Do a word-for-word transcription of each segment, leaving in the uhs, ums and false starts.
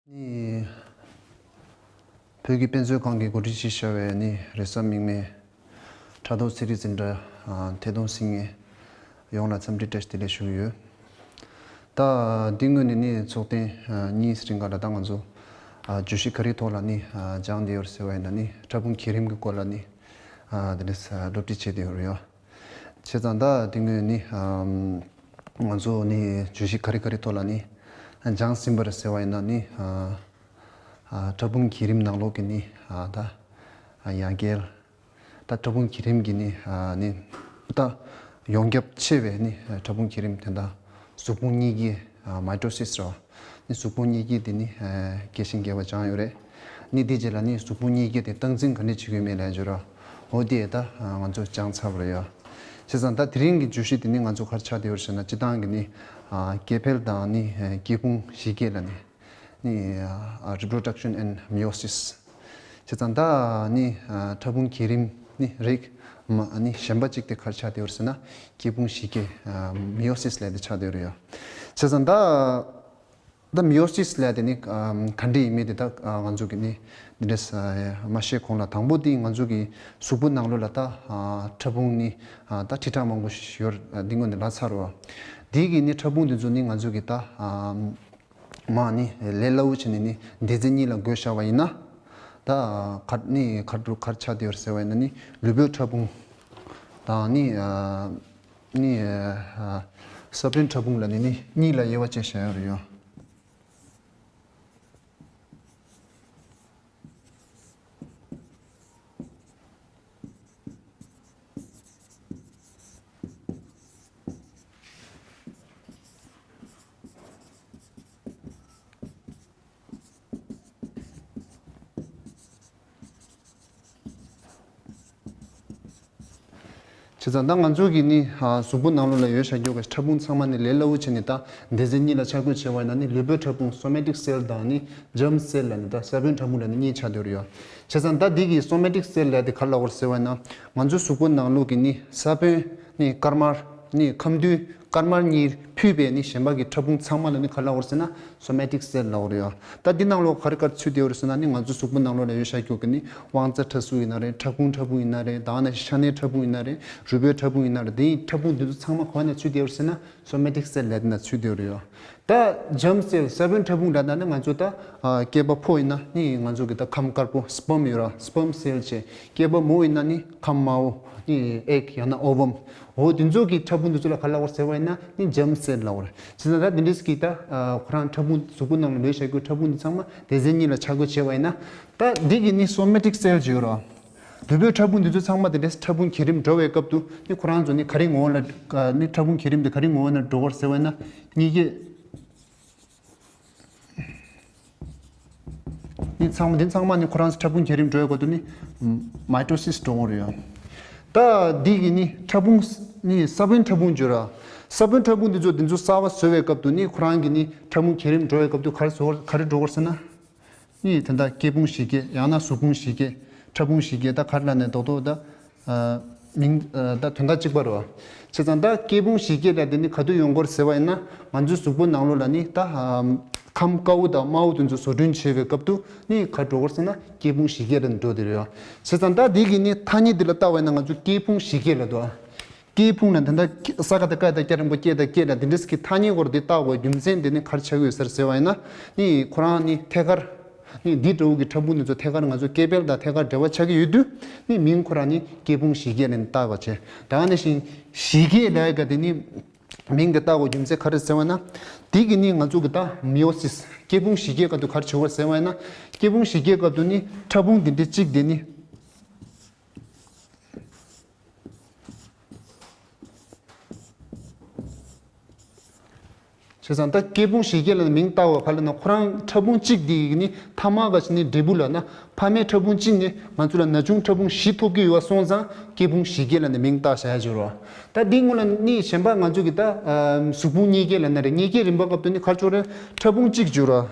ནི། བོད་ཀྱི་དཔེ་མཛོད་ཁང་གི་འགོ་ཁྲིད་ཅིག་བྱ་བའི་ནི་རེས་གཟའ་མིག་དམར་དྲ་ཐོག་ཚན་རིག་འཛིན་གྲྭ་ཐད་གཏོང་ཟིན་ངེས་ཡོངས་ལ་འཚམས་འདྲི་བཀྲ་ཤིས་བདེ་ལེགས་ཞུ་གི་ཡོད། ད་འདི་སྔོན་ནས་ནི་ཚོགས་ཐེངས་གཉིས་རིང་ག་ལ་ད་ང་ཚོ་བརྗོད་གཞི་ག་རེ་ཐོག་ལ་ནི་སྦྱངས་བསྡད་ཡོད་ཟེར་བ་ཡིན་ན་ནི་ཕྲ་ཕུང་བརྒྱུད་རིམ་གྱི་སྐོར་ལ་ནི་དེ་ནས་སློབ་ཁྲིད་བྱས་བསྡད་ཡོད་རེད་ཡ། བྱས་ཙང་ད་དེ་སྔོན་ནི་ང་ཚོ་ནི་བརྗོད་གཞི་ག་རེ་ག་རེ་ཐོག་ལ་ནི་སྦྱངས་ཟིན་པ་རེད་ཟེར་བ་ཡིན་ན་ནི་ཕྲ་ཕུང་བརྒྱུད་རིམ་ནང་ལོགས་ཀྱི་ནི་ད་ཡ་གྱལ། ད་ཕྲ་ཕུང་བརྒྱུད་རིམ་གྱི་ནི་ནི་ད་ཡོངས་ཁྱབ་ཆེ་བའི་ནི་ཕྲ་ཕུང་བརྒྱུད་རིམ་དེ་འདྲ་གཟུགས་ཕུང་གཉིས་ཀྱི་མའི་ཊོ་སིས་རེད་བ། ནི་གཟུགས་ཕུང་གཉིས་ཀྱི་དེ་ནི་རྒྱས་ཤིང་རྒྱས་པ་སྦྱངས་ཡོད་རེད། ནི་དེ་རྗེས་ལ་ནི་གཟུགས་ཕུང་གཉིས་ཀྱི་དེ་སྟངས་འཛིན་ག་འདྲས་བྱེད་དགོས་མེད་ལ་འབྱོར་ར། འོ་དེ་ད་ང་ཚོ་སྦྱངས་ཚར་བ་རེད་ཡ། བྱས་ཙང་ད་དེ་རིང་གི་བརྗོད་གཞི་དེ་ནི་ང་ཚོ་ག་རེ་ཆགས་བསྡད་ཡོད་ཟེར་ན་སྤྱིར་བཏང་གི་ནི་སྐྱེ་འཕེལ་དང་ནི་སྐྱེ་ཕུང་གཞི་སྐྱེས་ལ་ནི་ནི་reproduction and meiosis། བྱས་ཙང་ད་ནི་ཕྲ་ཕུང་བརྒྱུད་རིམ་ནི་རིགས་མ་ནི་གཞན་པ་གཅིག་དེ་ག་རེ་ཆགས་བསྡད་ཡོད་ཟེར་ན་སྐྱེ་ཕུང་གཞི་སྐྱེས་མེའོ་སིས་ལབ་དེ་ཆགས་བསྡད་ཡོད་རེད་ཡ། བྱས་ཙང་ད་ད་མེའོ་སིས་ལབ་དེ་ནི་ག་འདྲ་ཡིན་མིན་དེ་ད་ང་ཚོ་གི་ནི་འདི་འདྲས་མ་ཤེས་གོང་ལ་དང་པོ་དེ་ང་ཚོ་གི་གཟུགས་པོ་ནང་ལོགས་ལ་ད་ཕྲ་ཕུང་ནི་ད་ཁྲི་ཕྲག་མང་པོ་ཞིག་ཡོད་འདི་སྔོན་ནས་ལབ་ཚར་བ། དེ་གི་ནི་ཕྲ་ཕུང་དེ་ཚོ་ནི་ང་ཚོ་གི་ད་མ་ནི་ལས་སླ་བོ་བྱས་ནས་ནི་སྡེ་ཚན་གཉིས་ལ་བགོས་བཞག་པ་ཡིན་ན། ད་ག་ནི་ག་རུ་ག་རེ་ཆགས་བསྡད་ཡོད་ཟེར་བ་ཡིན་ན་ནི་ལུས་པོའི་ཕྲ་ཕུང་དང་ནི་ནི་ས་བོན་ཕྲ་ཕུང་ལ་ནི་ནི་གཉིས་ལ་དབྱེ་བ་ཕྱེ་བཞག་ཡོད་རེད་ཡ། བྱས་ཙང་ད་ང་ཚོ་གི་ནི་གཟུགས་པོ་ནང་ལོགས་ལ་ཡོད་བཞག་རྒྱུ་གི་ཕྲ་ཕུང་ཚང་མ་ནི་ལས་སླ་བོ་བྱས་ནས་ད་སྡེ་ཚན་གཉིས་ལ་ཆ་བགོས་བྱས་པ་ཡིན་ན་ནི་ལུས་པོའི་ཕྲ་ཕུང་སོ་མེ་ཊིག་སེལ་དང་ནི་ཇརམ་སེལ་ལ་ནི་ད་ས་བོན་ཕྲ་ཕུང་ལ་ནི་གཉིས་ཆགས་བསྡད་ཡོད་རེད་ཡ། བྱས་ཙང་ད་འདི་གི་སོ་མེ་ཊིག་སེལ་ལབ་དེ་ག་རེ་ལབ་དགོས་རེད་ཟེར་བ་ཡིན་ན་ང་ཚོའི་གཟུགས་པོ་ནང་ལོགས་ཀྱི་ནི་ས་བོན་ནི་དཀར་དམར་ནི་ཁམས་འདུས་དཀར་དམར་གཉིས་ཕུད་པའི་ནི་གཞན་པ་གི་ཕྲ་ཕུང་ཚང་མ་ལ་ནི་ག་རེ་ལབ་དགོས་རེད་ཟེར་ན་སོ་མེ་ཊིག་སེལ་ལབ་དགོས་རེད་ཡ། ད་འདི་ནང་ལོགས་ག་རེ་ག་རེ་ཚུད་བསྡད་ཡོད་རེད་ཟེར་ན་ནི་ང་ཚོའི་གཟུགས་པོ་ནང་ལོགས་ལ་ཡོད་བཞག་རྒྱུ་གི་ནི་དབང་རྩ་ཕྲ་གཟུགས་ཡིན་ན་རེད། ཕྲ་ཕུང་ཕྲ་ཕུང་ཡིན་ན་རེད། ད་ནི་ཤ་གནད་ཕྲ་ཕུང་ཡིན་ན་རེད། རུས་པའི་ཕྲ་ཕུང་ཡིན་ན་རེད། དེ་ཡི་ཕྲ་ཕུང་འདི་ཚོ་ཚང་མ་ག་བ་ན་ཚུད་བསྡད་ཡོད་རེད་ཟེར་ན་སོ་མེ་ཊིག་སེལ་ལབ་དེ་ན་ཚུད་བསྡད་ཡོད་རེད་ཡ། ད་ཇརམ་སེལ་ས་བོན་ཕྲ་ཕུང་འདྲ་ད་ནི་ང་ཚོ་ད་སྐྱེས་པ་ཕོ་ཡིན་ན་ནི་ང་ཚོ་གི་ད་ཁམས་དཀར་པོ་སྤརམ་ཡོད་ར་སྤརམ་སེལ་བྱས། སྐྱེས་པ་མོ་ཡིན་ན་ནི་ཁམས་དམར་པོ་ནི་ཨེག་ཡང་ན་ཨོ་བམ། འོ་དེ་ཚོ་གི་ཕྲ་ཕུང་དེ་ཚོ་ལ་ག་རེ་ལབ་དགོས་རེད་ཟེར་བ་ཡིན་ན་ནི་ཇརམ་སེལ་ལབ་དགོས་རེད། བྱས་ཙང་ད་དེ་འདྲས་ཀྱི་ད་ཁོ་རང་ཕྲ་ཕུང་གཟུགས་པོ་ནང་ལ་ལུས་བཞག་རྒྱུ་ཕྲ་ཕུང་དེ་ཚང་མ་སྡེ་ཚན་གཉིས་ལ་ཆ་བགོས་བྱས་པ་ཡིན་ན། ད་འདི་གི་ནི་སོ་མེ་ཊིག་སེལ་ཅིག་ཡོད་ར། ལུས་པོའི་ཕྲ་ཕུང་འདི་ཚོ་ཚང་མ་དེ་འདྲས་ཕྲ་ཕུང་བརྒྱུད་རིམ་འགྲོ་བའི་སྐབས་དུ་ནི་ཁོ་རང་ཚོ་ནི་ག་རེ་ངོ་བོ་ལ་ནི་ཕྲ་ཕུང་བརྒྱུད་རིམ་དེ་ག་རེ་ངོ་བོ་ན་འགྲོ་གི་རེད་ཟེར་བ་ཡིན་ན་གཉིས་ཀྱི་ནི་ཚང་མ་འདི་ཚང་མ་ནི་ཁོ་རང་ཚོ་ཕྲ་ཕུང་བརྒྱུད་རིམ་འགྲོ་བའི་སྐབས་དུ་ནི་མའི་ཊོ་སིས་འགྲོ་གི་རེད་ཡ། ད་འདི་གི་ནི་ཕྲ་ཕུང་ནི་ས་བོན་ཕྲ་ཕུང་ཅིག་ཡོད་ར། ས་བོན་ཕྲ་ཕུང་འདི་ཚོ་འདི་ཚོ་གསར་པ་བཟོ་བའི་སྐབས་དུ་ནི་ཁོ་རང་གི་ནི་ཕྲ་ཕུང་བརྒྱུད་རིམ་འགྲོ་བའི་སྐབས་དུ་ག་རེ་བཟོ་ག་རེ་འགྲོ་གི་རེད་ཟེར་ན། ནི་དེ་འདྲ་སྐྱེ་ཕུང་གཞི་སྐྱེས་ཡང་ན་གཟུགས་ཕུང་གཞི་སྐྱེས་ཕྲ་ཕུང་གཞི་སྐྱེས་ད་ག་རེ་ལབ་ནས་རྡོག་རྡོག་ད་མིང་ད་དོན་དག་གཅིག་པ་རེད་བ། བྱས་ཙང་ད་སྐྱེ་ཕུང་གཞི་སྐྱེས་ལབ་དེ་ནི་ག་དུས་ཡོང་གི་རེད་ཟེར་བ་ཡིན་ན་ང་ཚོའི་གཟུགས་པོ་ནང་ལོགས་ལ་ནི་ད་ཁམས་དཀར་པོ་དང་དམར་པོ་དེ་ཚོ་བཟོ་སྐྲུན་བྱེད་པའི་སྐབས་དུ་ནི་ག་འགྲོ་གི་རེད་ཟེར་ན་སྐྱེ་ཕུང་གཞི་སྐྱེས་ལ་ནི་འགྲོ་དེ་རེད་བ། བྱས་ཙང་ད་དེ་གི་ནི་ཐ་སྙད་དེ་ལ་བལྟ་བ་ཡིན་ན་ང་ཚོ་སྐྱེ་ཕུང་གཞི་སྐྱེས་ལབ་འདུག་བ། སྐྱེ་ཕུང་ལ་འདི་འདྲ་ས་ཀ་ད་ཀ་ད་སྐྱ་རིང་པོ་སྐྱེ་ད་སྐྱེ་ད་འདི་འདྲ་ཟེར་གྱི་ཐ་སྙད་སྐོར་འདི་བཏགས་དགོས་རྒྱུ་མཚན་འདི་ནི་ག་རེ་ཆགས་ཀྱི་ཡོད་ཟེར་ཟེར་བ་ཡིན་ན་ནི་ཁོ་རང་ནི་ཐད་ཀར་ནི་འདི་འདྲ་བོ་གི་ཕྲ་ཕུང་འདི་ཚོ་ཐད་ཀར་ང་ཚོ་སྐྱེ་འཕེལ་དང་ཐད་ཀར་འབྲེལ་བ་ཆགས་ཀྱི་ཡོད་དུས་ནི་མིང་ཁོ་རང་ནི་སྐྱེ་ཕུང་གཞི་སྐྱེས་ལ་ནི་བཏགས་པ་བྱས། ད་ནི་བཞིན་གཞི་སྐྱེས་ལབ་ཡ་ག་དེ་ནི་མིང་འདི་བཏགས་དགོས་རྒྱུ་མཚན་ག་རེ་ཟེར་བ་ན་དེ་གི་ནི་ང་ཚོ་གི་ད་མེའོ་སིས་སྐྱེ་ཕུང་གཞི་སྐྱེས་སྐབས་དུ་ག་རེ་བྱེད་དགོས་ཟེར་བ་ཡིན་ན་སྐྱེ་ཕུང་གཞི་སྐྱེས་སྐབས་དུ་ནི་ཕྲ་ཕུང་འདི་འདྲ་གཅིག་འདི་ནི། བྱས་ཙང་ད་སྐྱེ་ཕུང་གཞི་སྐྱེས་ལ་མིང་བཏགས་པ་ག་ལ་ན་ཁོ་རང་ཕྲ་ཕུང་གཅིག་འདི་ཡིས་ནི་ཐ་མ་ག་ཞིག་ནི་འབྲས་བུ་ལ་ན་ཕ་མའི་ཕྲ་ཕུང་གཅིག་ནི་ང་ཚོ་ལ་ན་ཆུང་ཕྲ་ཕུང་བཞི་ཐོབ་ཀྱི་ཡོད་པ་སོང་ཙང་སྐྱེ་ཕུང་གཞི་སྐྱེས་ལ་ནི་མིང་བཏགས་བཞག་ཡ་འབྱོར་བ། ད་འདི་སྔོན་ལ་ནི་གཞན་པ་ང་ཚོ་གི་ད་གཟུགས་ཕུང་གཉིས་སྐྱེས་ལ་ན་རེ་གཉིས་སྐྱེས་རིམ་པ་སྐབས་དུ་ནི་ག་རེ་འབྱོར་རེ་ཕྲ་ཕུང་གཅིག་འབྱོར་བ།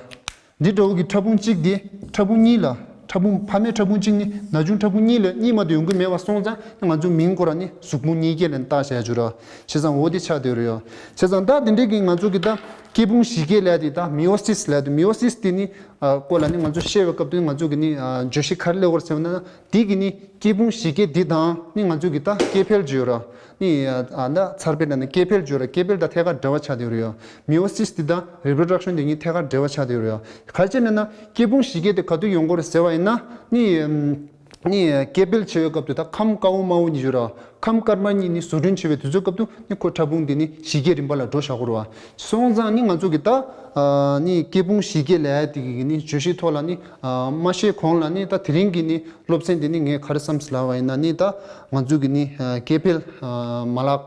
འདི་འདྲ་བོ་གི་ཕྲ་ཕུང་གཅིག་དེ་ཕྲ་ཕུང་གཉིས་ལ་ཕྲ་ཕུང་ཕ་མའི་ཕྲ་ཕུང་གཅིག་ནི་ན་ཆུང་ཕྲ་ཕུང་གཉིས་ལས་གཉིས་མ་གཏོགས་ཡོང་གི་མེད་པ་སོང་ཙང་ང་ཚོ་མིང་ཁོ་རང་ནི་གཟུགས་ཕུང་གཉིས་སྐྱེས་ལ་ནི་བཏགས་བཞག་རྒྱུ་ར། བྱས་ཙང་འོ་དེ་ཆགས་བསྡད་རེད་ཡོ། བྱས་ཙང་ད་དེ་འདྲའི་གི་ང་ཚོ་གི་ད་སྐྱེ་ཕུང་བཞི་སྐྱེས་ལབ་དེ་ད་མེའོ་སིས་ལབ་དེ་མེའོ་སིས་དེ་ནི་ ཨ་སྐོར་ལ་ནི་ང་ཚོ་བཤད་པའི་སྐབས་དུ་ང་ཚོ་གི་ནི་ཨ་བརྗོད་གཞི་ག་རེ་སླེབས་ཡོད་རེད་ཟེར་བ་ན། འདི་གི་ནི་སྐྱེས་ཕུང་གཞི་སྐྱེས་འདི་དང་ནི་ང་ཚོ་གི་ད་སྐྱེ་འཕེལ་བརྗོད་ར། ནི་ཨ་ད་འཚར་འཕེལ་ལ་ནི་སྐྱེ་འཕེལ་བརྗོད་ར། སྐྱེ་འཕེལ་དང་ཐད་ཀར་འབྲེལ་བ་ཆགས་བསྡད་ཡོད་རེད་ཡ། མེ་ཡོ་སིས་འདི་དང་རི་པོ་རོ་ཌག་ཤན་འདི་གཉིས་ཐད་ཀར་འབྲེལ་བ་ཆགས་བསྡད་ཡོད་རེད་ཡ། ག་རེ་བྱས་ནས་ན་སྐྱེས་ཕུང་གཞི་སྐྱེས་དེ་ག་དུས་ཡོང་གི་རེད་ཟེར་བ་ཡིན་ན། ནི་ཨམ་ནི་སྐྱེ་འཕེལ་བྱེད་པའི་སྐབས་དུ་ད་ཁམས་དཀར་མོ་དམར་པོ་གཉིས་ཡོད་ར། ཁམས་དཀར་དམར་གཉིས་ནི་བཟོ་སྐྲུན་བྱེད་པའི་དུས་ཚོད་སྐབས་དུ་ནི་ཁོ་ཕྲ་ཕུང་འདི་ནི་གཞི་སྐྱེས་རིམ་པ་ལ་འགྲོ་བཞག་གི་རེད་བ། སོང་ཙང་ནི་ང་ཚོ་གི་ད་ཨ་ནི་སྐྱེས་ཕུང་གཞི་སྐྱེས་ལབ་ཡ་དེ་གི་ནི་བརྗོད་གཞིའི་ཐོག་ལ་ནི་ཨ་མ་བཤད་གོང་ལ་ནི་ད་དེ་རིང་གི་ནི་སློབ་ཚན་འདི་ནི་ངས་ག་རེ་བསམ་ཟེར་ལབ་པ་ཡིན་ན། ནི་ད་ང་ཚོ་གི་ནི་ཨ་སྐྱེ་འཕེལ་ཨ་མ་ལག་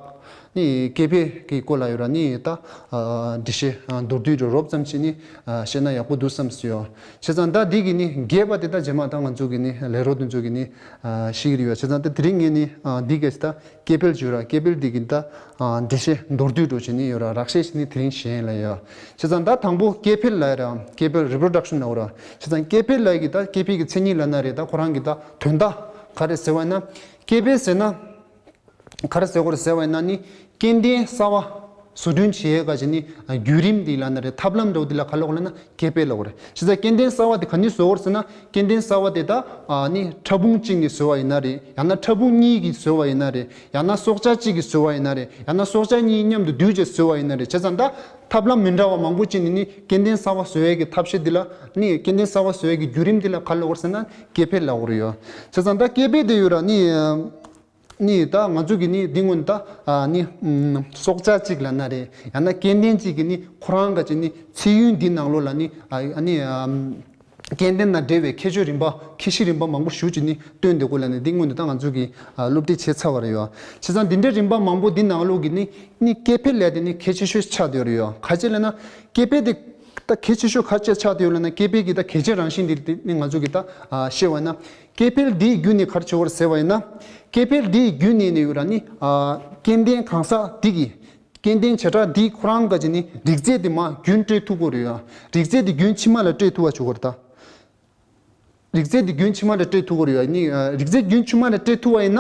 ནི་སྐྱེ་འཕེལ་གྱི་སྐོར་ལ་ཡོད་ར། ནི་ད་ཨ་འགྲེལ་བཤད་ཨ་མདོར་བསྡུས་རུ་རོབ་ཙམ་ཞིག་ནི་ཨ་བཤད་ན་ཡག་པོ་འདུག་བསམ་སོང་ཡོད། བྱས་ཙང་ད་འདི་གི་ནི་རྒྱས་པ་དེ་ད་རྗེས་མ་ད་ང་ཚོ་གི་ནི་ལས་རོགས་དེ་ཚོ་གི་ནི་ཨ་ཤེས་ཀྱི་རེད་ཡོད། བྱས་ཙང་ད་དེ་རིང་ངས་ནི་ཨ་འདི་ག་ཞིག་ད་སྐྱེ་འཕེལ་བརྗོད་ར། སྐྱེ་འཕེལ་འདི་གི་ད་ཨ་འགྲེལ་བཤད་མདོར་བསྡུས་འགྲོ་བྱས་ནི་ཡོད་ར། རགས་བཤད་ཞིག་ནི་དེ་རིང་བཤད་ཡིན་ལ་ཡོད། བྱས་ཙང་ད་དང་པོ་སྐྱེ་འཕེལ་ལབ་ཡ་ར། སྐྱེ་འཕེལ་རི་པོ་རོ་ཌག་ཤན་ལབ་ར། བྱས་ཙང་སྐྱེ་འཕེལ་ལབ་ཡ་གི་ད་སྐྱེ་འཕེལ་གྱི་མཚན་ཉིད་ལབ་ན་རེད། ད་ཁོ་རང་གི་ད་དོན་དག་ག་རེ་ཟེར་བ་ཡིན་ན། སྐྱེ་འཕེལ་ཟེར་ན། ག་རེ་ཟེར་དགོས་རེད་ཟེར་བ་ཡིན་ན་ནི་སྐྱེ་ལྡན་གསར་པ་བཟོ་སྐྲུན་བྱེད་ཡས་ག་ཅིག་ནི་བརྒྱུད་རིམ་འདི་ལབ་ན་རེད། ཐབས་ལམ་འདྲ་བོ་འདི་ལ་ག་ལབ་དགོས་ལབ་ན་སྐྱེ་འཕེལ་ལབ་དགོས་རེད། བྱས་ཙང་སྐྱེ་ལྡན་གསར་པ་དེ་ག་ནས་བཟོ་དགོས་རེད་ཟེར་ན། སྐྱེ་ལྡན་གསར་པ་དེ་ད་ཨ་ནི་ཕྲ་ཕུང་གཅིག་ནས་བཟོས་པ་ཡིན་ན་རེད། ཡང་ན་ཕྲ་ཕུང་གཉིས་ཀྱིས་བཟོས་པ་ཡིན་ན་རེད། ཡང་ན་སྲོག་ཆགས་གཅིག་གིས་བཟོས་པ་ཡིན་ན་རེད། ཡང་ན་སྲོག་ཆགས་གཉིས་མཉམ་དུ་འདུས་བྱས་བཟོས་པ་ཡིན་ན་རེད། བྱས་ཙང་ད་ཐབས་ལམ་མི་འདྲ་བ་མང་པོ་ཅིག་ནས་ནི་སྐྱེ་ལྡན་གསར་པ་བཟོ་ཡས་ཀྱི་ཐབས་ཤེས་འདི་ལ་ནི་སྐྱེ་ལྡན་གསར་པ་བཟོ་ཡས་ཀྱི་བརྒྱུད་རིམ་འདི་ལ་ག་ལབ་དགོས་རེད་ཟེར་ན་སྐྱེ་འཕེལ་ལབ་དགོས་རེད་ཡོད། བྱས་ཙང་ད་སྐྱེ་འཕེལ་དེ་ཡོད་ར་ནི། ནི་ད་ང་ཚོ་གི་ནི་འདི་སྔོན་ད་ཨ་ནི་ཨམ་སྲོག་ཆགས་གཅིག་ལབ་ན་རེད། ཡང་ན་སྐྱེ་ལྡན་གཅིག་གི་ནི་ཁོ་རང་ག་ཅིག་ནི་ཚེ་ཡུན་འདི་ནང་ལོགས་ལ་ནི་ཨ་ཨ་ནི་ཨམ་སྐྱེ་ལྡན་དང་འབྲེལ་བའི་ཁྱད་ཆོས་རིམ་པ་ཁྱད་གཤིས་རིམ་པ་མང་པོ་ཞེ་ཅིག་ནི་སྟོན་བསྡད་དགོས་ལབ་ནས་འདི་སྔོན་དུ་ད་ང་ཚོ་གི་ཨ་སློབ་ཁྲིད་བྱས་ཚར་བ་རེད་ཡོད། བྱས་ཙང་འདི་འདྲའི་རིམ་པ་མང་པོ་འདི་ནང་ལོགས་ཀྱི་ནི་ནི་སྐྱེ་འཕེལ་ལབ་དེ་ནི་གལ་ཆེ་ཤོས་ཆགས་བསྡད་ཡོད་རེད་ཡོད། ག་ཅི་ལབ་ན་སྐྱེ་འཕེལ་དེ། ད་གལ་ཆེ་ཤོས་ག་ཅི་ཆགས་བསྡད་ཡོད་ལབ་ན། སྐྱེ་འཕེལ་གྱི་ད་གལ་ཆེའི་རང་བཞིན་འདི་དེ་ནི་ང་ཚོ་གི་ད་ཨ་བཤད་པ་ཡིན་ན། སྐྱེ་འཕེལ་འདིའི་བརྒྱུད་ནས་ག་རེ་བྱེད་དགོས་རེད་ཟེར་བ་ཡིན་ན། སྐྱེ་འཕེལ་འདིའི་བརྒྱུད་ནས་ནི་ཡོད་ར་ནི་ཨ་སྐྱེ་ལྡན་གང་ཟག་འདི་གི། སྐྱེ་ལྡན་བྱེ་བྲག་འདི་ཁོ་རང་ག་ཅིག་ནི་རིགས་རྫས་དེ་མར་རྒྱུན་སྤྲོད་ཐུབ་ཀྱི་ཡོད་རེད་ཡ། རིགས་རྫས་དེ་རྒྱུན་ཕྱི་མ་ལ་སྤྲོད་ཐུབ་པ་བྱེད་དགོས་རེད་ད། རིགས་རྫས་དེ་རྒྱུན་ཕྱི་མ་ལ་སྤྲོད་ཐུབ་ཀྱི་ཡོད་རེད་ཡ། ནི་ཨ་རིགས་རྫས་རྒྱུན་ཕྱི་མ་ལ་སྤྲོད་ཐུབ་པ་ཡིན་ན།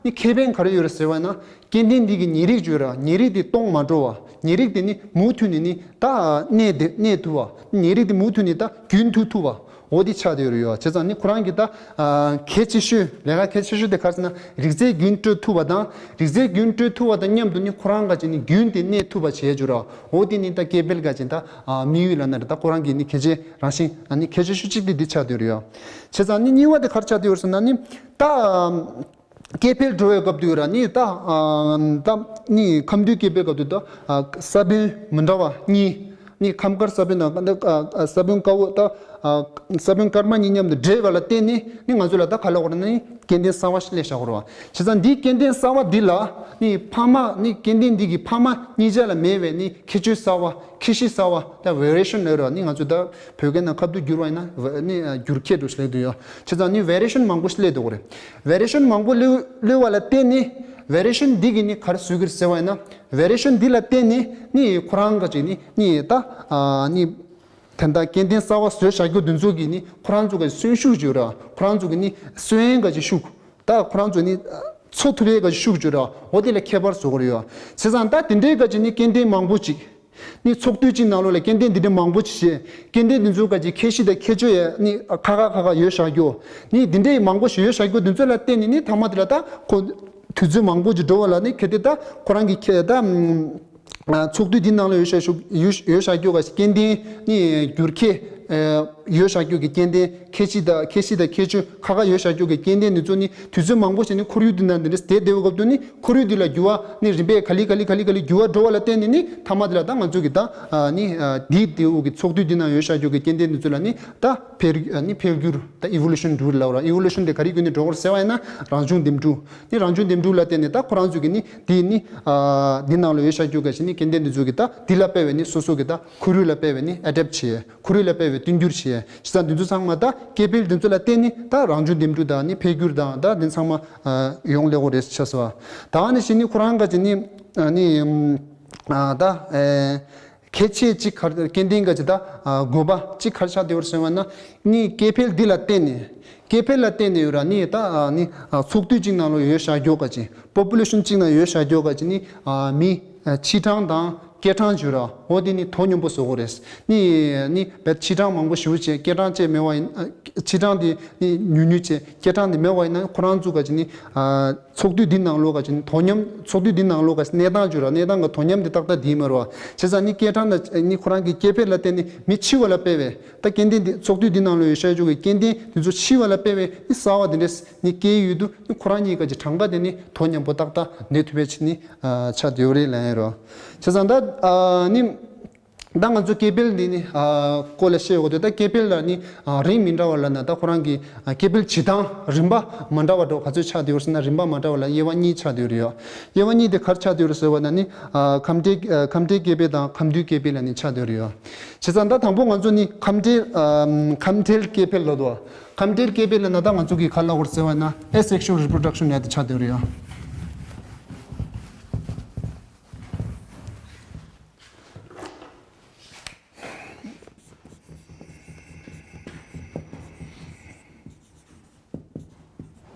ནི་ཁེ་ཕན་ག་རེ་ཡོད་རེད་ཟེར་བ་ཡིན་ན། སྐྱེ་ལྡན་འདི་གི་ཉེ་རིགས་ཡོད་ར། ཉེ་རིགས་དེ་སྟོངས་མ་འགྲོ་བ། ཉེ་རིགས་དེ་ནི་མུ་མཐུད་ནས་ནི་ད་གནས་དེ་གནས་ཐུབ་པ། ཉེ་རིགས་དེ་མུ་མཐུད་ནས་ད་རྒྱུན་མཐུད་ཐུབ་པ། འོ་དེ་ཆགས་བསྡད་ཡོད་རེད་ཡ། བྱས་ཙང་ནི་ཁོ་རང་གི་ད་ཨ་གལ་ཆེ་ཤོས་ལས་ཀ་གལ་ཆེ་ཤོས་དེ་ག་རེ་ཟེར་ན། རིགས་རྫས་རྒྱུན་སྤྲོད་ཐུབ་པ་དང་། རིགས་རྫས་རྒྱུན་སྤྲོད་ཐུབ་པ་དང་མཉམ་དུ་ནི་ཁོ་རང་ག་ཅིག་ནི་རྒྱུན་དེ་གནས་ཐུབ་པ་བྱས་ཡོད་ར། འོ་དེ་ནི་ད་སྐྱེ་འཕེལ་ག་ཅིག་ད་ཨ་དམིགས་ཡུལ་ལབ་ན་རེད། ད་ཁོ་རང་གི་ནི་གལ་ཆེ་རང་བཞིན་ཨ་ནི་གལ་ཆེ་ཤོས་གཅིག་དེ་འདི་ཆགས་བསྡད་ཡོད་རེད་ཡ། བྱས་ཙང་ནི་གཉིས་པ་དེ་ག་རེ་ཆགས་བསྡད་ཡོད་རེད་ཟེར་ན་ནི། ད་ཨམ་སྐྱེ་འཕེལ་འགྲོ་བའི་སྐབས་དུ་ཡོད་ར་ནི་ད་ཨ་ད་ནི་ཁམས་འདུས་སྐྱེ་འཕེལ་སྐབས་དུ་ད་ཨ་ས་བོན་མི་འདྲ་བ་གཉིས། ནི་ཁམས་དཀར་ས་བོན་དང་ཨ་ཨ་ས་བོན་དཀར་པོ་ད་ཨ་ས་བོན་དཀར་དམར་གཉིས་མཉམ་དུ་འདྲེས་པ་ལ་བརྟེན་ནས་ནི་ང་ཚོ་ལ་ད་ག་ལབ་དགོས་རེད་ན་ནི་སྐྱེ་ལྡན་གསར་པ་ཞིག་སླེབས་བཞག་གི་རེད་བ། བྱས་ཙང་འདིའི་སྐྱེ་ལྡན་གསར་པ་འདི་ལ་ནི་ཕ་མ་ནི་སྐྱེ་ལྡན་འདི་གི་ཕ་མ་གཉིས་ཆ་ལ་མེད་པའི་ནི་ཁྱད་ཆོས་གསར་པ་ཁྱད་གཤིས་གསར་པ་ད་བེ་རི་ཡེ་ཤན་ལབ་ར། ནི་ང་ཚོ་ད་བོད་སྐད་ནང་ཁ་བསྡུ་བསྒྱུར་བ་ཡིན་ན་ནི་འགྱུར་ཁྱད་འདྲ་བོ་ཞིག་སླེབས་བསྡད་ཡོད། བྱས་ཙང་ནི་བེ་རི་ཡེ་ཤན་མང་པོ་ཞིག་སླེབས་བསྡད་ཡོད་རེད། བེ་རི་ཡེ་ཤན་མང་པོ་སླེབས་སླེབས་པ་ལ་བརྟེན་ནས་བེ་རི་ཡེ་ཤན་འདི་གིས་ནི་ག་རེ་བཟོས་ཀྱི་རེད་ཟེར་བ་ཡིན་ན། བེ་རི་ཡེ་ཤན་འདི་ལ་བརྟེན་ནས་ནི་ཁོ་རང་ག་ཅིག་ནི་ནི་ད་ཨ་ནི་ད་ལྟ་སྐྱེ་ལྡན་གསར་པ་བཟོས་བཞག་རྒྱུ་འདི་ཚོ་གིས་ནི་ཁོ་རང་ཚོ་ག་ཅིག་གསོན་ཤུགས་ཡོད་ར། ཁོ་རང་ཚོ་གི་ནི་གསོན་ག་ཅིག་ཤུགས། ད་ཁོ་རང་ཚོ་ནི་འཚོ་ཐུབ་ཡས་ག་ཅིག་ཤུགས་ཡོད་ར། འོ་དེ་ལ་ཁྱད་པར་བཟོ་གི་རེད་ཡ། བྱས་ཙང་ད་དེ་འདྲའི་ག་ཅིག་ནི་སྐྱེ་ལྡན་མང་པོ་ཅིག་ནི་ཚོགས་འདུ་གཅིག་ནང་ལོགས་ལ་སྐྱེ་ལྡན་འདི་འདྲ་མང་པོ་ཞིག་བྱས། སྐྱེ་ལྡན་འདི་ཚོ་ག་ཅིག་ཁྱད་གཤིས་དང་ཁྱད་ཆོས་ཡ་ནི་ཁ་ཁ་ཁ་ཁ་ཡོད་བཞག་རྒྱུ། ནི་འདི་འདྲའི་མང་པོ་ཞིག་ཡོད་བཞག་རྒྱུ་འདི་ཚོ་ལ་བརྟེན་ནས་ནི་ཐ་མ་དེ་ལ་ད་ཁོ་དུས་ཚོད་མང་པོ་ཅིག་འགྲོ་བ་ལ་ནི་གལ་ཏེ་ད་ཁོ་རང་གི་ཁྱད་ད་ཚོགས་འདུ་འདི་ནང་ལ་ཡོད་བཞག་ཡོད་བཞག་རྒྱུ་ག་ཅིག་སྐྱེ་ལྡན་ནི་འགྱུར་ཁྱད་ཡོད་བཞག་རྒྱུ་གི་སྐྱེ་ལྡན་ཁྱད་གཤིས་དང་ཁྱད་གཤིས་དང་ཁྱད་ཆོས་ཁ་ཁ་ཡོད་བཞག་རྒྱུ་གི་སྐྱེ་ལྡན་འདི་ཚོ་ནི་དུས་ཚོད་མང་པོ་ཞིག་ནི་ཁོར་ཡུག་འདི་ནང་འདི་འདྲ་བསྡད་བསྡད་པའི་སྐབས་དུ་ནི་ཁོར་ཡུག་འདི་ལ་འགྱུར་བ་ནི་རིམ་པས་ག་ལེ་ག་ལེ་ག་ལེ་ག་ལེ་འགྱུར་བ་འགྲོ་བ་ལ་བརྟེན་ནས་ནི་ཐ་མ་དེ་ལ་ད་ང་ཚོ་གི་ད་ནི་འདིའི་འདིའུ་གི་ཚོགས་འདུ་འདི་ནང་ཡོད་བཞག་རྒྱུ་གི་སྐྱེ་ལྡན་འདི་ཚོ་ལ་ནི་ད་འཕེལ་ནི་འཕེལ་འགྱུར་ད་ཨི་ཝོ་ལུ་ཤན་འགྲོ་གི་ལབ་ར། ཨི་ཝོ་ལུ་ཤན་དེ་ག་རེ་བརྒྱུད་ནས་འགྲོ་གི་རེད་ཟེར་བ་ཡིན་ན་རང་བྱུང་འདེམས་སྒྲུག་ནི་རང་བྱུང་འདེམས་སྒྲུག་ལ་བརྟེན་ནས་ད་ཁོ་རང་ཚོ་གི་ནི་འདི་ནི་འདི་ནང་ལ་ཡོད་བཞག་རྒྱུ་ག་ཅིག་ནི་སྐྱེ་ལྡན་འདི་ཚོ་གི་ད་འདི་ལ་དཔག་པའི་ནི་སོ་སོ་གི་ད་ཁོར་ཡུག་ལ་དཔག་པའི་ནི་ཨེ་ཌེབ་བྱེད། ཁོར་ཡུག་ལ་དཔག་པའི་མཐུན་འགྱུར་བྱེད། བྱས་ཙང་འདི་ཚོ་ཚང་མ་ད་སྐྱེ་འཕེལ་འདི་ཚོ་ལ་བརྟེན་ནས་ད་རང་བྱུང་འདེམས་སྒྲུག་དང་ནི་འཕེལ་འགྱུར་དང་ད་འདི་ཚང་མ་ཡོང་ལེ་གོ་རེད་ཆགས་སོ། ད་ནི་ཞིག་ནི་ཁོ་རང་ག་ཅིག་ནི་ནི་ད་གལ་ཆེ་གཅིག་ག་རེ་སྐྱེ་ལྡན་ག་ཅིག་ད་དགོས་པ་གཅིག་ག་རེ་ཆགས་བསྡད་ཡོད་ཟེར་བ་ན། ནི་སྐྱེ་འཕེལ་འདི་ལ་བརྟེན་ནས་སྐྱེ་འཕེལ་ལ་བརྟེན་ནས་ཡོད་ར། ནི་ད་ནི་ཚོགས་འདུ་གཅིག་ནང་ལ་ཡོད་བཞག་རྒྱུ་ག་ཅིག་པོ་པུ་ལེ་ཤན་གཅིག་ནང་ཡོད་བཞག་རྒྱུ་ག་ཅིག་ནི་མི་ཆིག་ཕྲག་དང་ སྐད་གྲངས་བརྗོད་ར། འོ་དེ་ནི་དོ་མཉམ་པོ་བཟོ་དགོས་རེད། ནི་ནི་བེད་ཕྱིར་གྲངས་མང་པོ་ཞེ་པོ་བྱས། སྐད་གྲངས་བཅས་མེད་པ་ཡིན། ཕྱིར་གྲངས་དེ་ནི་ཉུང་ཉུང་བྱས། སྐད་གྲངས་དེ་མེད་པ་ཡིན་ན་ཁོ་རང་ཚོ་ག་ཅིག་ནི་ཚོགས་འདུ་འདི་ནང་ལོགས་ག་ཅིག་ནི་དོ་མཉམ། ཚོགས་འདུ་འདི་ནང་ལོགས་ག་ཅིག་གནས་སྟངས་བརྗོད་ར། གནས་སྟངས་ག་དོ་མཉམ་དེ་ཏག་ཏག་དེ་མ་རེད་བ། བྱས་ཙང་ནི་སྐད་གྲངས་ལ་ནི་ཁོ་རང་གི་སྐད་འཕེལ་ལ་བརྟེན་ནས་མི་ཕྱི་བ་ལ་སྤེལ་བས། ད་སྐྱེ་ལྡན་འདི་ཚོགས་འདུ་འདི་ནང་ལོགས་ཡོད་ཤ་ཆོག་གི་སྐྱེ་ལྡན་དེ་ཚོ་ཕྱི་བ་ལ་སྤེལ་བས་ནི་གསར་བ་དེ་འདྲས་ནི་སྐྱེ་ཡོད་དུས་ནི་ཁོ་རང་གཉིས་ཀ་གི་གྲངས་ཀ་དེ་ནི་དོ་མཉམ་པོ་ཏག་ཏག་གནས་ཐུབ་པའི་ཆེད་ནི་ཆགས་བསྡད་ཡོད་རེད་ལབ་ཡིན་རོ། བྱས་ཙང་ད་ནི་ད་ང་ཚོ་སྐད་འཕེལ་འདི་ནི་སྐོར་ལ་བཤད་ཡོད་དུས། ད་སྐད་འཕེལ་ལ་ནི་རིགས་མི་འདྲ་བ་ལབ་ན། ད་ཁོ་རང་གི་སྐད་འཕེལ་བྱེད་སྟངས་རིམ་པ་མ་འདྲ་བ་འདྲ་བོ་ག་ཚོད་ཆགས་བསྡད་ཡོད་ཟེར་ན། རིམ་པ་མ་འདྲ་བ་ལ་དབྱེ་བ་གཉིས་ཆགས་བསྡད་ཡོད་རེད་ཡོ། དབྱེ་བ་གཉིས་དེ་ག་རེ་ཆགས་བསྡད་ཡོད་རེད་ཟེར་བ་ན་ནི། ཨ། ཁམས་འབྲས། ཨ། ཁམས་འབྲས་སྐད་འཕེལ་དང་ཁམས་འདུས་སྐད་འཕེལ་ལབ་ནས་ཆགས་བསྡད་ཡོད་རེད་ཡོ། བྱས་ཙང་ད་དང་པོ་ང་ཚོ་ནི་ཁམས་འབྲས། ཨ། ཁམས་འབྲེལ་སྐད་འཕེལ་ལབ་དོ། ཁམས་འབྲེལ་སྐད་འཕེལ་ལབ་ན་ད་ང་ཚོ་གི་ག་རེ་ལབ་དགོས་རེད་ཟེར་བ་ན་asexual reproduction ལབ་དེ་ཆགས་བསྡད་ཡོད་རེད་ཡོ།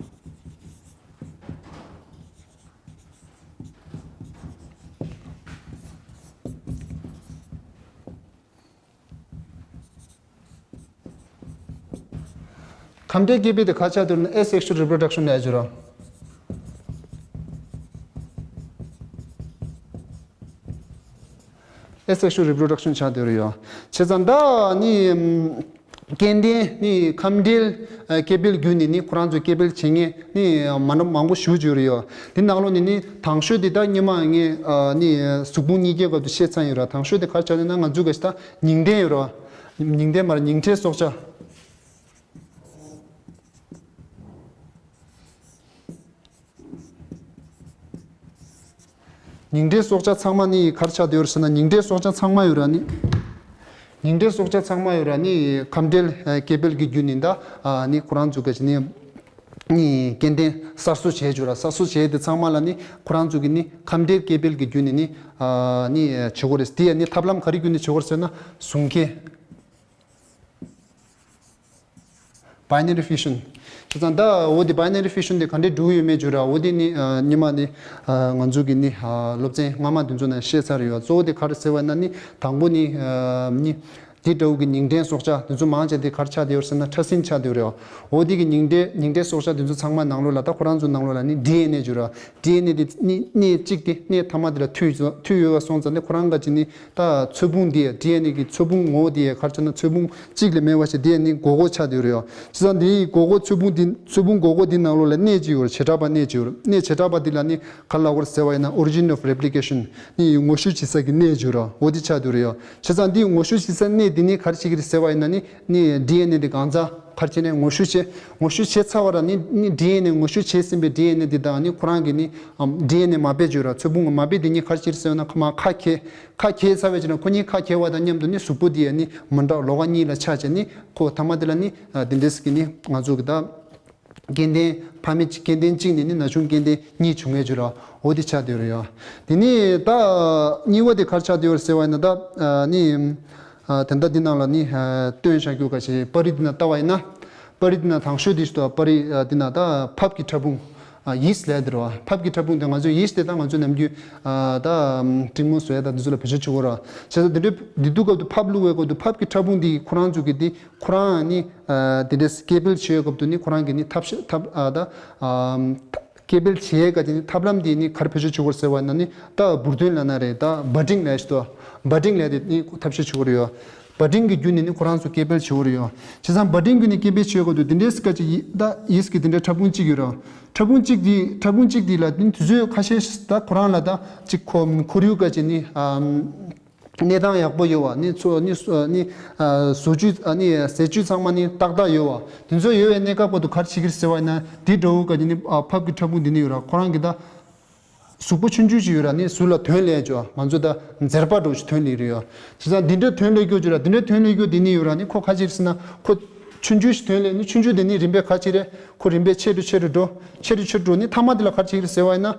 ཁམས་འབྲེལ་སྐད་འཕེལ་དེ་ག་རེ་ཆགས་བསྡད་ཡོད་ན་asexual reproduction ལབ་ཡོད་རེད། asexual reproduction ཆགས་བསྡད་ཡོད་རེད་ཡོ། བྱས་ཙང་ད་ནི་སྐྱེ་ལྡན་ནི་ཁམས་འབྲེལ་སྐད་འཕེལ་བརྒྱུད་ནས་ནི་ཁོ་རང་ཚོའི་སྐད་འཕེལ་བྱེད་མཁན་ནི་མང་མང་པོ་ཞེ་པོ་ཅིག་ཡོད་རེད་ཡོ། དེ་ནང་ལོགས་ནས་ནི་དང་ཤོས་དེ་ད་སྔོན་མ་ངས་ནི་གཟུགས་ཕུང་གཉིས་ཀའི་སྐབས་སུ་བཤད་ཚར་ཡོད་རེད། དང་ཤོས་དེ་ག་རེ་ཆགས་ཡོད་ན་ང་ཚོའི་ག་ཅིག་ད་ཉིང་ལྡན་ཡོད་རེད། ཉིང་ལྡན་མ་རེད། ཉིང་ཁྲིའི་སྲོག་ཆགས། ཉིང་ཁྲིའི་སྲོག་ཆགས་ཚང་མ་ནི་ག་རེ་ཆགས་བསྡད་ཡོད་རེད་ཟེར་ན། ཉིང་ཁྲིའི་སྲོག་ཆགས་ཚང་མ་ཡོད་ར་ནི། ཉིང་ཁྲིའི་སྲོག་ཆགས་ཚང་མ་ཡོད་ར་ནི་ཁམས་འབྲེལ་སྐད་འཕེལ་གྱི་བརྒྱུད་ནས་ད་ནི་ཁོ་རང་ཚོ་ག་ཅིག་ནི་ནི་སྐྱེ་ལྡན་གསར་བཟོ་བྱས་ཡོད་ར། གསར་བཟོ་བྱས་དེ་ཚང་མ་ལ་ནི་ཁོ་རང་ཚོ་གི་ནི་ཁམས་འབྲེལ་སྐད་འཕེལ་གྱི་བརྒྱུད་ནས་ནི་ནི་བྱེད་དགོས་རེད། དེ་ཡང་ནི་ཐབས་ལམ་ག་རེ་བརྒྱུད་ནས་བྱེད་དགོས་རེད་ཟེར་ན་ཟུངས་སྐྱེས། Binary fission། བྱས་ཙང་ད་འོ་དེ་binary fission དེ་ག་འདྲས་འགྲོ་གི་ཡོད་མེད་བརྗོད་ར། འོ་དེ་ནི་ཨ། སྔོན་མ་ནི་ཨ། ང་ཚོ་གི་ནི་ཨ། སློབ་ཚན་སྔ་མ་དེ་ཚོ་ནང་བཤད་ཚར་ཡོད། གཙོ་བོ་དེ་ག་རེ་ཟེར་བ་ན་ནི་དང་པོ་ནི་ཨ། ནི་དེ་འདྲ་བོ་གི་ཉིང་ལྡན་སྲོག་ཆགས་དེ་ཚོ་མང་ཆེ་དེ་ག་རེ་ཆགས་བསྡད་ཡོད་ཟེར་ན་ཕྲ་སྲིན་ཆགས་བསྡད་ཡོད་རེད། འོ་དེ་གི་ཉིང་ལྡན་ཉིང་ལྡན་སྲོག་ཆགས་དེ་ཚོ་ཚང་མ་ནང་ལོགས་ལ། ད་ཁོ་རང་ཚོ་ནང་ལོགས་ལ་ནི་ཌི་ཨེན་ཨེ་བརྗོད་ར། ཌི་ཨེན་ཨེ་དེ་ནི་སྣེ་གཅིག་དེ་སྣེ་མཐའ་མ་དེ་ལ་མཐུད་མཐུད་ཡོད་པ་སོང་ཙང་ནི་ཁོ་རང་ག་ཅིག་ནི་ད་ཚོས་ཕུང་དེ་ཌི་ཨེན་ཨེ་གི་ཚོས་ཕུང་ངོ་བོ་དེ་ག་རེ་ཆགས་ན་ཚོས་ཕུང་གཅིག་ལས་མེད་པ་ཞིག་དེ་ནི་སྒོར་སྒོར་ཆགས་བསྡད་ཡོད་རེད། བྱས་ཙང་དེའི་སྒོར་སྒོར་ཚོས་ཕུང་དེ་ཚོས་ཕུང་སྒོར་སྒོར་དེ་ནང་ལོགས་ལ་སྣེ་གཅིག་ཡོད་རེད། བྱེ་བྲག་པ་སྣེ་གཅིག་ཡོད་རེད། སྣེ་བྱེ་བྲག་པ་དེ་ལ་ནི་ག་རེ་ལབ་དགོས་རེད་ཟེར་བ་ཡིན་ན་origin of replication ནི་ངོ་བཤུས་བྱེད་ས་གི་སྣེ་གཅིག་ཡོད་རེད། འོ་དེ་ཆགས་བསྡད་ཡོད་རེད། བྱས་ཙང་དེའི་ངོ་བཤུས་བྱེད་ས་སྣེ་དེ་ནི་ག་རེ་བྱེད་ཀྱི་རེད་ཟེར་བ་ཡིན་ན་ནི་ནི་ཌི་ཨེན་ཨེ་དེ་གང་ཚ་ག་རེ་བྱས་ནས་ངོ་བཤུས་བྱས། ངོ་བཤུས་བྱས་ཚར་བ་ར་ནི་ནི་ཌི་ཨེན་ཨེ། ངོ་བཤུས་བྱས་ཟིན་པའི་ཌི་ཨེན་ཨེ་དེ་དང་ནི་ཁོ་རང་གི་ནི་ཌི་ཨེན་ཨེ་མ་དཔེ་བརྗོད་ར། ཚོས་ཕུང་གི་མ་དཔེ་དེ་གཉིས་ག་རེ་བྱེད་ཟེར་ན་ཁ་མ་ཁ་གྱེས། ཁ་གྱེས་ཚར་བའི་རྗེས་ན་ཁོ་གཉིས་ཁ་གྱེས་པ་དང་མཉམ་དུ་ནི་གཟུགས་པོ་དེ་ཡ་ནི་མི་འདྲ་བ་ལོགས་ཀ་གཉིས་ལ་ཆགས་བྱས་ནི་ཁོ་མཐའ་མ་དེ་ལ་ནི་དེ་འདྲས་ཀྱི་ནི་ང་ཚོ་གི་ད་སྐྱེ་ལྡན་ཕ་མེས་སྐྱེ་ལྡན་གཅིག་ནས་ནི་ན་ཆུང་སྐྱེ་ལྡན་གཉིས་བྱུང་ངེས་བརྗོད་ར། འོ་དེ་ཆགས་བསྡད་ཡོད་རེད་ཡ། དེ་ནི་ད་གཉིས་པ་དེ་ག་རེ་ཆགས་བསྡད་ཡོད་རེད་ཟེར་བ་ཡིན་ན་ད་ནི། ཨ། དེ་འདྲ་འདི་ནང་ལ་ནི། ཨ། སྟོན་བཞག་རྒྱུ་ག་ཞིག་པར་རིས་འདི་ན་ལྟ་བ་ཡིན་ན། པར་རིས་འདི་ན་དང་ཤོས་འདི་ཞིག་ཏུ་པར་རིས། ཨ། འདི་ན་ད་ཕག་གི་ཕྲ་ཕུང་། ཨ། ཡིས་ལས་འདི་རོ། ཕག་གི་ཕྲ་ཕུང་འདི་ང་ཚོ་ཡིས་དེ་ད་ང་ཚོ་ནམ་རྒྱུན། ཨ། ད་འབྲིང་མོ་བཟོ་ཡ་ད་འདི་ཚོ་ལ་བེད་སྤྱོད་བྱེད་དགོས་ར། བྱས་ཙང་འདི་འདྲའི་འདི་དུས་སྐབས་དུ་ཕག་བླུག་པའི་སྐབས་དུ་ཕག་གི་ཕྲ་ཕུང་འདི་ཁོ་རང་ཚོ་གི་འདི་ཁོ་རང་ནི། ཨ། འདི་འདྲའི་སྐྱེ་འཕེལ་བྱེད་ཡོད་སྐབས་དུ་ནི་ཁོ་རང་གི་ནི་ཐབས་ཤེས་ཐབས། ཨ། ད། ཨ། སྐྱེ་འཕེལ་བྱེད་ཡས་ག་དེ་ནི་ཐབས་ལམ་དེ་ནི་ག་རེ་བེད་སྤྱོད་བྱེད་དགོས་ཟེར་བ་ན་ནི་ད་འབུར་ཐོན་ལབ་ན་རེད། ད་budding ལབ་ཞིག་ཏུ། budding ལབ་དེ་ནི་ཐབས་ཤེས་བྱེད་དགོས་རེད་ཡོ། budding གི་བརྒྱུད་ནས་ནི་ཁོ་རང་ཚོ་སྐྱེ་འཕེལ་བྱེད་དགོས་རེད་ཡོ། བྱས་ཙང་budding བརྒྱུད་ནས་སྐྱེ་འཕེལ་བྱེད་དགོས་དུས་དེ་འདྲའི་སྐད་ཅིག་ཡི་ད་ཡིས་ཀྱི་དེ་འདྲའི་ཕྲ་ཕུང་གཅིག་ཡོད་ར། ཕྲ་ཕུང་གཅིག་དེ་ཕྲ་ཕུང་གཅིག་དེ་ལ་ནི་དུས་ཚོད་ཁ་ཤས་ད་ཁོ་རང་ལ་ད་གཅིག་ཁོ་ཁོར་ཡུག་ག་ཅིག་ནི། ཨམ། གནས་སྟངས་ཡག་པོ་ཡོད་པ་ནི་ཚོ་ནི་ནི། ཨ། བཟོ་བཅོས། ཨ། ནི་ཟས་བཅུད་ཚང་མ་ནི་ཏག་ཏག་ཡོད་པ་དེ་ཚོ་ཡོད་པའི་གནས་སྐབས་བར་དུ་ག་རེ་བྱེད་ཀྱི་རེད་ཟེར་བ་ཡིན་ན་འདི་འདྲ་བོ་ག་ཅིག་ནི། ཨ། ཕག་གི་ཕྲ་ཕུང་འདི་ནི་ཡོད་ར། ཁོ་རང་གི་ད་གཟུགས་པོ་ཆུང་ཆུང་ཞིག་ཡོད་ར། ནི་གཟུགས་ལ་དོན་ལས་ཅོ་ང་ཚོ་ད་འཛེར་པ་འདྲ་བོ་ཞིག་དོན་ལས་རེད་ཡོ། བྱས་ཙང་འདི་འདྲ་དོན་ལས་རྒྱུ་ཅོ་ར། འདི་འདྲ་དོན་ལས་རྒྱུ་འདི་ནི་ཡོད་ར། ནི་ཁོ་ག་ཅིག་རེད་ཟེར་ན་ཁོ་ཆུང་ཆུང་ཞིག་དོན་ལས། ནི་ཆུང་ཆུང་འདི་ནི་རིམ་པས་ག་ཅིག་རེད། ཁོ་རིམ་པས་ཆེ་རུ་ཆེ་རུ་འགྲོ། ཆེ་རུ་ཆེ་རུ་འགྲོ། ནི་མཐའ་མ་འདི་ལ་ག་རེ་བྱེད་ཀྱི་རེད་ཟེར་བ་ཡིན་ན།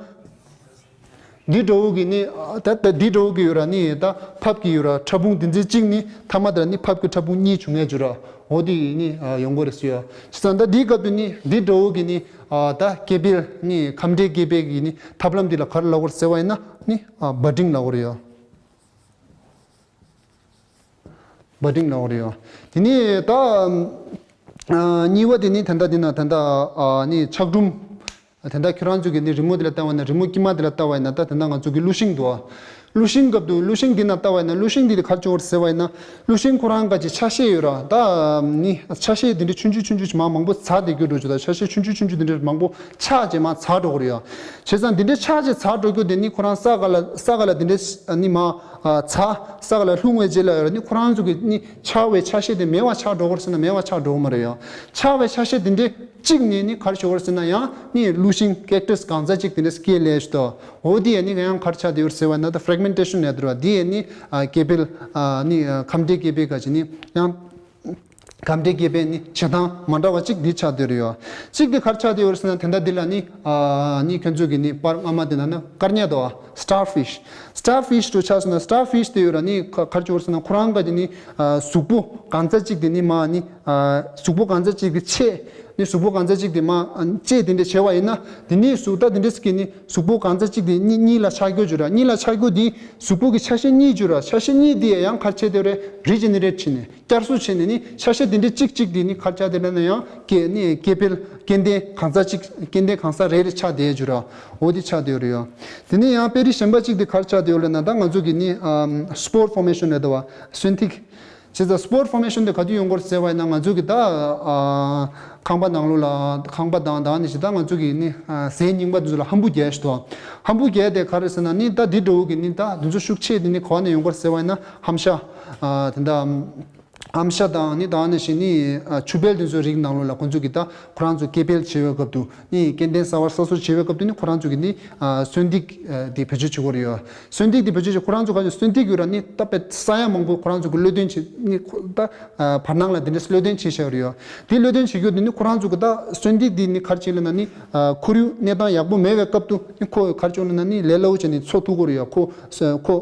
འདི་འདྲ་བོ་གི་ནི། ད་ད་འདི་འདྲ་བོ་གི་ཡོད་ར། ནི་ད་ཕག་གི་ཡོད་ར། ཕྲ་ཕུང་འདི་ཚོའི་གཅིག་ནི་མཐའ་མ་དེ་ལ་ནི་ཕག་གི་ཕྲ་ཕུང་གཉིས་བྱུང་ངེས་ཡོད་ར། འོ་དེ་ནི་ཡོང་གི་རེད་ཟེར་ཡོད། བྱས་ཙང་ད་འདིའི་སྐབས་དུ་ནི་འདི་འདྲ་བོ་གི་ནི། ད་སྐྱེ་འཕེལ་ནི་ཁམས་འབྲས་སྐྱེ་འཕེལ་གི་ནི་ཐབས་ལམ་འདི་ལ་ག་རེ་ལབ་དགོས་རེད་ཟེར་བ་ཡིན་ན་ནི་budding ལབ་དགོས་རེད་ཡོད། བ་ཌིང་ལབ་ཀྱི་ཡོད་རེད་ཡ། དེ་ནས་ད། ཨ། གཉིས་པ་དེ་ནི་ད་ལྟ་འདི་ན་ད་ལྟ་ཨ་ནི་ཆག་གྲུམ། ད་ལྟ་ཁྱོད་རང་ཚོ་གི་ནི་རི་མོ་དེ་ལ་ལྟ་བ་ན་རི་མོ་དཀྱིལ་མ་དེ་ལ་ལྟ་བ་ཡིན་ན་ད་ད་ལྟ་ང་ཚོ་གི་གླུ་ཤིང་འདུག་ཨ། གླུ་ཤིང་སྐབས་དུ་གླུ་ཤིང་འདི་ན་ལྟ་བ་ཡིན་ན་གླུ་ཤིང་འདི་དེ་ག་རེ་བྱུང་བར་ཟེར་བ་ཡིན་ན་གླུ་ཤིང་ཁོ་རང་ག་ཅིག་ཆ་ཤས་ཡོད་ར། ད་ནི་ཆ་ཤས་དེ་འདྲ་ཆུང་ཆུང་ཆུང་ཆུང་མ་མང་པོ་ཚ་དེ་རྒྱུ་འགྲོ་ཆུ་ད་ཆ་ཤས་ཆུང་ཆུང་ཆུང་ཆུང་དེ་འདྲ་མང་པོ་ཆག་ཅེས་མ་ཚ་འགྲོ་གི་རེད་ཡ། བྱས་ཙང་དེ་འདྲ་ཆག་ཅེས་ཚ་འགྲོ་རྒྱུ་དེ་ནི་ཁོ་རང་ས་ག་ལ་ས་ག་ལ་དེ་འདྲ་ནི་མ། ཨ། ཚ། ས་ག་ལ་ལྷུང་བའི་རྗེས་ལ་ཡོད་ར་ནི་ཁོ་རང་ཚོ་གི་ནི་ཆག་པའི་ཆ་ཤས་དེ་མེད་པ་ཆགས་འགྲོ་གི་རེད་ཟེར་ན་མེད་པ་ཆགས་འགྲོ་གི་མ་རེད་ཡ། ཆག་པའི་ཆ་ཤས་དེ་འདྲའི་གཅིག་ནས་ནི་ག་རེ་ཞུ་གི་རེད་ཟེར་ན་ཡང་ནི་གླུ་ཤིང་ཀེག་ཊས་གང་ཚ་གཅིག་དེ་འདྲ་སྐྱེས་ལས་ཞུ་དོ། འོ་དེ་ཡ་ནི་ཡང་ག་རེ་ཆགས་བསྡད་ཡོད་རེད་ཟེར་བ་ན་ད་ཕྲེག་མེན་ཊེ་ཤན་ལབ་དེ་རེད་བ། དེ་ཡ་ནི་ཨ་སྐྱེ་འཕེལ་ཨ་ནི་ཨ་ཁམས་འདྲེས་སྐྱེ་འཕེལ་ག་ཅིག་ནི་ཡང་། ཁམས་འདྲེས་སྐྱེ་འཕེལ་ནི་བྱེད་སྟངས་མ་འདྲ་བ་གཅིག་འདི་ཆགས་བསྡད་རེད་ཡོད། གཅིག་འདི་ག་རེ་ཆགས་བསྡད་ཡོད་རེད་ཟེར་ན་དེ་འདྲ་འདི་ལ་ནི་ཨ་ནི་ཁྱོད་ཚོ་གི་ནི་པར་སྔ་མ་དེ་ན་ནི་སྐར་ཉ་དོ། སི་ཊར་ཕིཤ། སི་ཊར་ཕིཤ་དུ་ཆགས་སོང་ན་སི་ཊར་ཕིཤ་དེ་ཡོད་ར་ནི་ག་ག་རེ་བྱུང་རེད་ཟེར་ན་ཁོ་རང་ག་དེ་ནི་ཨ་གཟུགས་པོ་གང་ཚ་གཅིག་དེ་ནི་མ་ནི་ཨ་གཟུགས་པོ་གང་ཚ་གཅིག་དེ་ཆད་ནི་གཟུགས་པོ་གང་ཚ་གཅིག་དེ་མ་ཨ་བཅད་དེ་འདྲ་བྱས་པ་ཡིན་ན་དེ་ནི་གཟུགས་ད་དེ་འདྲ་ཟེར་གི་ནི་གཟུགས་པོ་གང་ཚ་གཅིག་དེ་གཉིས་གཉིས་ལ་ཆགས་རྒྱུ་བྱུང་ར། གཉིས་ལ་ཆགས་རྒྱུ་དེ་གཟུགས་པོ་གི་ཆ་ཤས་གཉིས་བྱུང་ར། ཆ་ཤས་གཉིས་དེ་ཡང་ག་རེ་བྱས་དེ་རེད། རི་ཇེ་ནེ་རེཊ་བྱས་ནས། བསྐྱར་གསོ་བྱས་ནས་ནི་ཆ་ཤས་དེ་འདྲའི་གཅིག་གཅིག་དེ་ནི་ག་རེ་ཆགས་བསྡད་ན་ཡང་སྐྱེ་ནི་སྐྱེ་འཕེལ་སྐྱེ་ལྡན་གང་ས་གཅིག་སྐྱེ་ལྡན་གང་ས་རེ་རེ་ཆགས་བསྡད་ཡོད་ར། འོ་དེ་ཆགས་བསྡད་ཡོད་རེད་ཡ། དེ་ནས་ཡང་དཔེ་རིས་གཞན་པ་གཅིག་དེ་ག་རེ་ཆགས་བསྡད་ཡོད་ལབ་ན་ད་ང་ཚོ་གི་ནི་ཨམ་སི་པོར་ཕོར་མེ་ཤན་རེད་དོ་བ། སོན་ཐིག་བྱས་ཙང་སི་པོར་ཕོར་མེ་ཤན་དེ་ག་དུས་ཡོང་གི་རེད་ཟེར་བ་ཡིན་ན་ང་ཚོ་གི་ད་ཨ་ཁང་པ་ནང་ལོགས་ལ་ཁང་པ་དང་ད་ནི་ཞིག་ད་ང་ཚོ་གི་ནི་ཨ་ཟས་རྙིང་པ་དེ་ཚོ་ལ་ཧམ་བུ་རྒྱག་ཞིག་དོ། ཧམ་བུ་རྒྱག་དེ་ག་རེ་ཟེར་ན་ནི་ད་འདི་འདྲ་བོ་གི་ནི་ད་དེ་ཚོ་ཤུགས་ཆེ་དེ་ནི་ག་བ་ནས་ཡོང་གི་རེད་ཟེར་བ་ཡིན་ན་ཧམ་ཤ་ཨ་དེ་འདྲ། ཨམ་ཤ་དང་ནི་ད་ནི་ཞིག་ནི་ཨ་ཆུ་བལ་དེ་ཚོའི་རིགས་ནང་ལོགས་ལ་ཁོང་ཚོ་གི་ད་ཁོ་རང་ཚོ་སྐྱེ་འཕེལ་བྱེད་པའི་སྐབས་དུ་ནི་སྐྱེ་ལྡན་གསར་པ་གསར་གསོ་བྱེད་པའི་སྐབས་དུ་ནི་ཁོ་རང་ཚོ་གི་ནི་ཨ་སོན་ཐིག་ཨ་དེ་བེད་སྤྱོད་བྱེད་དགོས་རེད་ཡོད། སོན་ཐིག་དེ་བེད་སྤྱོད་བྱེད་ཁོ་རང་ཚོ་ག་ཚོད་སོན་ཐིག་ཡོད་ར་ནི་ད་དཔེ་ས་ཡ་མང་པོ་ཁོ་རང་ཚོ་གི་གློད་གདན་བྱེད་ནི་ཁོ་ད་ཨ་བར་སྣང་ལ་དེ་འདྲ་གློད་གདན་བྱེད་བཞག་ཡོད་རེད་ཡོད། དེ་གློད་གདན་བྱེད་རྒྱུ་དེ་ནི་ཁོ་རང་ཚོ་གི་ད་སོན་ཐིག་དེ་ནི་ག་རེ་བྱེད་ལབ་ན་ནི་ཨ་ཁོར་ཡུག་གནས་སྟངས་ཡག་པོ་མེད་པའི་སྐབས་དུ་ནི་ཁོ་ག་རེ་བྱུང་ལབ་ན་ནི་ལས་སླ་བོ་བྱས་ནས་འཚོ་ཐུབ་ཀྱི་རེད་ཡོད། ཁོ་ཁོ་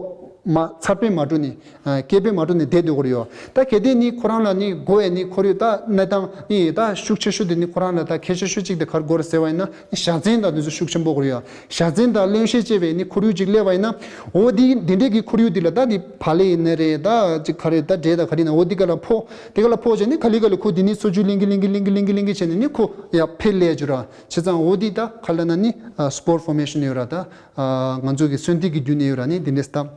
མ་ཚར་པས་མ་འགྲོ་ནི། ཨ་སྐྱེ་འཕེལ་མ་འགྲོ་ནས་བསྡད་སྡོད་ཀྱི་ཡོད། ད་གལ་ཏེ་ནི་ཁོ་རང་ལ་ནི་དགོས་ཡས་ནི་ཁོར་ཡུག་ད་གནས་སྟངས་ནི་ད་ཤུགས་ཆེ་ཤོས་དེ་ནི་ཁོ་རང་ལ་ད་གལ་ཆེ་ཤོས་གཅིག་དེ་ག་རེ་དགོས་རེད་ཟེར་བ་ཡིན་ན་ནི་བཞའ་ཚན་དང་དེ་ཚོ་ཤུགས་ཆེན་པོ་དགོས་ཀྱི་ཡོད། བཞའ་ཚན་དང་རློན་གཤེར་བཅས་པའི་ནི་ཁོར་ཡུག་ཅིག་སླེབས་པ་ཡིན་ན་འོ་དེ་འདི་འདྲས་ཀྱི་ཁོར་ཡུག་འདི་ལ་ད་ནི་བག་ལེབ་ཡིན་ན་རེད། ད་ཅིག་ག་རེ་ད་འབྲས་ད་ག་རེ་ཡིན་ན་འོ་འདི་ག་ལ་ཕོག་དེ་ག་ལ་ཕོག་བྱས་ནི་ག་ལེ་ག་ལེ་ཁོ་འདི་ནི་འཚོ་བཅུད་ལེན་གི་ལེན་གི་ལེན་གི་ལེན་གི་ལེན་གི་བྱས་ནས་ནི་ཁོ་ཡར་འཕེལ་སླེབས་ཀྱི་རེད། བྱས་ཙང་འོ་འདི་ད་ག་ལབ་ན་ནི་ཨ་སི་པོར་ཕོར་མེ་ཤན་ཡོད་ར། ད་ཨ་ང་ཚོ་གི་སོན་ཐིག་གི་བརྒྱུད་ནས་ཡོད་ར་ནི་འདི་འདྲས་ད།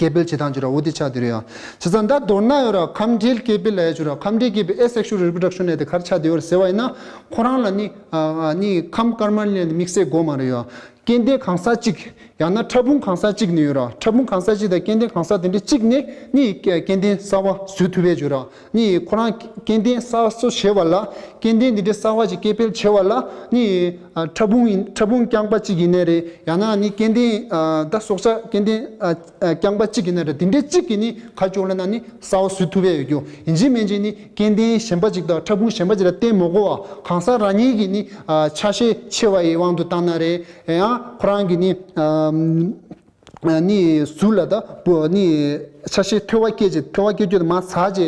སྐྱེ་འཕེལ་བྱེད་སྟངས་བྱེད་ར་འོ་དེ་ཆགས་བསྡད་ཡོད་ཡ། བྱས་ཙང་ད་མདོར་ན་ཡོད་ར་ཁམས་འབྲེལ་སྐྱེ་འཕེལ་ལབ་ཡ་བྱེད་ར་ཁམས་འབྲེལ་སྐྱེ་འཕེལ་Asexual Reproduction ལབ་དེ་ག་རེ་ཆགས་བསྡད་ཡོད་རེད་ཟེར་བ་ཡིན་ན་ཁོ་རང་ལ་ནི་ཨ་ནི་ཁམས་དཀར་དམར་ལ་ནི་དམིགས་བསལ་དགོས་མ་རེད་ཡ། སྐྱེ་ལྡན་གང་ཟག་གཅིག་ཡང་ན་ཕྲ་ཕུང་གང་ཟག་གཅིག་ནས་ཡོད་ར་ཕྲ་ཕུང་གང་ཟག་གཅིག་དང་སྐྱེ་ལྡན་གང་ཟག་དེ་འདྲ་གཅིག་ནས་ནི་སྐྱེ་ལྡན་གསར་པ་བཟོ་ཐུབ་པའི་བྱེད་ར་ནི་ཁོ་རང་སྐྱེ་ལྡན་གསར་པ་བཟོ་བྱེད་པ་ལ་སྐྱེ་ལྡན་དེ་འདྲ་གསར་པ་ཅིག་སྐྱེ་འཕེལ་བྱེད་པ་ལ་ནི་ཨ་ཕྲ་ཕུང་ཡིན་ཕྲ་ཕུང་རྐྱང་པ་གཅིག་ཡིན་ནའི་རེད། ཡང་ན་ནི་སྐྱེ་ལྡན་ཨ་ད་སྲོག་ཆགས་སྐྱེ་ལྡན་ཨ་ཨ་རྐྱང་པ་གཅིག་ཡིན་ན་རེད། དེ་འདྲའི་གཅིག་གིས་ནི་ག་ཅོག་ལ་ན་ནི་གསར་པ་བཟོ་ཐུབ་པ་ཡོད་རྒྱུ་ཡིན་གཅིག་མིན་གཅིག་ནི་སྐྱེ་ལྡན་གཞན་པ་གཅིག་དང་ཕྲ་ཕུང་གཞན་པ་གཅིག་ལ་བརྟེན་མི་དགོས་པ་གང་ཟག་རང་ཉིད་ཀྱི་ནི་ཨ་ཆ་ཤས་ཆེ་བ་ཡི་དབང་དུ་བཏང་ན་རེད། ཡང་ཁོ་རང་གི་ནི་ཨ་ནི་གཟུགས་ལ་ད་བུ་ནི་ཆ་ཤས་མཐོ་བ་སྐྱེ་ཅིག་མཐོ་བ་སྐྱེ་རྒྱུ་དེ་མ་ཚ་ཅེ་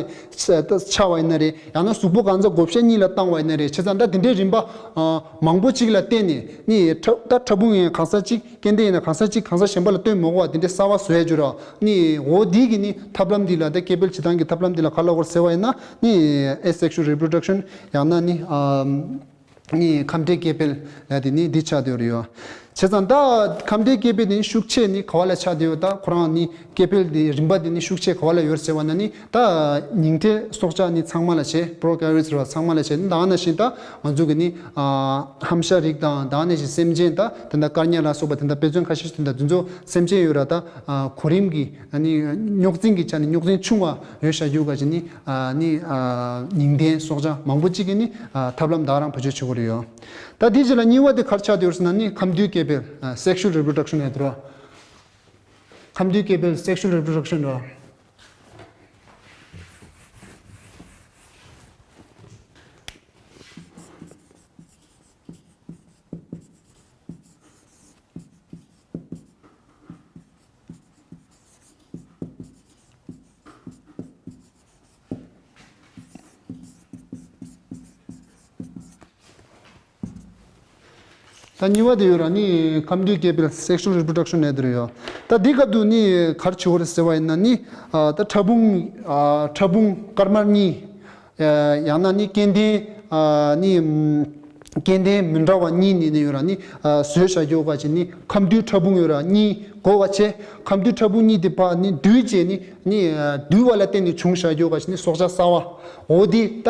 ཆ་བ་ཡིན་ན་རེད། ཡང་ན་གཟུགས་པོ་གང་ཚ་བགོ་བཤའ་གཉིས་ལ་བཏང་བ་ཡིན་ན་རེད། བྱས་ཙང་ད་དེ་འདྲའི་རིམ་པ་ཨ་མང་པོ་གཅིག་ལ་བརྟེན་ནས་ནི་ཕྲ་ད་ཕྲ་ཕུང་ཡིན་གང་ཟག་གཅིག་སྐྱེ་ལྡན་ཡིན་ན་གང་ཟག་གཅིག་གང་ཟག་གཞན་པ་ལ་བརྟེན་མི་དགོས་པ་དེ་འདྲའི་གསར་པ་བཟོ་ཡ་བྱེད་ར། ནི་འོ་དེ་གི་ནི་ཐབས་ལམ་འདི་ལ་ད་སྐྱེ་འཕེལ་བྱེད་སྟངས་ཀྱི་ཐབས་ལམ་འདི་ལ་ག་ལབ་དགོས་ཟེར་བ་ཡིན་ན་ནི་Asexual Reproduction ཡང་ན་ནི་ཨ་ནི་ཁམས་འབྲེལ་སྐྱེ་འཕེལ་ལབ་དེ་ནི་འདི་ཆགས་བསྡད་ཡོད་རེད་ཡ། བྱས་ཙང་ད་ཁམས་འབྲེལ་སྐྱེ་འཕེལ་དེ་ནི་ཤུགས་ཆེ་ནི་ག་བ་ལ་ཆགས་བསྡད་ཡོད། ད་ཁོ་རང་ནི་སྐྱེ་འཕེལ་དེ་རིམ་པ་དེ་ནི་ཤུགས་ཆེ་ག་བ་ལ་ཡོད་ཟེར་བ་ན་ནི་ད་ཉིང་ཁྲི་སྲོག་ཆགས་ནི་ཚང་མ་ལ་བྱས་Prokaryotes ཟེར་བ་ཚང་མ་ལ་བྱས་ནི་ད་ནང་བཞིན་ད་ང་ཚོ་གི་ནི་ཨ་ཧམ་ཤ་རིགས་དང་ད་ནང་བཞིན་སེམས་ཅན་ད་དེ་འདྲ་དཀར་ཉ་ལ་སོགས་པ་དེ་འདྲ་དཔེ་མཚོན་ཁ་ཤས་དེ་འདྲ་དེ་ཚོ་སེམས་ཅན་ཡོད་ར། ད་ཨ་གོ་རིམ་གྱི་ཨ་ནི་རྙོག་འཛིང་གི་ཆ་ནས་རྙོག་འཛིང་ཆུང་བ་ཡོད་བཞག་རྒྱུ་ག་ཅིག་ནི་ཨ་ནི་ཨ་ཉིང་ལྡན་སྲོག་ཆགས་མང་པོ་གཅིག་གིས་ནི་ཨ་ཐབས་ལམ་ད་རང་བེད་སྤྱོད་བྱེད་ཀྱི་རེད་ཡོད། ད་དེའི་རྗེས་ལ་གཉིས་པ་དེ་ག་རེ་ཆགས་བསྡད་ཡོད་ཟེར་ན་ནི་ཁམས་འདུས་སྐྱེ་འཕེལ་ཨ་Sexual Reproduction ཡོད་དོ། ཁམས་འདུས་སྐྱེ་འཕེལ་Sexual Reproduction རེད། ད་གཉིས་པ་དེ་ཡོད་ར་ནི་ཁམས་འདུས་སྐྱེ་འཕེལ་sexual reproduction ནས་དེ་རུ་ཡོད། ད་འདི་སྐབས་དུ་ནི་ག་རེ་བྱེད་དགོས་རེད་ཟེར་བ་ཡིན་ན་ནི། ད་ཕྲ་ཕུང་ཕྲ་ཕུང་དཀར་དམར་གཉིས། ཡང་ན་ནི་སྐྱེ་ལྡན་ནི། སྐྱེ་ལྡན་མི་འདྲ་བ་གཉིས་ནི་ནི་ཡོད་ར་ནི། བཟོས་བཞག་རྒྱུ་ག་ཅིག་ནི་ཁམས་འདུས་ཕྲ་ཕུང་ཡོད་ར་གཉིས་དགོས་པ་བྱས། ཁམས་འདུས་ཕྲ་ཕུང་གཉིས་དེ་ཕར་ནི་འདུས་བྱས་ནི་ནི། འདུས་པ་ལ་བརྟེན་ནས་བྱུང་བཞག་རྒྱུ་ག་ཅིག་ནི་སྲོག་ཆགས་གསར་བ། འོ་དེ་ད་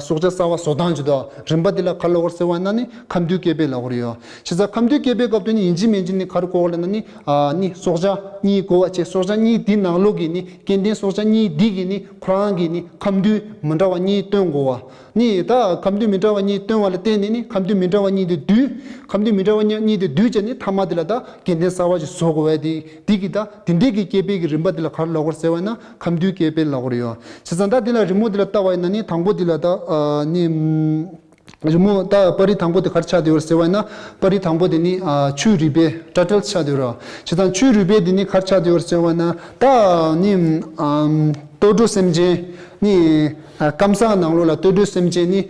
སྲོག་ཆགས་གསར་བ་བཟོ་སྟངས་ཅིག་འདུག་རིམ་པ་དེ་ལ་ག་ལབ་དགོས་ཟེར་བ་ན་ནི་ཁམས་འདུས་སྐྱེ་འཕེལ་ལབ་དགོས་རེད་ཡོད། བྱས་ཙང་ཁམས་འདུས་སྐྱེ་འཕེལ་སྐབས་དུ་ནི་ཡིན་གཅིག་མིན་གཅིག་ནི་ག་རེ་དགོས་ལབ་ན་ནི། ནི་སྲོག་ཆགས་གཉིས་དགོས་པ་བྱས། སྲོག་ཆགས་གཉིས་དེ་ནང་ལོགས་ཀྱི་ནི་སྐྱེ་ལྡན་སྲོག་ཆགས་གཉིས་དེ་གི་ནི་ཁོ་རང་གི་ནི་ཁམས་འདུས་མི་འདྲ་བ་གཉིས་བཏོན་དགོས་པ། ནི་ད་ཁམས་འདུས་མི་འདྲ་བ་གཉིས་བཏོན་པ་ལ་བརྟེན་ནས་ནི་ཁམས་འདུས་མི་འདྲ་བ་གཉིས་དེ་འདུས། ཁམས་འདུས་མི་འདྲ་བ་གཉིས་དེ་འདུས་བྱས་ནི་མཐའ་མ་དེ་ལ་ད་སྐྱེ་ལྡན་གསར་བ་ཞིག་བཟོ་དགོས་པ་དེ་དེ་གི་ད་དེ་འདྲས་ཀྱི་སྐྱེ་འཕེལ་གྱི་རིམ་པ་དེ་ལ་ག་རེ་ལབ་དགོས་ཟེར་བ་ན་ཁམས་འདུས་སྐྱེ་འཕེལ་ལབ་དགོས་རེད་ཡོད། བྱས་ཙང་ད་དེ་ལ་རི་མོ་དེ་ལ་ལྟ་བ་ཡིན་ན་ནི་དང་པོ་དེ་ལ་ད་ནི། རི་མོ་ད་པར་རིས་དང་པོ་དེ་ག་རེ་ཆགས་བསྡད་ཡོད་ཟེར་བ་ཡིན་ན། པར་རིས་དང་པོ་དེ་ནི་ཆུའི་རུས་སྦལ་turtles ཆགས་བསྡད་ཡོད་རེད། བྱས་ཙང་ཆུའི་རུས་སྦལ་དེ་ནི་ག་རེ་ཆགས་བསྡད་ཡོད་ཟེར་བ་ན་ད་ནི་ལྟོ་འགྲོ་སེམས་ཅན་ནི། སྐམ་ས་ནང་ལོགས་ལ་ལྟོ་འགྲོ་སེམས་ཅན་ནི།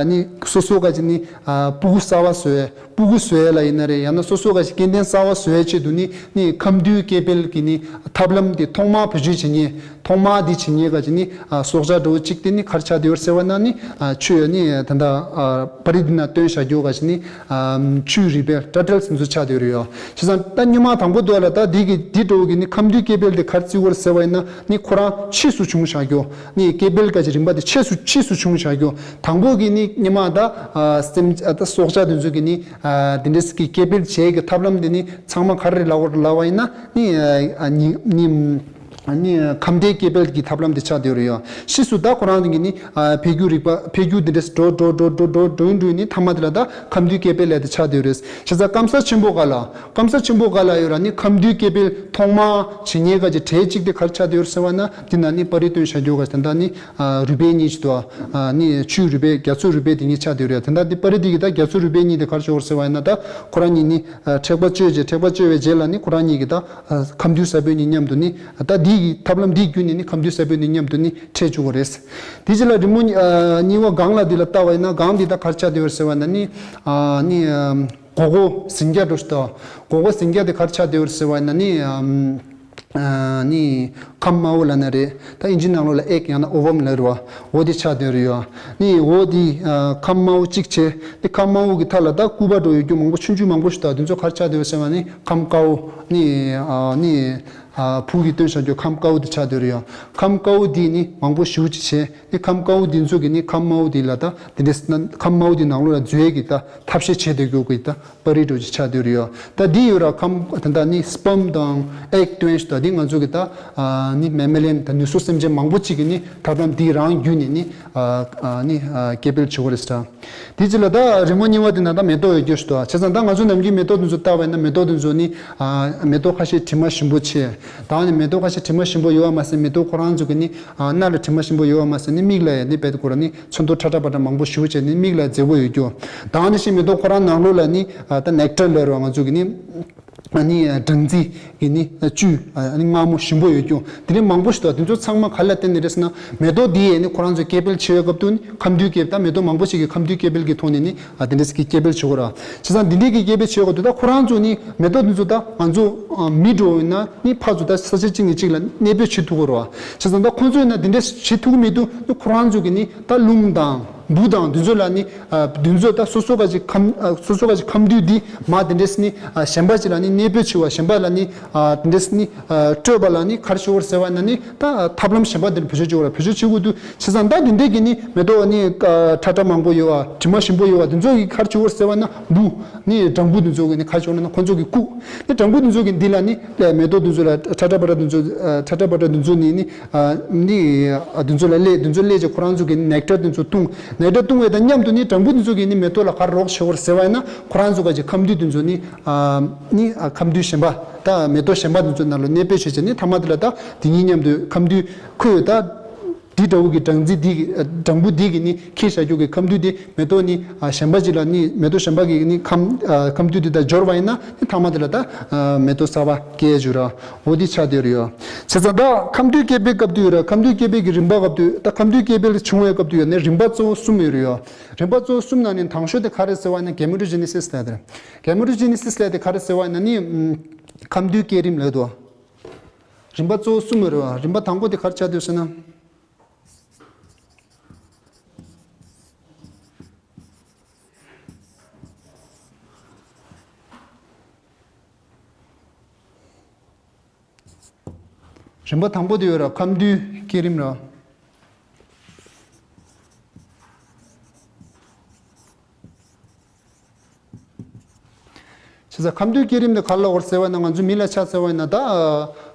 ནི་སོ་སོ་ག་ཅིག་ནི་སྤུ་གུ་གསར་བ་བཟོ་ཡས། སྤུ་གུ་བཟོ་ཡས་ལ་ཡིན་ན་རེད། ཡང་ན་སོ་སོ་ག་ཅིག་སྐྱེ་ལྡན་གསར་བ་བཟོ་ཡས་ཆེད་དུ་ནི་ནི་ཁམས་འདུས་སྐྱེ་འཕེལ་གྱི་ནི་ཐབས་ལམ་དེ་ཐོག་མར་བེད་སྤྱོད་བྱེད་མཁན། ཐོག་མར་འདི་བྱེད་མཁན་ག་ཅིག་ནི་སྲོག་ཆགས་འདྲ་བོ་གཅིག་དེ་ནི་ག་རེ་ཆགས་བསྡད་ཡོད་ཟེར་བ་ན་ནི་ཆུ་ཡོད་ནི་ད་ལྟ་པར་རིས་འདི་ན་སྟོན་བཞག་རྒྱུ་ག་ཅིག་ནི་ཆུའི་རུས་སྦལ་turtles འདི་ཚོ་ཆགས་བསྡད་ཡོད་རེད་ཡོད། བྱས་ཙང་ད་སྔོན་མ་དང་པོ་དེ་ལ་ད་འདི་གི་འདི་འདྲ་བོ་གི་ནི་ཁམས་འདུས་སྐྱེ་འཕེལ་དེ་ག་རེ་བརྩི་དགོས་རེད་ཟེར་བ་ཡིན་ན་ནི་ཁོ་རང་ཕྱིས་སུ་བྱུང་བཞག་རྒྱུ། ནི་སྐྱེ་འཕེལ་ག་ཅིག་རིམ་པ་དེ་ཕྱིས་སུ་ཕྱིས་སུ་བྱུང་བཞག་རྒྱུ། དང་པོ་གི་ནི་སྔོན་མ་ད་སེམས་ད་སྲོག་ཆགས་དེ་ཚོ་གི་ནི་དེ་འདྲ་ཞིག་གི་སྐྱེ་འཕེལ་བྱེད་ཀྱི་ཐབས་ལམ་དེ་ནི་ཚང་མ་ག་རེ་རེད་ལབ་དགོས་རེད་ལབ་པ་ཡིན་ན་ནི་ནི། ནི་ཁམས་འདུས་སྐྱེ་འཕེལ་གྱི་ཐབས་ལམ་དེ་ཆགས་བསྡད་ཡོད་རེད་ཡ། ཕྱིས་སུ་ད་ཁོ་རང་གི་ནི་འཕེལ་འགྱུར་རིག་པ་འཕེལ་འགྱུར་དེ་འདྲས་འགྲོ་འགྲོ་འགྲོ་འགྲོ་འགྲོ་འགྲོ་ཡིན་འགྲོ་ཡིན་ནི་མཐའ་མ་དེ་ལ་ད་ཁམས་འདུས་སྐྱེ་འཕེལ་ལབ་དེ་ཆགས་བསྡད་ཡོད་རེད། བྱས་ཙང་སྐམ་ས་ཆེན་པོ་ག་ལ་སྐམ་ས་ཆེན་པོ་ག་ལ་ཡོད་ར་ནི་ཁམས་འདུས་སྐྱེ་འཕེལ་ཐོག་མ་བྱེད་མཁན་ག་ཅིག་གྲས་གཅིག་དེ་ག་རེ་ཆགས་བསྡད་ཡོད་རེད་ཟེར་བ་ན་འདི་ན་ནི་པར་རིས་སྟོན་བྱ་རྒྱུ་ག་ད་ལྟ་ནི་རུས་སྦལ་གཉིས་ཅིག་འདུག་ནི་ཆུའི་རུས་སྦལ་རྒྱ་མཚོའི་རུས་སྦལ་དེ་གཉིས་ཆགས་བསྡད་ཡོད་རེད། ད་ལྟ་འདི་པར་རིས་དེ་གི་ད་རྒྱ་མཚོའི་རུས་སྦལ་གཉིས་དེ་ག་རེ་བྱེད་ཡོད་རེད་ཟེར་བ་ཡིན་ན་ད་ཁོ་རང་གཉིས་ནི་མཁྲེགས་པ་གཅོད་རྗེས་མཁྲེགས་པ་གཅོད་པའི་རྗེས་ལ་ནི་ཁོ་རང་གཉིས་ཀྱི་ད། ཁམས་འདུས་ས་བོན་གཉིས་མཉམ་དུ་ནི་ད་འདི་གི་ཐབས་ལམ་འདི་བརྒྱུད་ནས་ནི་ཁམས་འདུས་ས་བོན་གཉིས་མཉམ་དུ་ནི་འཕྲད་བཅུག་གི་རེད། དེ་རྗེས་ལ་རི་མོ་གཉིས་པ་སྒང་ལ་འདི་ལ་ལྟ་བ་ཡིན་ན་སྒང་འདི་ད་ག་རེ་ཆགས་བསྡད་ཡོད་ཟེར་བ་ན་ནི་ནི་སྒོར་སྒོར་ཟིང་སྐྱ་འགྲོ་ཞིག་ད་སྒོར་སྒོར་ཟིང་སྐྱ་དེ་ག་རེ་ཆགས་བསྡད་ཡོད་ཟེར་བ་ན་ནི་ནི་ཁམས་དམར་པོ་ལབ་ན་རེད། ད་ཨིན་ཇི་ནང་ལོགས་ལ་egg ཡང་ན་ovum ལབ་རེད་བ། འོ་དེ་ཆགས་བསྡད་ཡོད་རེད་ཡ། ནི་འོ་དེ་ཁམས་དམར་པོ་གཅིག་བྱས་ནི་ཁམས་དམར་པོ་གི་མཐའ་ལ་ད་སྐུད་པ་འགྲོ་ཡོད་རྒྱུ་མང་པོ་ཆུང་ཆུང་མང་པོ་ཞིག་ད་དེ་ཚོ་ག་རེ་ཆགས་བསྡད་ཡོད་ཟེར་བ་ནི་ཁམས་དཀར་པོ་ནི་ནི། བུ་གིས་སྟོན་བཞག་རྒྱུ་ཁམས་དཀར་པོ་དེ་ཆགས་བསྡད་ཡོད་རེད་ཡ། ཁམས་དཀར་པོ་དེ་ནི་མང་པོ་ཞེ་པོ་ཅིག་བྱས་ནི་ཁམས་དཀར་པོ་དེ་ཚོ་གི་ནི་ཁམས་དམར་པོ་དེ་ལ་ད་དེ་འདྲས་ན་ཁམས་དམར་པོ་དེ་ནང་ལོགས་ལ་འཛུལ་ཡས་ཀྱི་ད་ཐབས་ཤེས་བྱས་བསྡད་རྒྱུ་གི་ད་པར་རིས་འདྲ་ཅིག་ཆགས་བསྡད་ཡོད་རེད་ཡ། ད་འདི་ཡོད་ར་ཁམས་ད་ད་ནི་sperm དང་egg སྟོན་ཞིག་ད་འདི་ང་ཚོ་གི་ད་ནི་mammalian ད་ནུས་གསོ་སེམས་ཅན་མང་པོ་ཅིག་གི་ནི་ཐབས་ལམ་འདི་རང་བརྒྱུད་ནས་ནི་ནི་སྐྱེ་འཕེལ་བྱེད་ཀྱི་རེད་ཟེར། དེ་རྗེས་ལ་ད་རི་མོ་གཉིས་པ་དེ་ན་ད་མེ་ཏོག་ཡོད་རྒྱུ་ཞིག་འདུག་བྱས་ཙང་ད་ང་ཚོ་ནམ་རྒྱུན་མེ་ཏོག་དེ་ཚོ་བལྟ་བས་ན་མེ་ཏོག་དེ་ཚོ་ནི་མེ་ཏོག་ཁ་ཤས་དྲི་མ་ཞིམ་པོ་ཆེ། ད་ནི་མེ་ཏོག་ཁ་ཤས་དྲི་མ་ཞིམ་པོ་ཡོད་པ་མ་ཟད་མེ་ཏོག་ཁོ་རང་ཚོ་གི་ནི་སྣ་ལ་དྲི་མ་ཞིམ་པོ་ཡོད་པ་མ་ཟད་ནི་མིག་ལ་ཡང་ནི་བལྟ་དགོས་ར་ནི་ཚོན་མདོག་ཁྲ་ཁྲ་འབར་འབར་མང་པོ་ཞེ་པོ་བྱས་ནི་མིག་ལ་མཛེས་པོ་ཡོད་རྒྱུ། ད་ནི་ཤི་མེ་ཏོག་ཁོ་རང་ནང་ལོགས་ལ་ནི་ད་nectar ལབ་ར་ང་ཚོ་གི་ནི། ཨ་ནི་སྦྲང་རྩི་གི་ནི་བཅུད་ཨ་ནི་མངར་མོ་ཞིམ་པོ་ཡོད་རྒྱུ་དེ་འདྲའི་མང་པོ་ཞིག་འདུག་དེ་ཚོ་ཚང་མ་ག་ལ་བརྟེན་ནས་རེད་ཟེར་ན་མེ་ཏོག་འདི་ཡས་ནི་ཁོ་རང་ཚོ་སྐྱེ་འཕེལ་བྱེད་པའི་སྐབས་དུ་ནི་ཁམས་འདུས་སྐྱེ་ད་མེ་ཏོག་མང་པོ་ཞིག་གི་ཁམས་འདུས་སྐྱེ་འཕེལ་གྱི་ཐོག་ནས་ནི་ཨ་དེ་འདྲ་ཞིག་གི་སྐྱེ་འཕེལ་བྱེད་དགོས་ར། བྱས་ཙང་འདི་འདྲའི་གི་སྐྱེ་འཕེལ་བྱེད་དགོས་འདུག་ད་ཁོ་རང་ཚོ་ནི་མེ་ཏོག་འདི་ཚོ་ད་ང་ཚོ་མི་འགྲོ་ཡིན་ན་ནི་ཕར་ཚུར་ད་ས་ཆ་གཅིག་ནས་གཅིག་ལ་གནས་སྤོས་བྱེད་ཐུབ་ཀྱི་རེད་བ། བྱས་ཙང་ད་ཁོ་ཚོས་ན་འདི་འདྲ་བྱེད་ཐུབ་ཀྱི་མི་འདུག་ནི་ཁོ་རང་ཚོ་གི་ནི་ད་རླུང་དང་འབུ་དང་འདི་ཚོ་ལ་ནི་ཨ་འདི་ཚོ་ད་སོ་སོ་ག་ཅིག་ཁམས་ཨ་སོ་སོ་ག་ཅིག་ཁམས་འདུས་འདི་མ་དེ་འདྲས་ནི་ཨ་གཞན་པ་ཅིག་ལ་ནི་གནས་སྤོས་བྱེད་པ་གཞན་པ་ལ་ནི་ཨ་དེ་འདྲས་ནི་ཨ་སྤྲོད་པ་ལ་ནི་ག་རེ་ཞུ་དགོས་རེད་ཟེར་བ་ན་ནི་ད་ཐབས་ལམ་གཞན་པ་དེ་འདྲ་བེད་སྤྱོད་བྱེད་དགོས་རེད། བེད་སྤྱོད་བྱེད་དགོས་འདུག་བྱས་ཙང་ད་དེ་འདྲས་ཀྱི་ནི་མེ་ཏོག་ནི་ཨ་ཁྲ་ཁྲ་མང་པོ་ཡོད་པ་དྲི་མ་ཞིམ་པོ་ཡོད་པ་དེ་ཚོ་གི་ག་རེ་ཞུ་དགོས་རེད་ཟེར་བ་ན་འབུ་ནི་སྦྲང་བུ་དེ་ཚོ་གི་ནི་ག་རེ་ཞུ་དགོས་ན་ཁོ་ཚོ་གི་སྐུ་ནི་སྦྲང་བུ་དེ་ཚོ་གི་འདི་ལ་ནི་ལས་མེ་ཏོག་དེ་ཚོ་ལ་ཁྲ་ཁྲ་འབར་འབར་དེ་ཚོ་ཨ་ཁྲ་ཁྲ་འབར་འབར་དེ་ཚོ་ནི་ནི་ཨ་ནི་ཨ་དེ་ཚོ་ལ་ལས་དེ་ཚོ་ལས་ཀྱི་ཁོ་རང་ཚོ་གི་ནི་ནེག་ཊར་དེ་ཚོ་བཏུང་། ནེག་ཊར་བཏུང་བའི་དང་མཉམ་དུ་ནི་སྦྲང་བུ་དེ་ཚོ་གི་ནི་མེ་ཏོག་ལ་ག་རེ་རོགས་བྱེད་དགོས་རེད་ཟེར་བ་ཡིན་ན་ཁོ་རང་ཚོ་ག་ཅིག་ཁམས་འདུས་དེ་ཚོ་ནི་ཨ་ནི་ཨ་ཁམས་འདུས་གཞན་པ་ད་མེ་ཏོག་གཞན་པ་དེ་ཚོ་ནང་ལ་གནས་སྤོས་བྱས་བྱས་ནི་མཐའ་མ་དེ་ལ་ད་དེ་གཉིས་མཉམ་དུ་ཁམས་འདུས་ཁོས་ད་ འདི་འདྲ་བོ་གི་སྦྲང་རྩི་འདི་གི་སྦྲང་བུ་འདི་གི་ནི་ཁྱེར་བཞག་རྒྱུ་གི་ཁམ་འདུས་དེ་མེ་ཏོག་ནི་གཞན་པ་ཅིག་ལ་ནི་མེ་ཏོག་གཞན་པ་གི་ནི་ཁམ་ཁམ་འདུས་དེ་དང་སྦྱོར་བ་ཡིན་ན་ནི་ཐ་མ་དེ་ལ་ད་མེ་ཏོག་གསར་པ་སྐྱེ་རྒྱུ་ར། འོ་འདི་ཆགས་བསྡད་ཡོད་རེད་ཡོ། བྱས་ཙང་ད་ཁམ་འདུས་སྐྱེ་འཕེལ་སྐབས་དུས་ཡོད་ར། ཁམ་འདུས་སྐྱེ་འཕེལ་གྱི་རིམ་པ་སྐབས་དུས་ད་ཁམ་འདུས་སྐྱེ་འཕེལ་བྱུང་བའི་སྐབས་དུས་ཡོད་ནི་རིམ་པ་གཙོ་བོ་གསུམ་ཡོད་རེད་ཡོ། རིམ་པ་གཙོ་བོ་གསུམ་ནང་ནས་དང་ཤོས་དེ་ག་རེ་ཟེར་བ་ཡིན་ན་གེ་མོ་ཊོ་ཇེ་ནེ་སིས་ལབ་དེ་རེད། གེ་མོ་ཊོ་ཇེ་ནེ་སིས་ལབ་དེ་ག་རེ་ཟེར་བ་ཡིན་ན་ནི་ཁམ་འདུས་སྐྱེ་རིམ་ལབ་འདུག་རིམ་པ་གཙོ་བོ་གསུམ་ཡོད་རེད་བ། རིམ་པ་དང་པོ་དེ་ག་རེ་ཆགས་འདུག་ཟེར་ན། རིམ་པ་དང་པོ་དེ་ཡོད་ར། ཁམ་འདུས་སྐྱེ་རིམ་ར། བྱས་ཙང་ཁམ་འདུས་སྐྱེ་རིམ་དེ་ག་རེ་ལབ་དགོས་རེད་ཟེར་བ་ཡིན་ན། ང་ཚོ་མི་ལ་ཆ་བཞག་པ་ཡིན་ན་ད་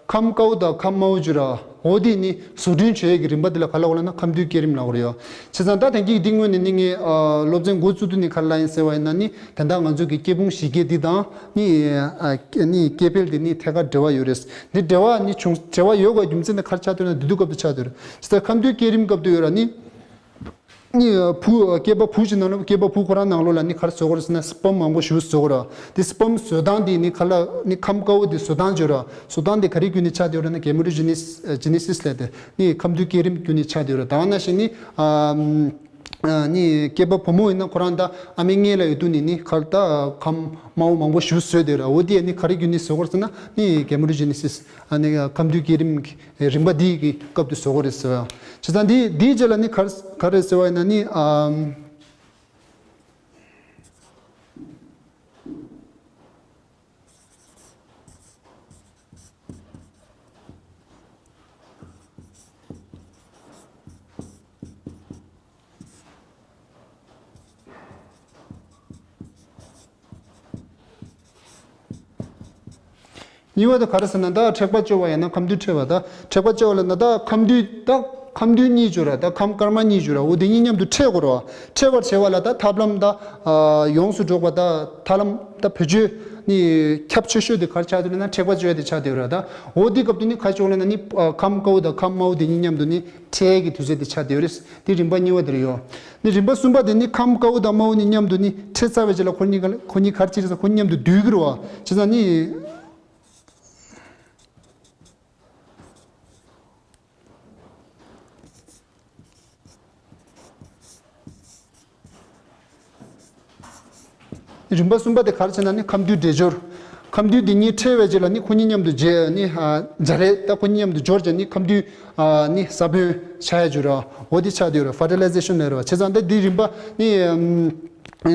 ཁམ་དཀར་པོ་དང་ཁམ་དམར་པོ་བརྗོད་ར། འོ་དེ་ནི་བཟོ་སྐྲུན་བྱེད་ཡས་ཀྱི་རིམ་པ་དེ་ལ་ག་རེ་ལབ་དགོས་ལབ་ན་ཁམ་འདུས་སྐྱེ་རིམ་ལབ་དགོས་རེད་ཡོ། བྱས་ཙང་ད་དེང་གི་འདི་སྔོན་ནས་ནི་ངས་སློབ་ཚན་འགོ་བཙུགས་དུས་ནས་ག་རེ་ལབ་ཡིན་ཟེར་བ་ཡིན་ན་ནི་ད་ལྟ་ང་ཚོ་གི་སྐྱེ་ཕུང་བཞི་བརྒྱད་འདི་དང་ནི་ནི་སྐྱེ་འཕེལ་དེ་ནི་ཐད་ཀར་འབྲེལ་བ་ཡོད་རེད། འདི་འབྲེལ་བ་ནི་བྱུང་འབྲེལ་བ་ཡོད་དགོས་རྒྱུ་མཚན་དེ་ག་རེ་ཆགས་འདུག་ན་དེ་དུས་སྐབས་དུ་ཆགས་འདུག་རེད། བྱས་ཙང་ཁམ་འདུས་སྐྱེ་རིམ་སྐབས་དུ་ཡོད་ར་ནི། ནི་བུ་སྐྱེས་པ་བུ་ཞིག་ནང་ལ་སྐྱེས་པ་བུ་ཁོ་རང་ནང་ལོགས་ལ་ནི་ག་རེ་བཟོ་དགོས་རེད་ཟེར་ན་སི་པམ་མང་པོ་ཞིག་བཟོ་དགོས་རེད། དེ་སི་པམ་བཟོ་སྟངས་དེ་ནི་ག་ལ་ནི་ཁམ་དཀར་པོ་དེ་བཟོ་སྟངས་བརྗོད་ར། བཟོ་སྟངས་དེ་ག་རེ་བརྒྱུད་ནས་ཆགས་བསྡད་ཡོད་རེད་ན་གེ་མོ་ཊོ་ཇེ་ནེ་སི་ཇེ་ནེ་སིས་ལབ་དེ་ནི་ཁམ་འདུས་སྐྱེ་རིམ་བརྒྱུད་ནས་ཆགས་བསྡད་ཡོད་རེད། ད་ག་ནང་བཞིན་ནི་ཨ་ནི་སྐྱེས་པ་བུ་མོ་ཡིན་ན་ཁོ་རང་ད་ཨ་མའི་མངལ་ལ་ཡོད་དུས་ནི་ནི་ག་ལ་ད་ཁམ་དམར་པོ་མང་པོ་ཞིག་བཟོས་བསྡད་ཡོད་རེད། འོ་དེ་ནི་ག་རེ་བརྒྱུད་ནས་བཟོ་དགོས་རེད་ཟེར་ན་ནི་གེ་མོ་ཊོ་ཇེ་ནེ་སིས་ཨ་ནི་ཁམ་འདུས་སྐྱེ་རིམ་གྱི་རིམ་པ་འདི་གི་སྐབས་དུ་བཟོ་དགོས་རེད་ཟེར་བ། བྱས་ཙང་འདི་འདིའི་རྗེས་ལ་ནི་ག་རེ་ག་རེ་ཟེར་བ་ཡིན་ན་ནི་ཨམ། གཉིས་པ་དེ་ག་རེ་ཟེར་ན་ད་མཁྲེགས་པ་གཅོད་པ་ཡང་ན་ཁམ་འདུས་མཁྲེགས་པ། ད་མཁྲེགས་པ་གཅོད་པ་ལ་ན་ད་ཁམ་འདུས་ད་ཁམ་འདུས་གཉིས་བརྗོད་ར། ད་ཁམ་དཀར་དམར་གཉིས་བརྗོད་ར། འོ་དེ་གཉིས་མཉམ་དུ་མཁྲེགས་དགོས་ར། མཁྲེགས་པར་བྱེད་པ་ལ་ད་ཐབས་ལམ་ད་ཡོངས་སུ་རྫོགས་པ་ད་ཐབས་ལམ་ད་བེད་སྤྱོད་ནི་ཁྱབ་ཆེ་ཤོས་དེ་ག་རེ་ཆགས་འདུག་ལབ་ན་མཁྲེགས་པ་གཅོད་ཡ་དེ་ཆགས་བསྡད་ཡོད་ར། ད་འོ་དེ་སྐབས་དུ་ནི་ག་རེ་བྱེད་དགོས་ལབ་ན་ནི་ཁམ་དཀར་པོ་དང་ཁམ་དམར་པོ་དེ་གཉིས་མཉམ་དུ་ནི་མཁྲེགས་ཀྱི་དུས་ཚོད་དེ་ཆགས་བསྡད་ཡོད་རེད། དེ་རིམ་པ་གཉིས་པ་དེ་རེད་ཡོ། ནི་རིམ་པ་གསུམ་པ་དེ་ནི་ཁམ་དཀར་པོ་དང་དམར་པོ་གཉིས་མཉམ་དུ་ནི་མཁྲེགས་ཚར་བའི་རྗེས་ལ་ཁོ་གཉིས་ཀ་ཁོ་གཉིས་ག་རེ་བྱེད་རེད་ཟེར་ན་ཁོ་གཉིས་མཉམ་དུ་སྡུད་ཀྱི་རེད་བ། བྱས་ཙང་ནི། རིམ་པ་གསུམ་པ་དེ་ག་རེ་བྱས་ན་ནི་ཁམ་འདུས་འདྲེས་སྦྱོར། ཁམ་འདུས་འདི་གཉིས་འཕྲད་པའི་རྗེས་ལ་ནི་ཁོ་གཉིས་མཉམ་དུ་སྦྱར་ནི་ཨ་སྦྱར་རེད། ད་ཁོ་གཉིས་མཉམ་དུ་སྦྱོར་བྱས་ནི་ཁམ་འདུས་ཨ་ནི་ས་བོན་ཆགས་ཡ་འགྱུར་ར། འོ་དེ་ཆགས་བསྡད་ཡོད་ར། ཕར་ཊི་ལའི་ཟེ་ཤན་ལབ་ར། བྱས་ཙང་ད་འདི་རིམ་པ་ནི་ཨམ་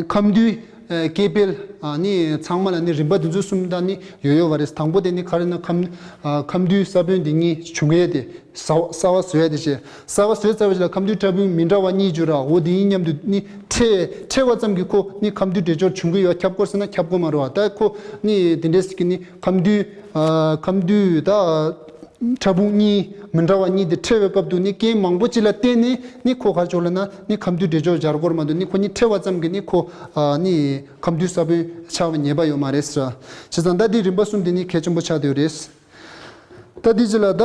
ཁམ་འདུས་ཨ་སྐྱེ་འཕེལ་ཨ་ནི་ཚང་མ་ལ་ནི་རིམ་པ་འདི་ཚོ་གསུམ་ད་ནི་ཡོད་ཡོད་པ་རེད། དང་པོ་དེ་ནི་ག་རེ་ན་ཁམ་ཨ་ཁམ་འདུས་ས་བོན་འདི་གཉིས་བྱུང་ཡས་དེ། གསར་པ་གསར་པ་བཟོ་ཡ་དེ་བྱས། གསར་པ་བཟོས་ཚར་བའི་རྗེས་ལ་ཁམ་འདུས་ཕྲ་ཕུང་མི་འདྲ་བ་གཉིས་འགྱུར་ར། འོ་དེ་གཉིས་མཉམ་དུ་ནི་འཕྲད་འཕྲད་པ་ཙམ་གྱིས་ཁོ་ནི་ཁམ་འདུས་འདྲེས་སྦྱོར་བྱུང་གི་ཡོད་ཁྱབ་དགོས་ཟེར་ན་ཁྱབ་དགོས་མ་རེད་བ། ད་ཁོ་ནི་དེ་འདྲས་ཀྱི་ནི་ཁམ་འདུས་ཨ་ཁམ་འདུས་ད་ཕྲ་ཕུང་གཉིས་མི་འདྲ་བ་གཉིས་དེ་འཕྲད་པའི་སྐབས་དུ་ནི་རྐྱེན་མང་པོ་ཅིག་ལ་བརྟེན་ནས་ནི་ཁོ་ག་རེ་བྱུང་ལབ་ན་ནི་ཁམ་འདུས་འདྲེས་སྦྱོར་སྦྱར་དགོས་མ་འདུག་ནི་ཁོ་གཉིས་འཕྲད་པ་ཙམ་གྱིས་ནི་ཁོ་ཨ་ནི་ཁམ་འདུས་ས་བོན་ཆགས་པའི་ཉེས་པ་ཡོད་མ་རེད་ཟེར། བྱས་ཙང་ད་འདི་རིམ་པ་གསུམ་དེ་ནི་གལ་ཆེན་པོ་ཆགས་བསྡད་ཡོད་རེད། ད་དེ་ཅི་ལ་ད་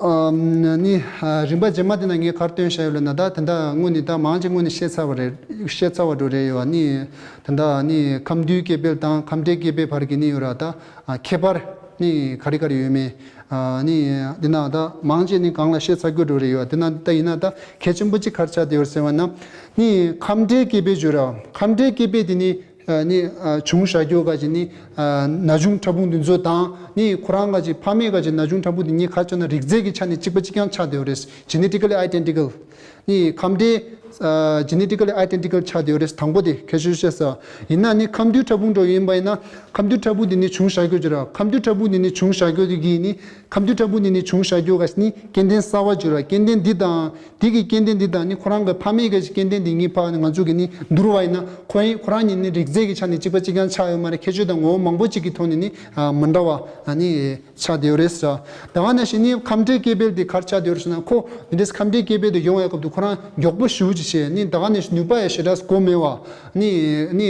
ཨམ་ནི་ཨ་རིམ་པ་རྗེས་མ་དེ་ན་ངས་ག་རེ་སྟོན་བཞག་ཡོད་ལབ་ན། ད་དེ་འདྲ་དངོས་ནི་ད་མང་ཆེ་དངོས་ནི་བཤད་ཚར་བ་རེད། བཤད་ཚར་བ་འགྲོ་རེད་ཡོད་ནི། དེ་འདྲ་ནི་ཁམ་འདུས་སྐྱེ་འཕེལ་དང་ཁམ་འདྲེས་སྐྱེ་འཕེལ་བར་གྱི་ནི་ཡོད་ར། ད་ཨ་ཁྱད་པར་ནི་ག་རེ་ག་རེ་ཡོད་མེད་ཨ་ནི་དེ་ན་ད་མང་ཆེ་ནི་གང་ལ་བཤད་ཚར་དགོས་འགྲོ་རེད་ཡོད། དེ་ན་ད་ཡིན་ན་ད་གལ་ཆེན་པོ་གཅིག་ག་རེ་ཆགས་བསྡད་ཡོད་ཟེར་བ་ན་ནི་ཁམ་འདྲེས་སྐྱེ་འཕེལ་ཡོད་ར། ཁམ་འདྲེས་སྐྱེ་འཕེལ་དེ་ནི། ནི་བྱུང་བཞག་རྒྱུ་ག་ཅིག་ནི་ན་ཆུང་ཕྲ་ཕུང་འདི་ཚོ་དང་ནི་ཁོ་རང་ག་ཅིག་ཕ་མེས་ག་ཅིག་ན་ཆུང་ཕྲ་ཕུང་འདི་གཉིས་ག་ཅིག་ན་རིགས་རྫས་ཀྱི་ཆ་ནས་གཅིག་པ་གཅིག་རྐྱང་ཆགས་བསྡད་ཡོད་རེད། Genetically identical། ནི་ཁམ་འདྲེས་genetically identical ཆགས་བསྡད་ཡོད་རེད། དང་པོ་དེ་གལ་ཆེ་ཤོས་བཤད་ས་ཡིན་ན་ནི་ཁམ་འདུས་ཕྲ་ཕུང་འདྲ་ཡིན་པ་ཡིན་ན་ཁམ་འདུས་ཕྲ་ཕུང་འདི་ནི་བྱུང་བཞག་རྒྱུ་ཅིག་ར། ཁམ་འདུས་ཕྲ་ཕུང་འདི་ནི་བྱུང་བཞག་རྒྱུ་དེ་གིས་ནི་ཁམ་འདུས་ཕྲ་ཕུང་འདི་ནི་བྱུང་བཞག་རྒྱུ་ག་ཅིག་ནི་སྐྱེ་ལྡན་གསར་པ་ཅིག་ར། སྐྱེ་ལྡན་འདི་དང་། དེ་གི་སྐྱེ་ལྡན་འདི་དང་ནི་ཁོ་རང་གི་ཕ་མེས་ཀྱི་སྐྱེ་ལྡན་འདི་གཉིས་ཕར་ནི་ང་ཚོ་གི་ནི་བསྡུར་བ་ཡིན་ན་ཁོ་ཡིན་ཁོ་རང་གཉིས་ནི་རིགས་རྫས་ཀྱི་ཆ་ནས་གཅིག་པ་གཅིག་རྐྱང་ཆགས་ཡོད་མ་རེད། ཁྱད་ཆོས་དང་ངོ་བོ་མང་པོ་གཅིག་གི་ཐོག་ནས་ནི་མི་འདྲ་བ་ནི་ཆགས་བསྡད་ཡོད་རེད་ཟེར། ད་ག་ནང་བཞིན་ནི་ཁམས་འདྲེས་སྐྱེ་འཕེལ་འདི་ག་རེ་ཆགས་བསྡད་ཡོད་རེད་ཟེར་ན་ཁོ་འདི་འདྲས་ཁམས་འདྲེས་སྐྱེ་འཕེལ་འདི་ཡོང་བའི་སྐབས་དུ་ཁོ་རང་མགྱོགས་པོ་ཞེ་པོ་ཅིག་བྱས་ནི་ད་ག་ནང་བཞིན་ནུས་པ་ཡང་ཞེ་དྲག་གོ་མེད་བ་ནི་ནི།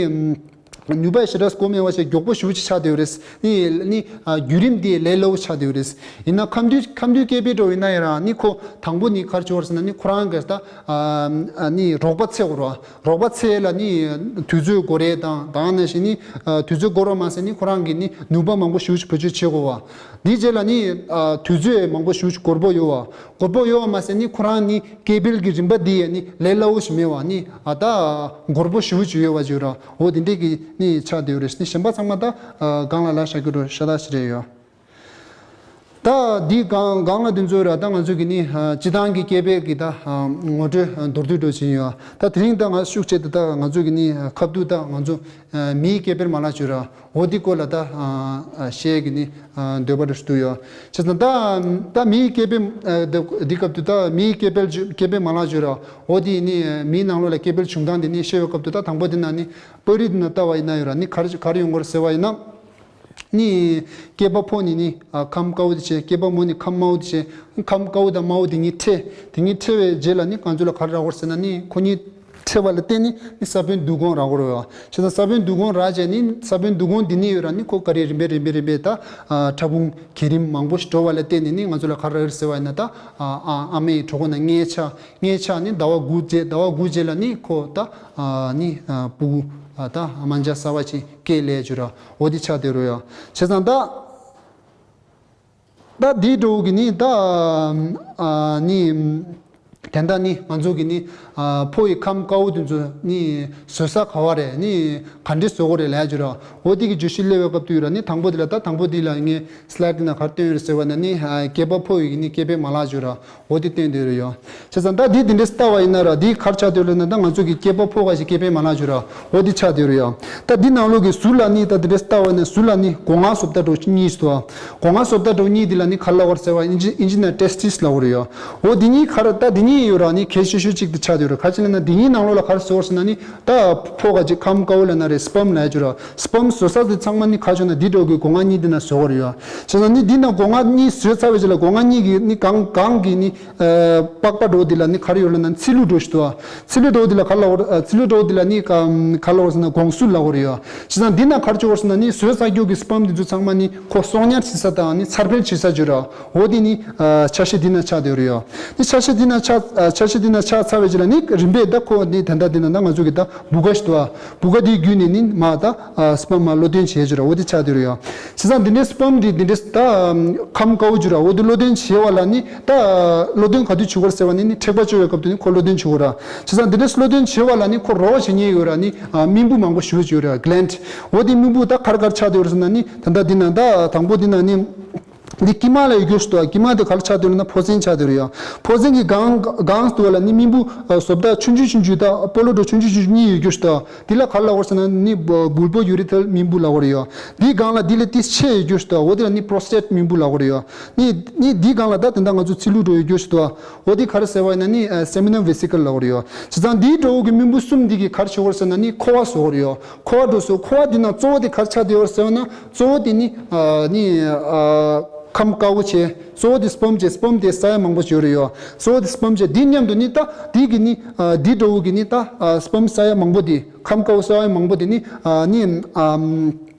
ནུས་པ་ཞེ་དྲག་དགོས་མེད་པ་ཞིག་མགྱོགས་པོ་ཞེ་པོ་ཅིག་ཆགས་བསྡད་ཡོད་རེད། ནི་ནི་ཨ་བརྒྱུད་རིམ་དེ་ལས་སླ་བོ་ཆགས་བསྡད་ཡོད་རེད། ཡིན་ན་ཁམས་འདུས་ཁམས་འདུས་སྐྱེ་འཕེལ་འགྲོ་ཡིན་ན་ཡང་རང་ནི་ཁོ་དང་པོ་ནི་ག་རེ་བྱུང་བ་རེད་ཟེར་ན་ནི་ཁོ་རང་གི་ད་ཨ་ནི་རོགས་པ་འཚོལ་དགོས་རེད་བ། རོགས་པ་འཚོལ་ལ་ནི་དུས་ཚོད་འགོར་རེད་དང་དེ་ནང་བཞིན་ནི་ཨ་དུས་ཚོད་འགོར་བ་མ་ཟད་ནི་ཁོ་རང་གི་ནི་ནུས་པ་མང་པོ་ཞེ་པོ་ཅིག་བེད་སྤྱོད་བྱེད་དགོས་བ། དེའི་རྗེས་ལ་ནི་ཨ་དུས་ཚོད་མང་པོ་ཞེ་པོ་ཅིག་འགོར་པོ་ཡོད་བ། འགོར་པོ་ཡོད་བ་མ་ཟད་ནི་ཁོ་རང་ནི་སྐྱེ་འཕེལ་གྱི་རིམ་པ་འདི་ཡང་ནི་ལས་སླ་བོ་ཞིག་མེད་བ། ནི་ཨ་ད་འགོར་པོ་ཞེ་པོ་ཅིག་ཡོད་བ་ཅིག་ར། འོ་དེ་འདྲས་ཀྱི་ནི་ཆགས་བསྡད་ཡོད་རེད། ནི་གཞན་པ་ཚང་མ་ད་ཨ་སྒང་ལ་ལ་བཞག་གི་འགྲོ་ཤ་སྟག་ཞིག་རེད་ཡོད། ད་འདི་སྒང་སྒང་ལ་འདི་ཚོ་ར་ད་ང་ཚོ་གི་ནི་ཨ་སྤྱི་བཏང་གི་སྐྱེ་འཕེལ་གྱི་ད་ཨ་ངོ་སྤྲོད་ཨ་མདོར་བསྡུས་འགྲོ་བཞིན་ཡོད། ད་དེ་རིང་ད་ང་ཤུགས་ཆེ་ད་ད་ང་ཚོ་གི་ནི་ཨ་ཁ་བསྡུར་ད་ང་ཚོ་ཨ་མིའི་སྐྱེ་འཕེལ་མ་ལག་ཅིག་ར། འོ་དེ་སྐོར་ལ་ད་ཨ་ཨ་བཤད་ཀྱི་ནི་ཨ་འདོད་པ་རེ་ཞིག་འདུག་ཡོད། བྱས་ཙང་ད་ད་མིའི་སྐྱེ་འཕེལ་ཨ་ད་འདི་སྐབས་དུ་ད་མིའི་སྐྱེ་འཕེལ་སྐྱེ་འཕེལ་མ་ལག་ཅིག་ར། འོ་དེ་ནི་མིའི་ནང་ལོགས་ལ་སྐྱེ་འཕེལ་བྱུང་སྟངས་དེ་ནི་བཤད་པའི་སྐབས་དུ་ད་དང་པོ་དེ་ན་ནི་པར་རིས་དེ་ན་ལྟ་བ་ཡིན་ན་ཡོད་ར། ནི་ག་རེ་ག་རེ་ཡོང་གི་རེད་ཟེར་བ་ཡིན་ན། ནི་སྐྱེས་པ་ཕོ་ནི་ནི་ཨ་ཁམས་དཀར་པོ་དེ་བྱས། སྐྱེས་པ་མོ་ནི་ཁམས་དམར་པོ་དེ་བྱས། ཁམས་དཀར་པོ་དང་དམར་པོ་དེ་གཉིས་འཕྲད། དེ་གཉིས་འཕྲད་པའི་རྗེས་ལ་ནི་ང་ཚོ་ལ་ག་རེ་རག་གི་རེད་ཟེར་ན་ནི་ཁོ་གཉིས་འཕྲད་པ་ལ་བརྟེན་ནས་ནི་ས་བོན་བསྡུ་སྒོང་རག་གི་རེད་བ། བྱས་ཙང་ས་བོན་བསྡུ་སྒོང་རག་བྱས་ནི་ས་བོན་བསྡུ་སྒོང་འདི་ནས་ཡོད་ར་ནི་ཁོ་ག་རེ་རིམ་པས་རིམ་པས་རིམ་པས་ད་ཨ་ཕྲ་ཕུང་གི་རིམ་མང་པོ་ཞིག་འགྲོ་བ་ལ་བརྟེན་ནས་ནི་ང་ཚོ་ལ་ག་རེ་རག་གི་རེད་ཟེར་བ་ཡིན་ན་ད་ཨ་ཨ་ཨ་མའི་གྲོད་ཁོག་ནང་མངལ་ཆགས། མངལ་ཆགས་ནི་ཟླ་བ་དགུ་རྗེས་ཟླ་བ་དགུ་རྗེས་ལ་ནི་ཁོ་ད་ཨ་ནི་ཨ་སྤུ་གུ་ཨ་ད་རྨ་བྱ་གསར་པ་ཅིག་སྐྱེ་ལས་བྱུང་ར། འོ་དེ་ཆགས་བསྡད་ཡོད་ར་ཡ། བྱས་ཙང་ད་ད་འདི་འདྲ་བོ་གི་ནི་ད་ཨ་ནི་དེ་འདྲ་ནི་ང་ཚོ་གི་ནི་ཨ་ཕོ་ཡི་ཁམས་དཀར་པོ་དེ་ཚོ་ནི་བཟོ་ས་ག་བ་རེད། ནི་ག་འདྲས་བཟོ་དགོས་རེད་ལབ་བྱུང་ར། འོ་དེ་གི་བརྗོད་གཞི་སླེབས་པའི་སྐབས་དུ་ཡོད་ར། ནི་དང་པོ་དེ་ལ་ད་དང་པོ་དེ་ལ་ངས་སི་ལའེ་ཌི་དེ་ན་ག་རེ་བཏོན་ཡོད་རེད་ཟེར་བ་ན་ནི་ཨ་སྐྱེས་པ་ཕོ་ཡི་གི་ནི་སྐྱེ་འཕེལ་མ་ལག་བྱུང་ར། འོ་དེ་བསྟན་བསྡད་ཡོད་རེད་ཡ། བྱས་ཙང་ད་འདི་འདི་འདྲས་ལྟ་བ་ཡིན་ན་ར་འདི་ག་རེ་ཆགས་བསྡད་ཡོད་ལབ་ན་ད་ང་ཚོ་གི་སྐྱེས་པ་ཕོ་ཁ་ཞིག་སྐྱེ་འཕེལ་མ་ལག་བྱུང་ར། འོ་འདི་ཆགས་བསྡད་ཡོད་རེད་ཡ། ད་འདི་ནང་ལོགས་ཀྱི་ཟུར་ལ་ནི་ད་འདི་འདྲས་ལྟ་བ་ཡིན་ན་ཟུར་ལ་ནི་སྒོ་ང་བཟོ་ལྟ་འདྲ་བོ་གཉིས་ཤིག་འདུག་ཨ། སྒོ་ང་བཟོ་ལྟ་འདྲ་བོ་གཉིས་འདི་ལ་ནི་ག་རེ་ལབ་དགོས་རེད་ཟེར་བ་ཨིན་ཇི་ཨིན་ཇི་ནང་ཊེ་སི་ཊི་སི་ལབ་དགོས་རེད་ཡ། འོ་འདི་གཉིས་ག་རེ་ད་འདི་གཉིས་ཡོད་ར་ནི་གལ་ཆེ་ཤོས་གཅིག་ཏུ་ཆགས་བསྡད་ཡོད་རེད། ག་རེ་ལབ་ན་འདི་གཉིས་ནང་ལོགས་ལ་ག་རེ་བཟོ་དགོས་རེད་ཟེར་ན་ནི་ད་ཕོ་ཁ་ཅིག་ཁམས་དཀར་པོ་ལབ་ན་རེད། སི་པམ་ལབ་ཡ་ཅིག་ཡོད་ར། སི་པམ་བཟོ་ས་དེ་ཚང་མ་ནི་ག་རེ་བྱུང་ན་འདི་འདྲ་བོ་གི་སྒོ་ང་གཉིས་འདི་ན་བཟོ་དགོས་རེད་ཡ། བྱས་ཙང་ནི་འདི་ན་སྒོ་ང་གཉིས་བཟོས་ཚར་བའི་རྗེས་ལ་སྒོ་ང་གཉིས་ཀྱི་ནི་གང་གང་གི་ནི་ཨ་པགས་པ་འདྲ་བོ་འདི་ལ་ནི་ག་རེ་ཡོད་ལབ་ན་ཚིལ་ལུ་འདྲ་བོ་ཞིག་འདུག་ཨ། ཚིལ་ལུ་འདྲ་བོ་འདི་ལ་ག་རེ་ལབ་དགོས་རེད། ཨ་ཚིལ་ལུ་འདྲ་བོ་འདི་ལ་ནི་ག་ག་རེ་ལབ་དགོས་རེད་ཟེར་ན་སྒོང་སུ་ལབ་དགོས་རེད་ཡ། བྱས་ཙང་འདི་ན་ག་རེ་བྱེད་དགོས་རེད་ཟེར་ན་ནི་བཟོས་ཚར་རྒྱུ་གི་སི་པམ་འདི་ཚོ་ཚང་མ་ནི་ཁོ་གསོག་ཉར་བྱེད་ས་དང་ནི་འཚར་འཕེལ་བྱེད་ས་ཅིག་ཡོད་ར། འོ་དེ་ནི་ཨ་ཆ་ཤས་འདི་ན་ཆགས་བསྡད་ཡོད་རེད་ཡ། ནི་ཆ་ཤས་འདི་ན་ཆགས་ཨ་ཆ་ཤས་འདི་ན་ཆགས་ཚར་བའི་རྗེས་ལ་ནི་རིམ་པས་ད་ཁོ་ནི་ད་ལྟ་འདི་ན་ད་ང་ཚོ་གི་ད་བུ་ག་ཞིག་འདུག་ཨ། བུ་ག་འདི་བརྒྱུད་ནས་ནི་མ་ད་ཨ་སི་པམ་མ་བློ་ལྡན་བྱེད་ཅིག་ཡོད་ར། འོ་དེ་ཆགས་བསྡད་ཡོད་རེད་ཡ། བྱས་ཙང་འདི་འདྲའི་སི་པམ་འདི་འདི་འདྲའི་ད་ཁམས་དཀར་པོ་ཅིག་ཡོད་ར། འོ་དེ་བློ་ལྡན་བྱེད་པ་ལ་ནི་ད་བློ་ལྡན་ག་དུས་བྱེད་དགོས་རེད་ཟེར་བ་ནི་ནི་མཁྲེགས་པ་གཅོད་པའི་སྐབས་དུ་ནི་ཁོ་བློ་ལྡན་བྱེད་དགོས་ར། བྱས་ཙང་འདི་འདྲའི་བློ་ལྡན་བྱེད་པ་ལ་ནི་ཁོ་རོགས་བྱེད་མཁན་ཡོད་ར། ནི་ཨ་རྨེན་བུ་མང་པོ་ཞེ་པོ་ཅིག་ཡོད་ར། གི་ལེན་ཌི། འོ་དེ་རྨེན་བུ་ད་ག་རེ་ག་རེ་ཆགས་བསྡད་ཡོད་རེད་ཟེར་ན་ནི་ད་ལྟ་འདི་ན་ད་དང་པོ་འདི་ན་ནི་འདི་དཀྱིལ་མ་ལ་ཡོད་རྒྱུ་ཞིག་འདུག་ཨ། དཀྱིལ་མ་དེ་ག་རེ་ཆགས་བསྡད་ཡོད་ལབ་ན་ཕོ་ཚན་ཆགས་བསྡད་ཡོད་རེད་ཡ། ཕོ་ཚན་གྱི་སྒང་སྒང་ཞིག་འདུག་པ་ལ་ནི་རྨེན་བུ་ཨ་བཟོ་ལྟ་ཆུང་ཆུང་ཆུང་ཆུང་ད་སྤོ་ལོ་འདྲ་ཆུང་ཆུང་ཆུང་ཆུང་གཉིས་ཡོད་རྒྱུ་ཞིག་འདུག་ཨ། འདི་ལ་ག་རེ་ལབ་དགོས་རེད་ཟེར་ན་ནི་བུལ་བོ་ཡུ་རེ་ཐལ་རྨེན་བུ་ལབ་དགོས་རེད་ཡ། འདིའི་སྒང་ལ་འདི་ལས་ཏིས་ཆེ་ཡོད་རྒྱུ་ཞིག་འདུག་ཨ། འོ་དེ་ལ་ནི་པྲོ་སི་ཊེཊ་རྨེན་བུ་ལབ་དགོས་རེད་ཡ། ནི་ནི་འདིའི་སྒང་ལ་ད་དེ་འདྲ་ང་ཚོ་ཚིལ་ལུ་འདྲ་ཡོད་རྒྱུ་ཞིག་འདུག་ཨ། འོ་དེ་ག་རེ་ཟེར་བ་ཡིན་ན་ནི་ཨ་སེ་མི་ནལ་ཝེ་སི་ཀལ་ལབ་དགོས་རེད་ཡ། བྱས་ཙང་འདིའི་འདྲ་བོ་གི་རྨེན་བུ་གསུམ་འདི་གིས་ག་རེ་བྱེད་དགོས་རེད་ཟེར་ན་ནི་ཁོ་བ་བཟོ་དགོས་རེད་ཡ། ཁོ་བ་འདྲ་བཟོ། ཁོ་བ་འདི་ན་གཙོ་བོ་དེ་ག་རེ་ཆགས་བསྡད་ཡོད་རེད་ཟེར་བ་ན་གཙོ་བོ་དེ་ནི་ཨ་ནི་ཨ་ཁམས་དཀར་པོ་བྱས། གཙོ་བོ་དེ་སི་པམ་བྱས། སི་པམ་དེ་ས་ཡ་མང་པོ་ཅིག་ཡོད་རེད་ཡ། གཙོ་བོ་དེ་སི་པམ་བྱས། འདི་མཉམ་དུ་ནི་ད་འདི་གི་ནི་ཨ་འདི་འདྲ་བོ་གི་ནི་ད་ཨ་སི་པམ་ས་ཡ་མང་པོ་དེ་ཁམས་དཀར་པོ་ས་ཡ་མང་པོ་དེ་ནི་ཨ་ནི་ཨམ་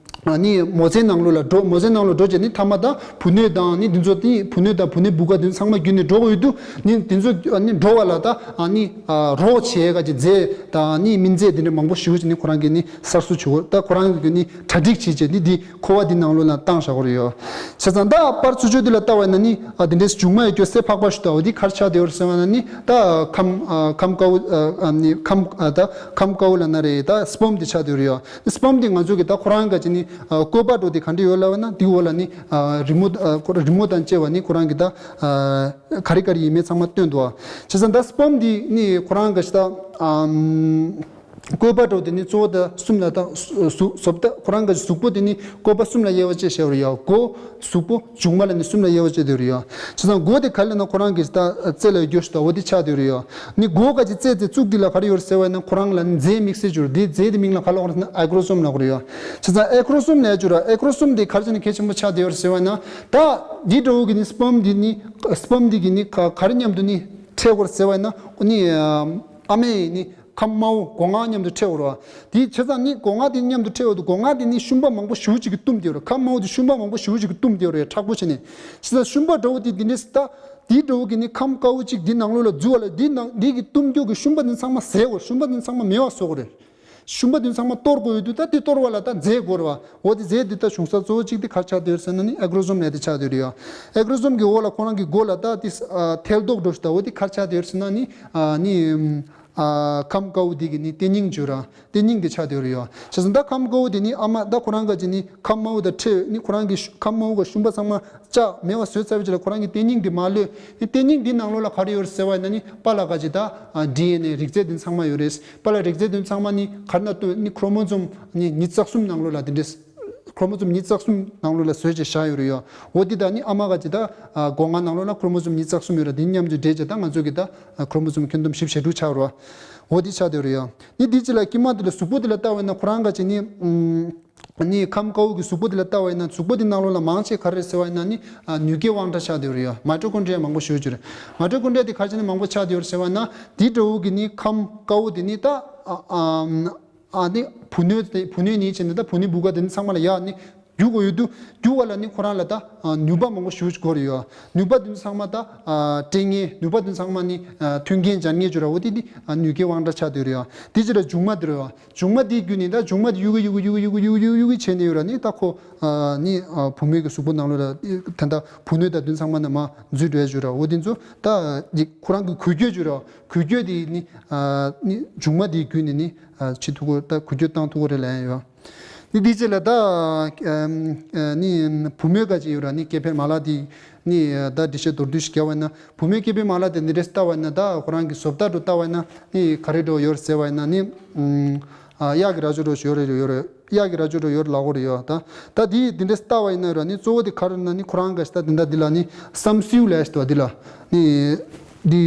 ཨ་ནི་མོ་ཚན་ནང་ལོགས་ལ་འགྲོ། མོ་ཚན་ནང་ལོགས་འགྲོ་བྱས་ནི་མཐའ་མ་ད་བུ་སྣོད་དང་ནི་འདི་ཚོ་ནི་བུ་སྣོད་དང་བུད་མེད་བུ་ག་འདི་ཚོ་ཚང་མ་བརྒྱུད་ནས་འགྲོ་གི་ཡོད་དུས་ནི་འདི་ཚོ་ནི་འགྲོ་བ་ལ་ད་ཨ་ནི་ཨ་རོགས་བྱེད་ག་ཅིག་རྫས་དང་ནི་སྨན་རྫས་འདི་འདྲ་མང་པོ་ཞེ་པོ་ཅིག་ནི་ཁོ་རང་གིས་ནི་གསར་བཟོ་བྱེད་དགོས། ད་ཁོ་རང་གིས་ནི་གྲ་སྒྲིག་བྱེད་བྱས་ནི་འདི་ཁོ་བ་འདི་ནང་ལོགས་ལ་བཏང་བཞག་གི་ཡོད་རེད་ཡ། བྱས་ཙང་ད་པར་ཚུར་ཕྱོགས་འདི་ལ་ལྟ་བ་ཡིན་ན་ནི་ཨ་འདི་འདྲའི་མཇུག་མ་ཡོད་རྒྱུ་སེ་ཕག་པ་ཞིག་འདུག་ཨ། འོ་འདི་ག་རེ་ཆགས་བསྡད་ཡོད་རེད་ཟེར་བ་ན་ནི་ད་ཁམས་ཨ་ཁམས་དཀར་པོ་ཨ་ཨ་ནི་ཁམས་ཨ་ད་ཁམས་དཀར་པོ་ལབ་ན་རེད། ད་སི་པམ་འདི་ཆགས་བསྡད་ཡོད་རེད་ཡ། སི་པམ་འདི་ང་ཚོ་གི་ད་ཁོ་རང་ག་ཅིག་ནི་ཨ་བཀོད་པ་འདྲ་བོ་འདི་ག་འདྲ་ཡོད་ལབ་ན་འདི་འོག་ལ་ནི་ཨ་རི་མོ་ཨ་ཁོ་རི་མོ་དང་བཅས་པ་ནི་ཁོ་རང་གི་ད་ཨ་ག་རེ་ག་རེ་ཡིན་མིན་ཚང་མ་སྟོན་འདུག་ཨ། བྱས་ཙང་ད་སི་པམ་འདི་ནི་ཁོ་རང་ག་ཅིག་ད་ཨམ། བཀོད་པ་འདྲ་བོ་དེ་ནི་གཙོ་བོ་དང་གསུམ་ལ་ད་གཟུགས་གཟུགས་པོ་ད་ཁོ་རང་གི་གཟུགས་པོ་དེ་ནི་བཀོད་པ་གསུམ་ལ་དབྱེ་བ་ཕྱེ་བཞག་ཡོད་རེད་ཡ། མགོ་གཟུགས་པོ་མཇུག་མ་ལ་ནི་གསུམ་ལ་དབྱེ་བ་ཕྱེ་བསྡད་ཡོད་རེད་ཡ། བྱས་ཙང་མགོ་དེ་ག་རེ་ལབ་ན་ཁོ་རང་གི་ད་རྩེ་ལ་ཡོད་རྒྱུ་ཞིག་འདུག་ཨ། འོ་དེ་ཆགས་བསྡད་ཡོད་རེད་ཡ། ནི་མགོ་ག་ཅིག་རྩེ་དེ་གཙུག་འདི་ལ་ག་རེ་ཡོད་རེད་ཟེར་བ་ཡིན་ན་ཁོ་རང་ལ་ནི་རྫས་དམིགས་བསལ་ཅིག་ཡོད་རེད། དེ་རྫས་དེ་མིང་ལ་ག་ལབ་དགོས་རེད་ཟེར་ན་ཨེ་ཀྲོ་སོམ་ལབ་དགོས་རེད་ཡ། བྱས་ཙང་ཨེ་ཀྲོ་སོམ་དེ་ག་རེ་བྱས་ནས་གལ་ཆེན་པོ་ཆགས་བསྡད་ཡོད་རེད་ཟེར་བ་ཡིན་ན་ད་འདི་འདྲ་བོ་གི་ནི་སི་པམ་འདི་ནི་སི་པམ་འདི་གི་ནི་ག་ག་རེ་མཉམ་དུ་ནི་འཕྲད་དགོས་རེད་ཟེར་བ་ཡིན་ན་ནི་ཨ་མའི་ནི། ཁམས་དམར་པོ་སྒོ་ང་མཉམ་དུ་འཕྲད་ཡོད་རེད་བ། དེའི་བྱས་ཙང་ནི་སྒོ་ང་དེ་མཉམ་དུ་འཕྲད་ཡོད་དུས་སྒོ་ང་དེ་ནི་ཤུན་པ་མང་པོ་ཞེ་པོ་ཅིག་གིས་བཏུམས་བསྡད་ཡོད་རེད། ཁམས་དམར་པོ་དེ་ཤུན་པ་མང་པོ་ཞེ་པོ་ཅིག་གིས་བཏུམས་བསྡད་ཡོད་རེད། མཁྲེགས་པོ་བྱས་ནས། བྱས་ཙང་ཤུན་པ་འདྲ་པོ་དེ་དེ་འདྲས་ད། དེ་འདྲ་པོ་གི་ནི་ཁམས་དཀར་པོ་གཅིག་དེ་ནང་ལོགས་ལ་འཛུལ་བ་ལ་དེ་ནང་དེ་གི་བཏུམས་རྒྱུ་གི་ཤུན་པ་དེ་ཚང་མ་ཟད་དགོས། ཤུན་པ་དེ་ཚང་མ་མེད་པ་བཟོ་དགོས་རེད། ཤུན་པ་དེ་ཚང་མ་གཏོར་དགོས་ཡོད་དུས་ད་དེ་གཏོར་བ་ལ་ད་རྫས་དགོས་རེད་བ། འོ་དེ་རྫས་དེ་ད་བྱུང་ས་གཙོ་བོ་གཅིག་དེ་ག་རེ་ཆགས་བསྡད་ཡོད་ཟེར་ན་ནི་ཨེག་རོ་སོམ་ལབ་དེ་ཆགས་བསྡད་ཡོད་རེད་ཡ། ཨེག་རོ་སོམ་གི་འོག་ལ་ཁོ་རང་གི་མགོ་ལ་ད་དེ་ཨ་ཐལ་རྡོག་འདྲ་པོ་ཞིག་ད། འོ་དེ་ག་རེ་ཆགས་བསྡད་ཡོད་ཟེར་ན་ནི་ཨ་ནི་ཨ་ཁམས་དཀར་པོ་དེ་གི་ནི་རྟེན་སྙིང་བརྗོད་ར། རྟེན་སྙིང་དེ་ཆགས་བསྡད་ཡོད་རེད་ཡ། བྱས་ཙང་ད་ཁམས་དཀར་པོ་དེ་ནི་ཨ་མ་ད་ཁོ་རང་ག་ཅིག་ནི་ཁམས་དམར་པོ་དང་འཕྲད་ནི་ཁོ་རང་གི་ཤུ་ཁམས་དམར་པོ་གི་ཤུན་པ་ཚང་མ་བཅག་མེད་པ་བཟོས་ཚར་བའི་རྗེས་ལ་ཁོ་རང་གི་རྟེན་སྙིང་དེ་མར་གློད། ནི་རྟེན་སྙིང་དེའི་ནང་ལོགས་ལ་ག་རེ་ཡོད་རེད་ཟེར་བ་ཡིན་ན་ནི་པཱ་ལགས་ག་ཅིག་ད་ཨ་ཌི་ཨེན་ཨེ་རིགས་རྫས་དེ་ཚང་མ་ཡོད་རེད། པཱ་ལགས་རིགས་རྫས་དེ་ཚང་མ་ནི་ག་རེ་ན་སྟོན་ནི་ཁྲོ་མོ་ཛོམ་ནི་ཉི་ཤུ་རྩ་གསུམ་ནང་ལོགས་ལ་དེ་འདྲས། ཁྲོ་མོ་ཛོམ་ཉི་ཤུ་རྩ་གསུམ་ནང་ལོགས་ལ་བཟོས་བྱས་བཞག་ཡོད་རེད་ཡ། འོ་དེ་ད་ནི་ཨ་མ་ག་ཅིག་ད་ཨ་སྒོ་ང་ནང་ལོགས་ལ་ཁྲོ་མོ་ཛོམ་ཉི་ཤུ་རྩ་གསུམ་ཡོད་ར། དེ་མཉམ་དུ་འདྲེས་བྱས་ད་ང་ཚོ་གི་ད་ཨ་ཁྲོ་མོ་ཛོམ་ཁྱོན་བསྡོམས་བཞི་བཅུ་ཞེ་དྲུག་ཆགས་རེད་བ། འོ་དེ་ཆགས་བསྡད་ཡོད་རེད་ཡ། ནི་དེ་ཅིག་ལ་དཀྱིལ་མ་དེ་ལ་གཟུགས་པོ་དེ་ལ་ལྟ་བ་ཡིན་ན་ཁོ་རང་ག་ཅིག་ནི་ཨམ། ནི་ཁམས་དཀར་པོ་གི་གཟུགས་པོ་དེ་ལ་ལྟ་བ་ཡིན་ན་གཟུགས་པོ་དེ་ནང་ལོགས་ལ་མང་ཆེ་ག་རེ་རེད་ཟེར་བ་ཡིན་ན་ནི་ཨ་ནུས་སྐྱེལ་དབང་ཀྲག་ཆགས་བསྡད་ཡོད་རེད་ཡ། མའི་ཊོ་ཀོན་ཌི་ཡ་མང་པོ་ཞེ་པོ་ཅིག་རེད། མའི་ཊོ་ཀོན་ཌི་ཡ་དེ་ག་རེ་བྱས་ནས་མང་པོ་ཆགས་བསྡད་ཡོད་རེད་ཟེར་བ་ཡིན་ན་དེ་འདྲ་པོ་གི་ནི་ཁམས་དཀར་པོ་དེ་ནི་ད་ཨ་ཨ་ཨ་ནི་བུ་སྣོད་དེ་བུ་སྣོད་ནི་བྱས་ནས་ད་བུ་སྣོད་བུ་ག་དེ་ནི་ཚང་མ་ལ་ཡ་ནི་རྒྱུག་དགོས་ཡོད་དུས་རྒྱུག་པ་ལ་ནི་ཁོ་རང་ལ་ད་ཨ་ནུས་པ་མང་པོ་ཞེ་པོ་ཅིག་དགོས་རེད་ཡ། ནུས་པ་དེ་ཚང་མ་ད་ཨ་སྤྲད་མཁན་ནུས་པ་དེ་ཚང་མ་ནི་ཨ་མཐུན་རྐྱེན་སྦྱར་མཁན་ཅིག་རེད་བ། འོ་དེ་ནི་ཨ་ནུས་སྐྱེལ་དབང་ཀྲག་ཆགས་བསྡད་ཡོད་རེད་ཡ། དེ་ཅིག་ལ་མཇུག་མ་དེ་རེད་བ། མཇུག་མ་དེའི་བརྒྱུད་ནས་ད་མཇུག་མ་དེ་གཡུག་གི་གཡུག་གི་གཡུག་གི་གཡུག་གི་གཡུག་གི་གཡུག་གི་བྱས་ནས་ཡོད་ར། ནི་ད་ཁོ་ཨ་ནི་ཨ་བུ་མོའི་གི་གཟུགས་པོ་ནང་ལོགས་ལ་ད་ལྟ་བུ་སྣོད་དང་དེ་ཚང་མ་ནི་མར་འཛུལ་འགྲོ་ཡ་ཅིག་ར། འོ་དེ་ཚོ་ད་ཁོ་རང་གི་འགུལ་སྐྱོད་ཅིག་ར། འགུལ་སྐྱོད་དེ་ནི་ཨ་ནི་མཇུག་མ་དེའི་བརྒྱུད་ནས་ནི་ཨ་བྱེད་ཐུབ་ཀྱི་ད་འགུལ་སྐྱོད་བཏང་ཐུབ་ཀྱི་རེད་ལབ་ཡ་ཡོད། ནི་དེའི་རྗེས་ལ་ད་ཨ་ནི་བུ་མོའི་ག་ཅིག་ཡོད་ར། ནི་སྐྱེ་འཕེལ་མ་ལག་དེ་ནི་ད་འགྲེལ་བཤད་མདོར་བསྡུས་ཤིག་བརྒྱབ་པ་ཡིན་ན་བུ་མོའི་སྐྱེ་འཕེལ་མ་ལག་དེ་འདི་འདྲས་ལྟ་བ་ཡིན་ན་ད་ཁོ་རང་གི་བཟོ་ལྟ་དུ་ལྟ་བ་ཡིན་ན་ནི་ག་རེ་འགྲོ་ཡོད་ཟེར་བ་ཡིན་ན་ནི་ཨ་གཡག་གི་རྭ་ཅོ་འདྲ་ཞིག་ཡོད་རེད་ཡོད་རེད། གཡག་གི་རྭ་ཅོ་འདྲ་ཡོད་ལབ་དགོས་རེད་ཡོད་ད། ད་དེ་འདི་འདྲས་ལྟ་བ་ཡིན་ན་ཡོད་ར། ནི་གཙོ་བོ་དེ་ག་རེ་ན་ནི་ཁོ་རང་ག་ཞིག་ད་དེ་འདྲ་འདི་ལ་ནི་བསམ་སེའུ་ལབ་ཞིག་འདུག་བ། འདི་ལ་ནི་འདི་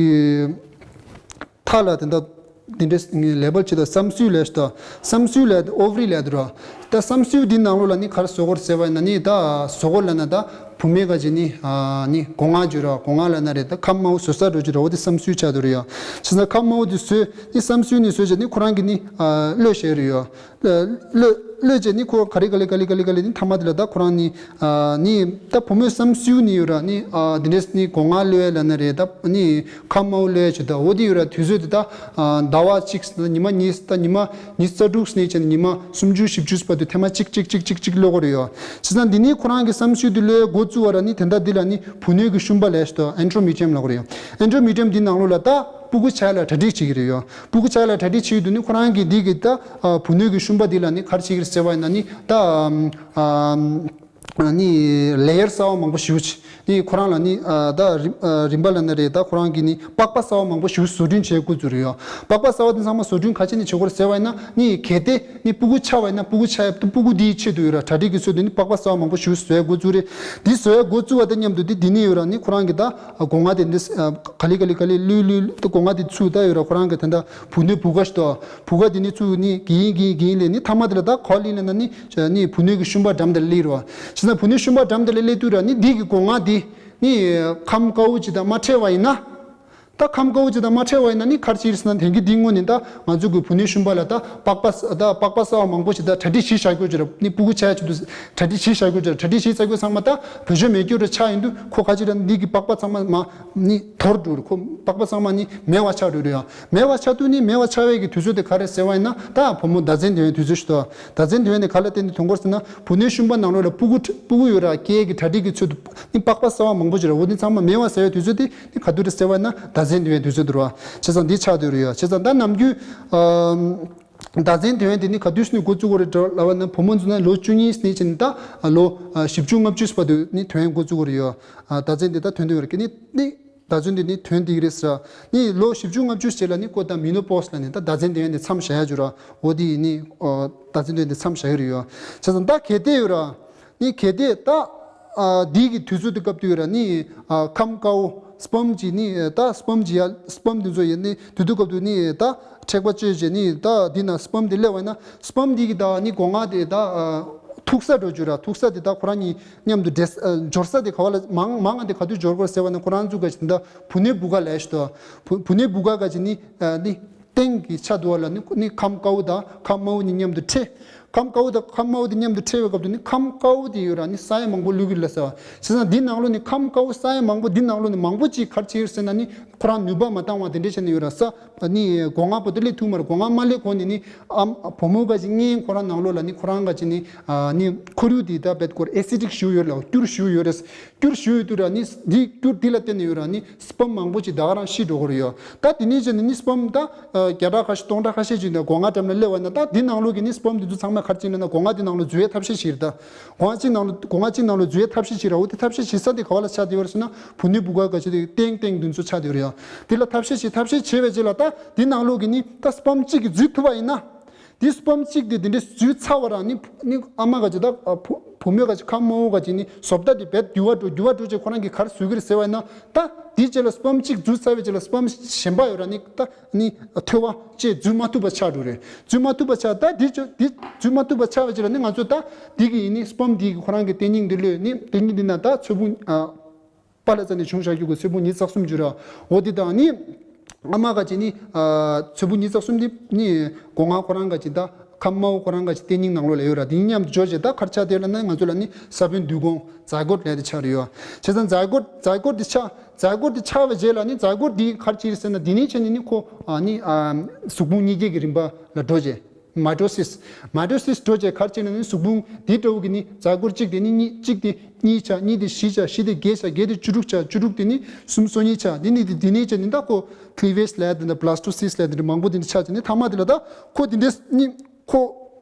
མཐའ་ལ་དེ་འདྲ་འདི་འདྲས་ངས་ལེ་བལ་བྱེད་དུས་བསམ་སེའུ་ལབ་ཞིག་འདུག་བ། བསམ་སེའུ་ལབ་ཨོ་ཝ་རི་ལབ་འདུག་ར། ད་བསམ་སེའུ་འདི་ནང་ལོགས་ལ་ནི་ག་རེ་བཟོ་དགོས་རེད་ཟེར་བ་ཡིན་ན་ནི་ད་བཟོ་དགོས་ལབ་ན་ད་བུད་མེད་ག་ཅིག་ནི་ཨ་ནི་སྒོ་ང་བརྗོད་ར། སྒོ་ང་ལབ་ན་རེད། ད་ཁམས་དམར་པོ་བཟོ་ས་འགྲོ་རྒྱུ་ར། འོ་དེ་བསམ་སེའུ་ཆགས་འདུག་རེད་ཡ། བྱས་ཙང་ཁམས་དམར་པོ་དེ་བཟོས་ནི་བསམ་སེའུ་ནི་བཟོས་བྱས་ནི་ཁོ་རང་གི་ནི་ཨ་གློད་བཞག་རེད་ཡ། གློད་གློད་བྱས་ནི་ཁོ་ག་རེ་ག་ལེ་ག་ལེ་ག་ལེ་ག་ལེ་ནི་མཐའ་མ་དེ་ལ་ད་ཁོ་རང་ནི་ཨ་ནི་ད་བུ་མོའི་བསམ་སེའུ་ནི་ཡོད་ར། ནི་ཨ་དེ་འདྲས་ནི་སྒོ་ང་གློད་ལབ་ན་རེད། ད་ནི་ཁམས་དམར་པོ་གློད་བྱེད་ད། འོ་དེ་ཡོད་ར། དུས་ཚོད་དེ་ད་ཨ་ཟླ་བ་གཅིག་ཉི་མ་གཉིས་ད་ཉི་མ་ཉི་ཤུ་རྩ་དྲུག་ནས་བྱས་ནས་ཉི་མ་སུམ་ཅུ་བཞི་བཅུ་བར་དུ་ཐེངས་མ་གཅིག་གཅིག་གཅིག་གཅིག་གཅིག་གློད་དགོས་རེད་ཡ། བྱས་ཙང་འདི་ནི་ཁོ་རང་གི་བསམ་སེའུ་དེ་གློད་འགོ་བཙུགས་པ་ར། ནི་དེ་འདྲ་འདི་ལ་ནི་བུ་སྣོད་ཀྱི་ཤུན་པ་ལབ་ཞིག་འདུག་ཨེན་ཌྲོ་མི་ཊི་ཡམ་ལབ་དགོས་རེད་ཡ། ཨེན་ཌྲོ་མི་ཊི་ཡམ་འདི་ནང་ལོགས་ལ་ད་སྤུ་གུ་ཆགས་ལ་གྲ་སྒྲིག་བྱེད་ཀྱི་རེད་ཡ། སྤུ་གུ་ཆགས་ལ་གྲ་སྒྲིག་བྱེད་དུས་ནི་ཁོ་རང་གི་འདི་གི་ད་ཨ་བུ་སྣོད་ཀྱི་ཤུན་པ་འདི་ལ་ནི་ག་རེ་བྱེད་ཀྱི་རེད་ཟེར་བ་ཡིན་ན་ནི་ད་ཨམ་ཨམ་ནི་ལེ་ཡར་གསར་པ་མང་པོ་ཞིག་ནི་ཁོ་རང་ལ་ནི་ཨ་ད་རིམ་ཨ་རིམ་པ་ལབ་ན་རེད། ད་ཁོ་རང་གི་ནི་པགས་པ་གསར་པ་མང་པོ་ཞིག་བཟོ་སྐྲུན་བྱེད་འགོ་བཙུགས་རེད་ཡ། པགས་པ་གསར་པ་དེ་ཚང་མ་བཟོ་སྐྲུན་ག་བྱས་ནས་བྱེད་དགོས་རེད་ཟེར་བ་ཡིན་ན་ནི་གལ་ཏེ་ནི་སྤུ་གུ་ཆགས་པ་ཡིན་ན་སྤུ་གུ་ཆགས་ཡ་སྤུ་གུ་འདིའི་ཆེད་དུ་ཡོད་ར། གྲ་སྒྲིག་གི་ཚུལ་དུ་ནི་པགས་པ་གསར་པ་མང་པོ་ཞིག་བཟོ་ཡ་འགོ་བཙུགས་རེད། འདི་བཟོ་ཡ་འགོ་བཙུགས་པ་དང་མཉམ་དུ་འདི་འདི་ནི་ཡོད་ར། ནི་ཁོ་རང་གི་ད་སྒོ་ང་དེ་འདི་ག་ལེ་ག་ལེ་ག་ལེ་ལུས་ལུས་སྒོ་ང་དེ་ཚུར་ད་ཡོད་ར། ཁོ་རང་གི་ད་ད་བུ་སྣོད་བུ་ག་ཞིག་འདུག་བུ་ག་དེ་ནི་ཚུར་ནི་གིན་གིན་གིན་ལས་ནི་མཐའ་མ་དེ་ལ་ད་ག་ལེ་ལབ་ན་ནི་ནི་བུ་སྣོད་ཀྱི་ཤུན་པ་འགྲམ་དེ་ལ་སླེབས་ར། བྱས་ཙང་བུ་སྣོད་ཤུན་པ་འགྲམ་དེ་ལ་སླེབས་དུས་ར། ནི་འདི་གི་སྒོ་ང་དེ་ནི་ཁམས་དཀར་པོ་ཅིག་དང་མ་འཕྲད་པ་ཡིན་ན། ད་ཁམས་དཀར་པོ་ཅིག་དང་མ་འཕྲད་པ་ཡིན་ན་ནི་ག་རེ་བྱེད་ཀྱི་རེད་ཟེར་ན། དེང་གི་འདིའི་སྔོན་ནས་ད་ང་ཚོ་གི་བུ་སྣོད་ཤུན་པ་ལ་ད་པགས་པ་ད་པགས་པ་གསར་པ་མང་པོ་ཞིག་ད་གྲ་སྒྲིག་གཞི་བཞག་དགོས་ཀྱི་རེད། ནི་སྤུ་གུ་ཆགས་ཡ་ཆེད་དུ་གྲ་སྒྲིག་གཞི་བཞག་དགོས་ཀྱི་རེད། གྲ་སྒྲིག་གཞི་བྱ་དགོས་ཚང་མ་ད་བུ་ཤོ་མེ་སྐྱོ་རུ་ཆགས་ཡིན་དུས་ཁོ་ག་ཅིག་ར་འདི་གི་པགས་པ་ཚང་མ་མ་ནི་དོར་འགྲོ་རེད། ཁོ་པགས་པ་ཚང་མ་ནི་མེད་པ་ཆགས་འགྲོ་རེད་ཡ། མེད་པ་ཆགས་དུས་ནི་མེད་པ་ཆགས་པའི་གི་དུས་ཚོད་དེ་ག་རེ་ཟེར་བ་ཡིན་ན། ད་བུ་མོ་ཟླ་མཚན་ལྡིང་བའི་དུས་ཚོད་ཞིག་འདུག་ཟླ་མཚན་ལྡིང་བ་ནི་ག་ལ་བརྟེན་ནས་ཐོན་གྱི་རེད་ཟེར་ན། བུ་སྣོད་ཤུན་པ་ནང་ལོགས་ལ་སྤུ་གུ་སྤུ་གུ་ཡོད་ར། སྐྱེ་གི་གྲ་སྒྲིག་གི་ཚུལ་དུ་ནི་པགས་པ་གསར་པ་མང་པོ་ཅིག་ར། འོ་དེ་ཚང་མ་མེད་པ་ཟ་བའི་དུས་ཚོད་དེ་ནི་ག་དུས་རེད་ཟེར་བ་ན་ཟླ་མཚན་ལྡིང་བའི་དུས་ཚོད་དུ་རེད་བ། བྱས་ཙང་འདི་ཆགས་བསྡད་ཡོད་རེད་ཡ། བྱས་ཙང་ད་ནམ་རྒྱུན་ཨ་ཟླ་མཚན་ལྡིང་བ་དེ་ནི་ག་དུས་ནས་འགོ་བཙུགས་དགོས་རེད་ལབ་པ་ན། བུ་མོ་ཚོ་ན་ལོ་བཅུ་གཉིས་ནས་བྱས་ནས་ད་ལོ་བཞི་བཅུ་ལྔ་བཅུ་བར་དུ་ནི་ལྡིང་བ་འགོ་བཙུགས་དགོས་རེད་ཡ། ཟླ་མཚན་འདི་ད་ཐོན་བསྡད་ཡོད་རེད། ནི་ནི། ཟླ་མཚན་འདི་ནི་ཐོན་བསྡད་ཀྱི་རེད་ཟེར། ནི་ལོ་བཞི་བཅུ་ལྔ་བཅུ་རྗེས་ལ་ནི་ཁོ་ད་མེ་ནོ་པོ་སི་ལབ་ནས་ད་ཟླ་མཚན་ལྡིང་བ་འདི་མཚམས་བཞག་ཡ་ཅིག་ར། འོ་དེ་ནི་ཨོ་ཟླ་མཚན་ལྡིང་བ་འདི་མཚམས་བཞག་གི་རེད་ཡ། བྱས་ཙང་ད་གལ་ཏེ་ཡོད་ར། ནི་གལ་ཏེ་ད་ཨ་འདི་གི་དུས་ཚོད་དེ་སྐབས་དུས་ཡོད་ར། ནི་ཨ་ཁམས་དཀར་པོ་སྤམ་གྱི་ནི་ད་སྤམ་གྱི་ཡ་སྤམ་འདི་ཚོ་ཡ་ནི་དུས་དུས་སྐབས་དུས་ནི་ད་མཁྲེགས་པ་བཅོས་བྱས་ནི་ད་འདི་ན་སྤམ་འདི་སླེབས་པ་ན་སྤམ་འདི་གི་ད་ནི་སྒོ་ང་དེ་ད་ཨ་ཐུག་ས་འགྲོ་རྒྱུ་ར། ཐུག་ས་དེ་ད་ཁོ་རང་གཉིས་མཉམ་དུ་འདྲེས་ཨ་འབྱོར་ས་དེ་ག་བ་ལ་མང་མང་ང་དེ་ག་དུས་འབྱོར་དགོས་ཟེར་བ་ན། ཁོ་རང་ཚོ་ག་ཅིག་ད་བུ་སྣོད་བུ་ག་ལབ་ཞིག་འདུག་བུ་བུ་སྣོད་བུ་ག་ག་ཅིག་ནི་ཨ་ནི་ སྟེང་གི་ཆ་དུ་བ་ལ་ནི་ནི་ཁམས་དཀར་པོ་དང་ཁམས་དམར་པོ་གཉིས་མཉམ་དུ་ཕྲལ། ཁམས་དཀར་པོ་དང་ཁམས་དམར་པོ་དེ་མཉམ་དུ་ཕྲལ་བའི་སྐབས་དུ་ནི་ཁམས་དཀར་པོ་དེ་ཡོད་ར་ནི་ས་ཡ་མང་པོ་བླུག་གི་ལ་ཟེར་བ། བྱས་ཙང་འདི་ནང་ལོགས་ནི་ཁམས་དཀར་པོ་ས་ཡ་མང་པོ་འདི་ནང་ལོགས་ནི་མང་པོ་ཅིག་ག་རེ་བྱས་ཡོད་ཟེར་ན་ནི་ཁོ་རང་ནུས་པ་མ་བཏང་བ་དེ་འདྲས་བྱས་ནས་ཡོད་ར་ས། ནི་སྒོ་ང་བོ་དེ་སླེབས་ཐུབ་མ་རེད། སྒོ་ང་མ་སླེབས་གོང་ནས་ནི་ཨམ་བུ་མོ་ག་ཅིག་གཉེན་ཁོ་རང་ནང་ལོགས་ལ་ནི་ཁོ་རང་ག་ཅིག་ནི་ནི་ཁོར་ཡུག་དེ་ད་བེད་ཀོར་ཨེ་སི་ཌིག་ཞུ་ཡོད་ལ་སྐྱུར་ཞུ་ཡོད་རེད། སྐྱུར་ཞུ་ཡོད་དུས་ར་ནི་འདི་སྐྱུར་འདི་ལ་བརྟེན་ནས་ཡོད་ར་ནི་སྤམ་མང་པོ་ཅིག་ད་ག་རང་ཤི་འགྲོ་གི་རེད་ཡོད། ད་དེ་ནས་བྱས་ནས་ནི་སྤམ་ད་བརྒྱ་ཕྲག་ཁ་ཤས་སྟོང་ཕྲག་ཁ་ཤས་ཅིག་ནས་སྒོ་ང་འགྲམ་ལ་སླེབས་པ་ན་ད་འདི་ནང་ལོགས་ཀྱི་ནི་སྤམ་འདི་ཚོ་ཚང་མ་ག་རེ་བྱས་ན་ན་སྒོ་ང་འདི་ནང་ལོགས་འཛུལ་ཡའི་ཐབས་ཤེས་ཤིག་རེད། ད་སྒོ་ང་གཅིག་ནང་ལོགས་སྒོ་ང་གཅིག་ནང་ལོགས་འཛུལ་ཡའི་ཐབས་ཤེས་ཤིག་ར། འོ་དེ་ཐབས་ཤེས་བྱེད་ས་དེ་ག་བ་ལ་ཆགས་བསྡད་ཡོད་རེད་ཟེར་ན་བུ་སྣོད་བུ་ག་ག་ཅིག་དེ་ཏེང་ཏེང་འདི་ཚོ་ཆགས་བསྡད་ཡོད་རེད་ཡ། དེ་ལ་ཐབས་ཤེས་བྱེད་ཐབས་ཤེས་བྱས་པའི་རྗེས་ལ་ད་འདི་ནང་ལོགས་ཀྱི་ནི་ད་སྤམ་གཅིག་གིས་འཛུལ་ཐུབ་པ་ཡིན་ན། དེ་སྤམ་གཅིག་དེ་དེ་འདྲའི་འཛུལ་ཚར་བ་རང་ནི་ནི་ཨ་མ་ག་ཅིག་ད་བུ་བུ་མོ་ག་ཅིག་ཁམས་དམར་པོ་ག་ཅིག་ནི་བཟོ་ལྟ་དེ་བེད་འགྱུར་བ་འགྲོ་འགྱུར་བ་འགྲོ་ཅེས་ཁོ་རང་གིས་ག་རེ་བཟོ་གི་རེད་ཟེར་བ་ཡིན་ན། ད་དེའི་རྗེས་ལ་སྤམ་གཅིག་འཛུལ་ཚར་བའི་རྗེས་ལ་སྤམ་གཞན་པ་ཡོད་ར་ནི་ད་ནི་ཐོ་བ་བཅས་འཛུལ་མ་ཐུབ་པ་ཆགས་འགྲོ་རེད། འཛུལ་མ་ཐུབ་པ་ཆགས་ད་དེ་ཆ་དེ་འཛུལ་མ་ཐུབ་པ་ཆགས་པའི་རྗེས་ལ་ནི་ང་ཚོ་ད་དེ་གི་ཡིན་ནི་སྤམ་དེ་གི་ཁོ་རང་གི་ལྟེ་སྙིང་དེ་ལོས་ནི་ལྟེ་སྙིང་དེ་ན་ད་ཚོས་ཕུང་ཨ། པ་ལ་རྩ་ནས་བྱུང་བཞག་རྒྱུ་གི་ཚོས་ཕུང་ཉི་ཤུ་རྩ་གསུམ་འགྱུར་ར། འོ་དེ་དང་ནི། ཨ་མ་ག་ཅིག་ནི། ཚོས་ཕུང་ཉི་ཤུ་རྩ་གསུམ་དེ་ནི། སྒོ་ང་ཁོ་རང་ག་ཅིག་ད། ཁམས་དམར་པོ་ཁོ་རང་ག་ཅིག་ལྟེ་སྙིང་ནང་ལོགས་ལ་ཡོད་ར། དེ་གཉིས་མཉམ་དུ་སྦྱོར་བྱས་ད་ག་རེ་ཆགས་བསྡད་ལབ་ན་ང་ཚོ་ལ་ནི་ས་བོན་འདུས་གོང་ཛའི་གོཊ་ལབ་དེ་ཆགས་རེད་ཡོད། བྱས་ཙང་ཛའི་གོཊ་ཛའི་གོཊ་དེ་ཆགས་ཛའི་གོཊ་དེ་ཆགས་པའི་རྗེས་ལ་ནི་ཛའི་གོཊ་དེ་ག་རེ་བྱེད་ཟེར་ན་དེ་ནས་བྱས་ནས་ནི་ཁོ་ཨ་ནི་ཨ་གཟུགས་ཕུང་གཉིས་བརྒྱ་གི་རིམ་པ་ལ་འགྲོ་བྱས། མའི་ཊོ་སིས། མའི་ཊོ་སིས་འགྲོ་བྱས་ག་རེ་བྱས་ན་ནི་གཟུགས་ཕུང་འདི་འདྲ་བོ་གི་ནི་ཛའི་གོཊ་གཅིག་དེ་ནི་གཉིས་གཅིག་དེ་གཉིས་ཆགས། གཉིས་དེ་བཞི་ཆགས། བཞི་དེ་བརྒྱད་ཆགས། བརྒྱད་དེ་བཅུ་དྲུག་ཆགས། བཅུ་དྲུག་དེ་ནི་སུམ་སོ་གཉིས་ཆགས། དེ་ནི་དེ་དེ་ནས་བྱས་ནི་ད་ཁོ་ཀི་ལི་ཝེཇ་ལབ་དེ་འདྲ་བྷ་ལ་སི་ཊོ་སིས་ལབ་དེ་འདྲ་མང་པོ་དེ་འདྲ་ཆགས་བྱས་ནི་ཐ་མ་དེ་ལ་ད་ཁོ་དེ་འདྲས་ནི་ཁོ་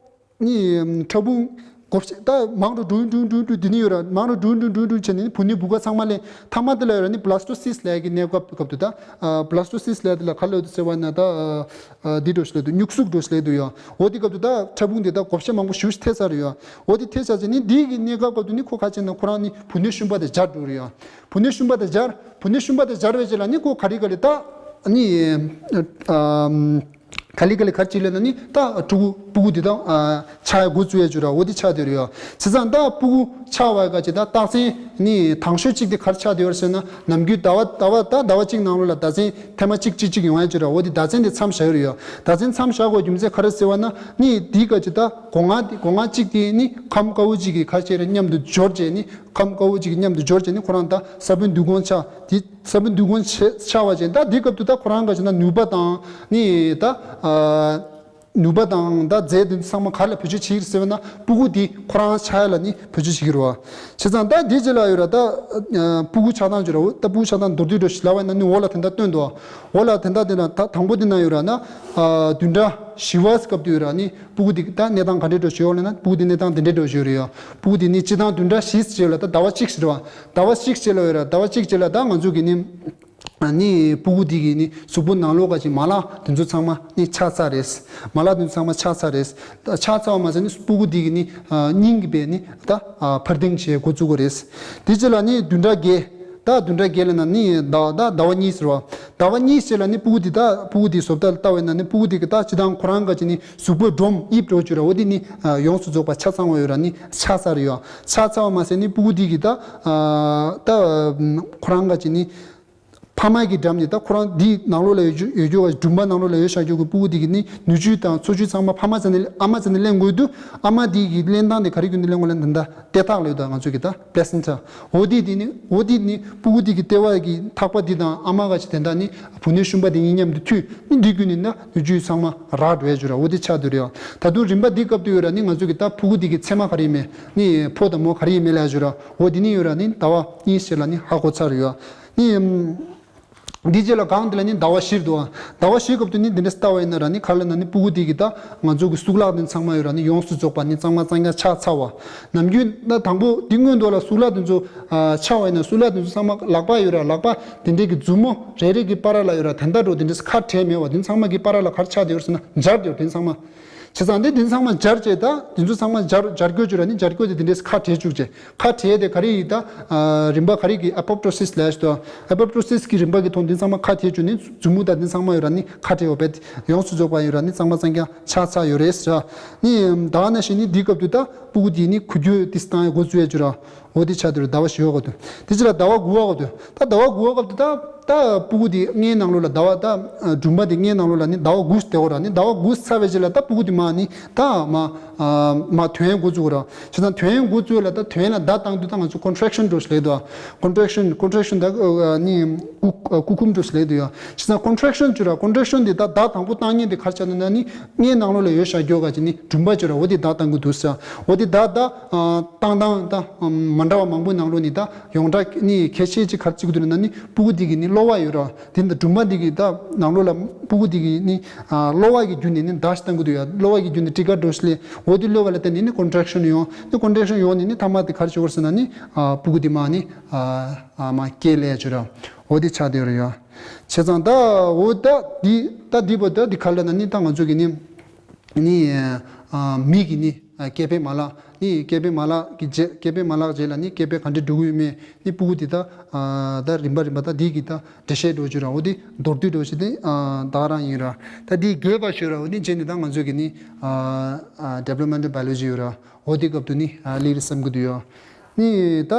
ནི་ཕྲ་ཕུང་བགོ་བཤའ་ད་མང་རུ་འགྲོ་འགྲོ་འགྲོ་འགྲོ་དེ་ནི་ཡོད་ར། མང་རུ་འགྲོ་འགྲོ་འགྲོ་འགྲོ་བྱས་ནི་བུ་ནི་བུ་ག་ཚང་མ་ལས་ཐ་མ་དེ་ལ་ཡོད་ར་ནི་བྷ་ལ་སི་ཊོ་སིས་ལབ་ཀྱི་གནས་སྐབས་སྐབས་དུ་ད་བྷ་ལ་སི་ཊོ་སིས་ལབ་དེ་ལ་ག་ལབ་དུ་ཟེར་བ་ན་ད། ཨ་འདི་འགྲོ་ཞིག་ལས་འདུག་སྨྱུག་གཟུགས་འགྲོ་ཞིག་ལས་འདུག་ཡ། འོ་དེ་སྐབས་དུ་ད་ཕྲ་ཕུང་དེ་ད་བགོ་བཤའ་མང་པོ་ཞེ་པོ་ཞིག་ཐེབས་ཚར་ཡོད་ཡ། འོ་དེ་ཐེབས་ཚར་ཚེ་ནི་འདི་གི་གནས་སྐབས་སྐབས་དུ་ནི་ཁོ་ག་ཅིག་ན་ཁོ་རང་ནི་བུ་སྣོད་ཤུན་པ་དེ་སྦྱར་འགྲོ་རེད་ཡ། བུ་སྣོད་ཤུན་པ་དེ་སྦྱར་བུ་སྣོད་ཤུན་པ་དེ་སྦྱར་བའི་རྗེས་ལ་ནི་ཁོ་ག་རེ་ག་རེ་ད་ནི་ཨ་ག་ལེ་ག་ལེ་ག་རེ་ཅིག་ལས་ན་ནི་ད་ཕྲུ་གུ་སྤུ་གུ་དེ་དང་ཨ་ཆགས་ཡ་འགོ་བཙུགས་ཡ་ཅིག་ར། འོ་དེ་ཆགས་བསྡད་རེད་ཡ། བྱས་ཙང་ད་སྤུ་གུ་ཆགས་པ་ག་ཅིག་ད་རྟགས་མཚན་ནི་དང་ཤོས་གཅིག་དེ་ག་རེ་ཆགས་བསྡད་ཡོད་རེད་ཟེར་ན་ནམ་རྒྱུན་ཟླ་བ་ཟླ་བ་ད་ཟླ་བ་གཅིག་ནང་ལོགས་ལ་ཟླ་མཚན་ཐེངས་མ་གཅིག་གཅིག་གཅིག་ཡོང་ཡ་ཅིག་ར། འོ་དེ་ཟླ་མཚན་དེ་མཚམས་བཞག་ཡོད་རེད་ཡ། ཟླ་མཚན་མཚམས་བཞག་དགོས་རྒྱུ་མཚན་ག་རེ་ཟེར་བ་ན་ནི་དེའི་ག་ཅིག་ད་སྒོ་ང་དེ་སྒོ་ང་གཅིག་དེ་ནི་ཁམས་དཀར་པོ་གཅིག་གི་ཁ་ཤས་རེ་མཉམ་དུ་སྦྱོར་བྱས་ནི་ཁམས་དཀར་པོ་གཅིག་གི་མཉམ་དུ་སྦྱོར་བྱས་ནི་ཁོ་རང་ད་ས་བོན་འདུས་གོང་ཆགས་དེ་ས་བོན་འདུས་གོང་ཆེ་ཆགས་པ་ཅན་ད་དེའི་སྐབས་དུ་ད་ཁོ་རང་ག་ཅིག་ན་ནུས་པ་དང་ནི་ད་ཨ་ནུས་པ་དང་ད་རྫས་དེ་ཚང་མ་ག་ལ་བེད་སྤྱོད་བྱེད་ཀྱི་ཟེར་བ་ན་སྤུ་གུ་དེ་ཁོ་རང་ཆགས་ཡ་ལ་ནི་བེད་སྤྱོད་བྱེད་ཀྱི་རེད་བ། བྱས་ཙང་ད་དེ་རྗེས་ལ་ཡོད་ར་ད་ཨ་སྤུ་གུ་ཆགས་སྟངས་ཅིག་ར། འོ་ད་སྤུ་གུ་ཆགས་སྟངས་མདོར་བསྡུས་འགྲོ་ཞིག་ལབ་པ་ཡིན་ན་ནི་འོག་ལ་དེ་འདྲ་སྟོན་འདུག་འོག་ལ་དེ་འདྲ་དེ་ན་ད་དང་པོ་དེ་ན་ཡོད་ར་ན་ཨ་བདུན་ཕྲག་བཞི་པ་སྐབས་དུ་ཡོད་ར་ནི་སྤུ་གུ་དེ་ད་གནས་སྟངས་ག་འདྲས་འགྲོ་ཞིག་ཡོད་ལབ་ན་སྤུ་གུ་དེ་གནས་སྟངས་དེ་འདྲས་འགྲོ་ཞིག་ཡོད་རེད་ཡ། སྤུ་གུ་དེ་ནི་སྤྱི་བཏང་བདུན་ཕྲག་བཞི་ཟེར་ལ་ད་ཟླ་བ་གཅིག་ཟེར་བ། ཟླ་བ་གཅིག་རྗེས་ལ་ཡོད་ར། ཟླ་བ་གཅིག་རྗེས་ལ་ད་ང་ཚོ་གི་ནི་ནི་སྤུ་གུ་དེ་གི་ནི་གཟུགས་པོ་ནང་ལོགས་ག་ཅིག་མ་ལག་དེ་ཚོ་ཚང་མ་ནི་ཆགས་ཚར་རེད། མ་ལག་དེ་ཚོ་ཚང་མ་ཆགས་ཚར་རེད། ད་ཆགས་ཚར་བ་མ་ཟད་ནི་སྤུ་གུ་དེ་གི་ནི་སྙིང་གི་བས་ནི་ད་འཕར་ལྡིང་བྱེད་འགོ་བཙུགས་པ་རེད། དེ་རྗེས་ལ་ནི་བདུན་ཕྲག་བརྒྱད། ད་བདུན་ཕྲག་བརྒྱད་ལ་ན་ནི་ཟླ་ཟླ་ཟླ་བ་གཉིས་ཟེར་བ། ཟླ་བ་གཉིས་རྗེས་ལ་ནི་སྤུ་གུ་དེ་ད་སྤུ་གུ་དེ་བཟོ་ལྟ་ལྟ་བས་ན་ནི་སྤུ་གུ་དེ་གི་ད་སྤྱི་བཏང་ཁོ་རང་ག་ཅིག་ནི་གཟུགས་པོའི་སྒྲོམ་དབྱིབས་འགྲོ་བཅུག་ར། འོ་དེ་ནི་ཡོངས་སུ་རྫོགས་པ་ཆ་ཚང་བ་ཡོད་ར་ནི་ཆགས་ཚར་ཡོད། ཆགས་ཚར་བ་མ་ཟད་ནི་སྤུ་གུ་དེ་གི་ད་ད་ཁོ་རང་ག་ཅིག་ནི་ཕ་མ་གི་འགྲམ་ནས་ད་ཁོ་རང་འདི་ནང་ལོགས་ལ་ཡོད་རྒྱུ་ཡོད་རྒྱུ་བ་སྦྲུམ་པ་ནང་ལོགས་ལ་ཡོད་བཞག་རྒྱུ་གི་སྤུ་གུ་དེ་གི་ནི་ནུ་ཆུ་དང་འཚོ་བཅུད་ཚང་མ་ཕ་མ་རྩ་ནས་ཨ་མ་རྩ་ནས་ལེན་དགོས་དུས་ཨ་མ་དེ་གི་ལེན་སྟངས་དེ་ག་རེ་བརྒྱུད་ནས་ལེན་དགོས་ལབ་ན་ད་ལྟ་ལྟེ་ཐག་ལ་ཡོད་ད་ང་ཚོ་གི་ད་པི་ལེ་སེན་ཊ། འོ་དེ་དེ་ནི་འོ་དེ་ནི་སྤུ་གུ་དེ་གི་ལྟེ་བ་གི་ཐག་པ་དེ་དང་ཨ་མ་ག་ཅིག་དེ་འདྲ་ནི་བུ་སྣོད་ཤུན་པ་དེ་གཉིས་མཉམ་དུ་མཐུད་ནི་འདི་བརྒྱུད་ནས་ན་ནུ་ཆུ་ཚང་མ་རག་འགྲོ་ཡ་བཅུག་ར། འོ་དེ་ཆགས་བསྡད་རེད་ཡ། ད་དུང་རིམ་པ་འདི་སྐབས་དུ་ཡོད་ར་ནི་ང་ཚོ་གི་ད་སྤུ་གུ་དེ་གི་མཚན་མ་ག་རེ་ཡིན་མེད་ནི་ཕོ་དང་མོ་ག་རེ་ཡིན་མེད་ལབ་ཡ་བཅུག་ར། འོ་དེ་ནི་ཡོད་ར་ནི་ཟླ་བ་གཉིས་རྗེས་ལ་ནི་ཧ་གོ་ཚར་ཡོད་ཡ། ནི་འདི་རྗེས་ལ་གང་དེ་ལ་ནི་ཟླ་བ་བཞིར་འདུག་ཨ། ཟླ་བ་བཞིའི་སྐབས་དུ་ནི་འདི་འདྲ་ལྟ་བ་ཡིན་ན་ར་ནི་ག་ལ་ན་ནི་སྤུ་གུ་དེ་གི་ད་ང་ཚོ་གི་གཙུག་ལག་འདི་ཚང་མ་ཡོད་ར་ནི་ཡོངས་སུ་རྫོགས་པ་ནི་གཙང་མ་གཙང་རྐྱང་ཆགས་ཚར་བ། ནམ་རྒྱུན་ད་དང་པོ་འདི་སྔོན་དུ་ལ་གཙུག་ལག་འདི་ཚོ་ཨ་ཆགས་པ་ཡིན་ན་གཙུག་ལག་འདི་ཚོ་ཚང་མ་ལག་པ་ཡོད་ར། ལག་པ་དེ་འདྲའི་གི་མཛུབ་མོ་རེ་རེ་གི་བར་ལ་ཡོད་ར། ད་ལྟ་འགྲོ་དེ་འདྲའི་ཁ་བྲལ་མེད་བ། འདི་ཚང་མ་གི་བར་ལ་ག་རེ་ཆགས་བསྡད་ཡོད་ཟེར་ན་འབྱར་བསྡད་ཡོད་དེ་ཚང་མ། བྱས་ཙང་དེ་འདི་ཚང་མ་འབྱར་བྱས་ད་འདི་ཚོ་ཚང་མ་འབྱར་འབྱར་སྐྱོ་བཅུག་ར་ནི་འབྱར་སྐྱོ་དེ་དེ་འདྲས་ཁ་བྲལ་བཅུག་བྱས། ཁ་བྲལ་དེ་ག་རེ་ཡིན་ད་ཨ་རིམ་པ་ག་རེ་གི་ཨ་པོ་པ་ཊོ་སིས་ལབ་ཤི་ཏོ། ཨ་པོ་པ་ཊོ་སིས་གི་རིམ་པ་གི་ཐོག་འདི་ཚང་མ་ཁ་བྲལ་བཅུག་ནི་མཛུབ་མོ་ད་འདི་ཚང་མ་ཡོད་ར་ནི་ཁ་བྲལ་བ་བེད་ཡོངས་སུ་རྫོགས་པ་ཡོད་ར་ནི་གཙང་མ་གཙང་རྐྱང་ཆགས་ཚར་ཡོད་རེད་ཟེར། ནི་ད་ནང་བཞིན་ནི་འདི་སྐབས་དུ་ད་སྤུ་གུ་དེ་ནི་ཁུ་རྒྱུ་དེ་སྟངས་ཡ་འགོ་བཙུགས་ཡ་བཅུག་ར། འོ་དེ་ཆགས་དུས་ཟླ་བ་བཞི་པ་སྐབས་དུས། དེ་ཕྱིར་ཟླ་བ་དགུ་པ་སྐབས་དུས། ད་ཟླ་བ་དགུ་པ་སྐབས་དུས་ད་ད་སྤུ་གུ་དེ་མངལ་ནང་ལོགས་ལ་ཟླ་བ་ད་སྦྲུམ་པ་དེ་མངལ་ནང་ལོགས་ལ་ནི་ཟླ་བ་དགུ་བསྡད་ཡོད་ར། ནི་ཟླ་བ་དགུ་ཚར་བའི་རྗེས་ལ་ད་སྤུ་གུ་དེ་མར་ནི་ད་མར་མར་ཐོན་འགོ་བཙུགས་ར། བྱས་ཙང་ཐོན་འགོ་བཙུགས་ལ་ད་ཐོན་ལ་བརྡ་བཏང་དུས་ད་ང་ཚོ་contraction་འདྲ་ཞིག་སླེབས་འདུག contraction། contraction་ད་ནི་སྐུ་སྐུ་འཁུམ་འདྲ་ཞིག་སླེབས་འདུག་ཡ། བྱས་ཙང་contraction་བྱོས་ར། contraction་དེ་ད་བརྡ་དང་པོ་བཏང་མཁན་དེ་ག་རེ་ཆགས་འདུག་ན་ནི་མངལ་ནང་ལོགས་ལ་ཡོད་བཞག་རྒྱུ་ག་ཅིག་ནི་སྦྲུམ་པ་བྱོས་ར། འོ་དེ་བརྡ་བཏང་གི་འདུག་ཟེར། འོ་དེ་བརྡ་ད་བཏང་བཏང་ད་མ་འདྲ་བ་མང་པོའི་ནང་ལོགས་ནས་ད་ཡོངས་གྲགས་ནི་ཁྱད་ཆོས་ཅིག་ག་རེ་བརྩི་གི་འདུག་ན་ནི་སྤུ་གུ་དེ་གི་ནི་གློ་བ་ཡོད་ར། དེ་འདི་སྦྲུམ་པ་འདི་གི་ད་ནང་ལོགས་ལ་སྤུ་གུ་འདི་གི་ནི་ཨ་གློ་བ་གི་བརྒྱུད་ནས་ནི་བརྡ་ཞིག་བཏང་གི་འདུག་ཡ། གློ་བ་གི་བརྒྱུད་ནས་ཊི་ཀ་འདྲ་ཞིག་སླེབས། འོ་དེ་གློ་བ་ལ་བརྟེན་ནས་ནི་contraction་ཡོང་། ནི་contraction་ཡོང་ནས་ནི་ཐ་མ་དེ་ག་རེ་བྱེད་དགོས་ཟེར་ན་ནི་ཨ་སྤུ་གུ་དེ་མར་ནི་ཨ་ཨ་མར་སྐྱེས་སླེབས་བྱོས་ར། འོ་དེ་ཆགས་བསྡད་ཡོད་ར་ཡ། བྱས་ཙང་ད་འོ་ད་འདི་ད་འདི་བ་ད་འདི་ག་ལ་ན་ནི་ད་ང་ཚོ་གི་ནི་ནི་ཨ་མི་གི་ནི་ཨ་སྐྱེ་འཕེལ་མ་ལག་ནི་སྐྱེ་འཕེལ་མ་ལག་གི་རྗེས་སྐྱེ་འཕེལ་མ་ལག་རྗེས་ལ་ནི་སྐྱེ་འཕེལ་ག་འདྲ་འགྲོ་གི་ཡོད་མེད་ནི་སྤུ་གུ་དེ་ད་ཨ་ད་རིམ་པ་རིམ་པ་ད་འདི་གི་ད་འགྲེལ་བཤད་འདྲ་བྱོས་ར། འོ་དེ་མདོར་བསྡུས་འདྲ་བྱོས་དེ་ཨ་ད་ག་རང་ཡིན་ར། ད་འདི་རྒྱས་པ་ཤོད་ར། འོ་དེ་རྗེས་ནས་ད་ང་ཚོ་གི་ནི་ཨ་ཨ་developmental biology་ཡོད་ར། འོ་དེ་སྐབས་དུ་ནི་ཨ་སླེབས་རེད་བསམ་གི་འདུག་ཡ། ནི་ད་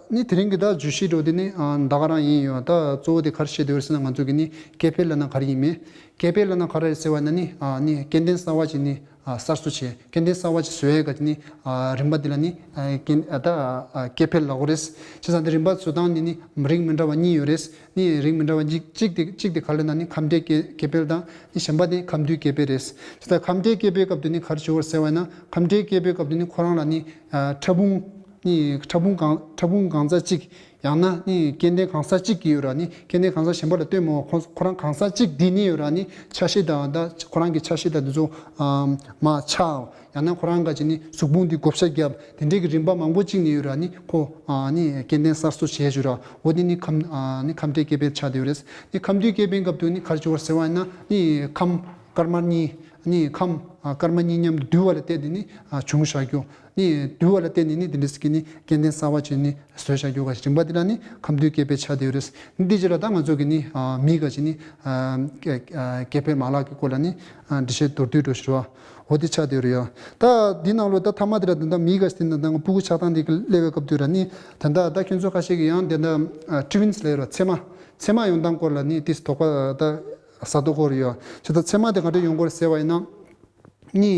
ནི་དེ་རིང་གི་ད་བརྗོད་གཞི་འདྲ་བོ་དེ་ནི་ཨ་ད་ག་རང་ཡིན་ཡོད། ད་གཙོ་བོ་དེ་ག་རེ་བཤད་འདོད་ཡོད་ཟེར་ན་ང་ཚོ་གི་ནི་སྐྱེ་འཕེལ་ལབ་ན་ག་རེ་ཡིན་མེད། སྐྱེ་འཕེལ་ལབ་ན་ག་རེ་ཟེར་བ་ན་ནི་ཨ་ནི་སྐྱེ་ལྡན་གསར་བ་ཅིག་ནི་ཨ་གསར་བཟོ་བྱས། སྐྱེ་ལྡན་གསར་བ་ཅིག་བཟོ་ཡས་ག་ཅིག་ནི་ཨ་རིམ་པ་འདི་ལ་ནི་ཨ་སྐྱེ་ཨ་ད་ཨ་སྐྱེ་འཕེལ་ལབ་དགོས་རེད། བྱས་ཙང་དེ་རིམ་པ་བཟོ་སྟངས་ནི་ནི་རིགས་མི་འདྲ་བ་གཉིས་ཡོད་རེད། ནི་རིགས་མི་འདྲ་བ་གཅིག་གཅིག་དེ་གཅིག་དེ་ག་རེ་ལབ་ན་ནི་ཁམས་འབྲས་སྐྱེ་སྐྱེ་འཕེལ་དང་ནི་གཞན་པ་དེ་ཁམས་འདུས་སྐྱེ་འཕེལ་རེད། བྱས་ཙང་ཁམས་འབྲས་སྐྱེ་འཕེལ་སྐབས་དུ་ནི་ག་རེ་བྱེད་དགོས་ཟེར་བ་ན། ཁམས་འབྲས་སྐྱེ་འཕེལ་སྐབས་དུ་ནི་ཁོ་རང་ལ་ནི་ཨ་ཕྲ་ཕུང་ནི་ཕྲ་ཕུང་གང་ཕྲ་ཕུང་གང་ས་གཅིག་ཡང་ན་ནི་སྐྱེ་ལྡན་གང་ས་གཅིག་གི་ཡོད་ར། ནི་སྐྱེ་ལྡན་གང་ས་གཞན་པ་ལ་ལྟོས་མ་དགོས། ཁོ་ཁོ་རང་གང་ས་གཅིག་འདི་ནི་ཡོད་ར། ནི་ཆ་ཤས་དང་ད་ཁོ་རང་གི་ཆ་ཤས་དང་འདི་ཚོ་ཨ་མར་ཆགས། ཡང་ན་ཁོ་རང་ག་ཅིག་ནི་གཟུགས་ཕུང་འདི་བགོ་བཤའ་བརྒྱབ། དེ་འདྲའི་གི་རིམ་པ་མང་པོ་གཅིག་ནས་ཡོད་ར། ནི་ཁོ་ཨ་ནི་སྐྱེ་ལྡན་གསར་བཟོ་བྱས་བྱུང་ར། འོ་དེ་ནི་ཁམས་ཨ་ནི་ཁམས་འབྲས་སྐྱེ་འཕེལ་ཆགས་བསྡད་ཡོད་རེད། ནི་ཁམས་འདུས་སྐྱེ་འཕེལ་སྐབས་དུ་ནི་ག་རེ་བྱེད་དགོས་ཟེར་བ་ཡིན་ན། ནི་ཁམས་སྐར་མ་གཉིས། ནི་ཁམས་ཨ་སྐར་མ་གཉིས་མཉམ་དུ་འདུས་པ་ལ་བརྟེན་ནས་ནི་ཨ་བྱུང་བཞག་རྒྱུ། ནི་འདུས་པ་ལ་བརྟེན་ནས་ནི་དེ་འདྲ་ཞིག་གི་ནི་སྐྱེ་ལྡན་གསར་བ་ཅིག་ནི་བཟོས་བཞག་རྒྱུ་ག་ཞིག་རིམ་པ་འདི་ལ་ནི་ཁམས་འདུས་སྐྱེ་འཕེལ་ཆགས་བསྡད་ཡོད་རེད། ནི་འདི་རྗེས་ལ་ད་ང་ཚོ་གི་ནི་ཨ་མི་ག་ཅིག་ནི་ཨ་སྐྱེ་ཨ་སྐྱེ་འཕེལ་མ་ལག་གི་སྐོར་ལ་ནི་ཨ་འགྲེལ་བཤད་མདོར་བསྡུས་འདྲ་ཞིག་རེད་བ། འོ་དེ་ཆགས་བསྡད་ཡོད་རེད་ཡ། ད་འདི་ནང་ལོ་ད་ཐ་མ་དེ་ལ་ད་ལྟ་མི་ག་ཞིག་དེ་ནང་ད་ང་སྤུ་གུ་ཆགས་སྟངས་དེ་གི་སླེབས་པའི་སྐབས་དུས་ར། ནི་ད་ལྟ་ད་ཁྱོད་ཚོ་ཁ་ཤས་ཀྱིས་ཡང་དེ་འདྲ་ཨ་ཊུ་ཝིན་སི་ལབ་ཡོད་ར། མཚེ་མ། མཚེ་མ་ཡོང་སྟངས་སྐོར་ལ་ནི་ཏིས་དོགས་པ་ད་ཟ་དོགས་སྐོར་ཡོད། ཅི་ད་མཚེ་མ་དེ་ག་འདྲ་ཡོང་གི་རེད་ཟེར་བ་ཡིན་ན། ནི་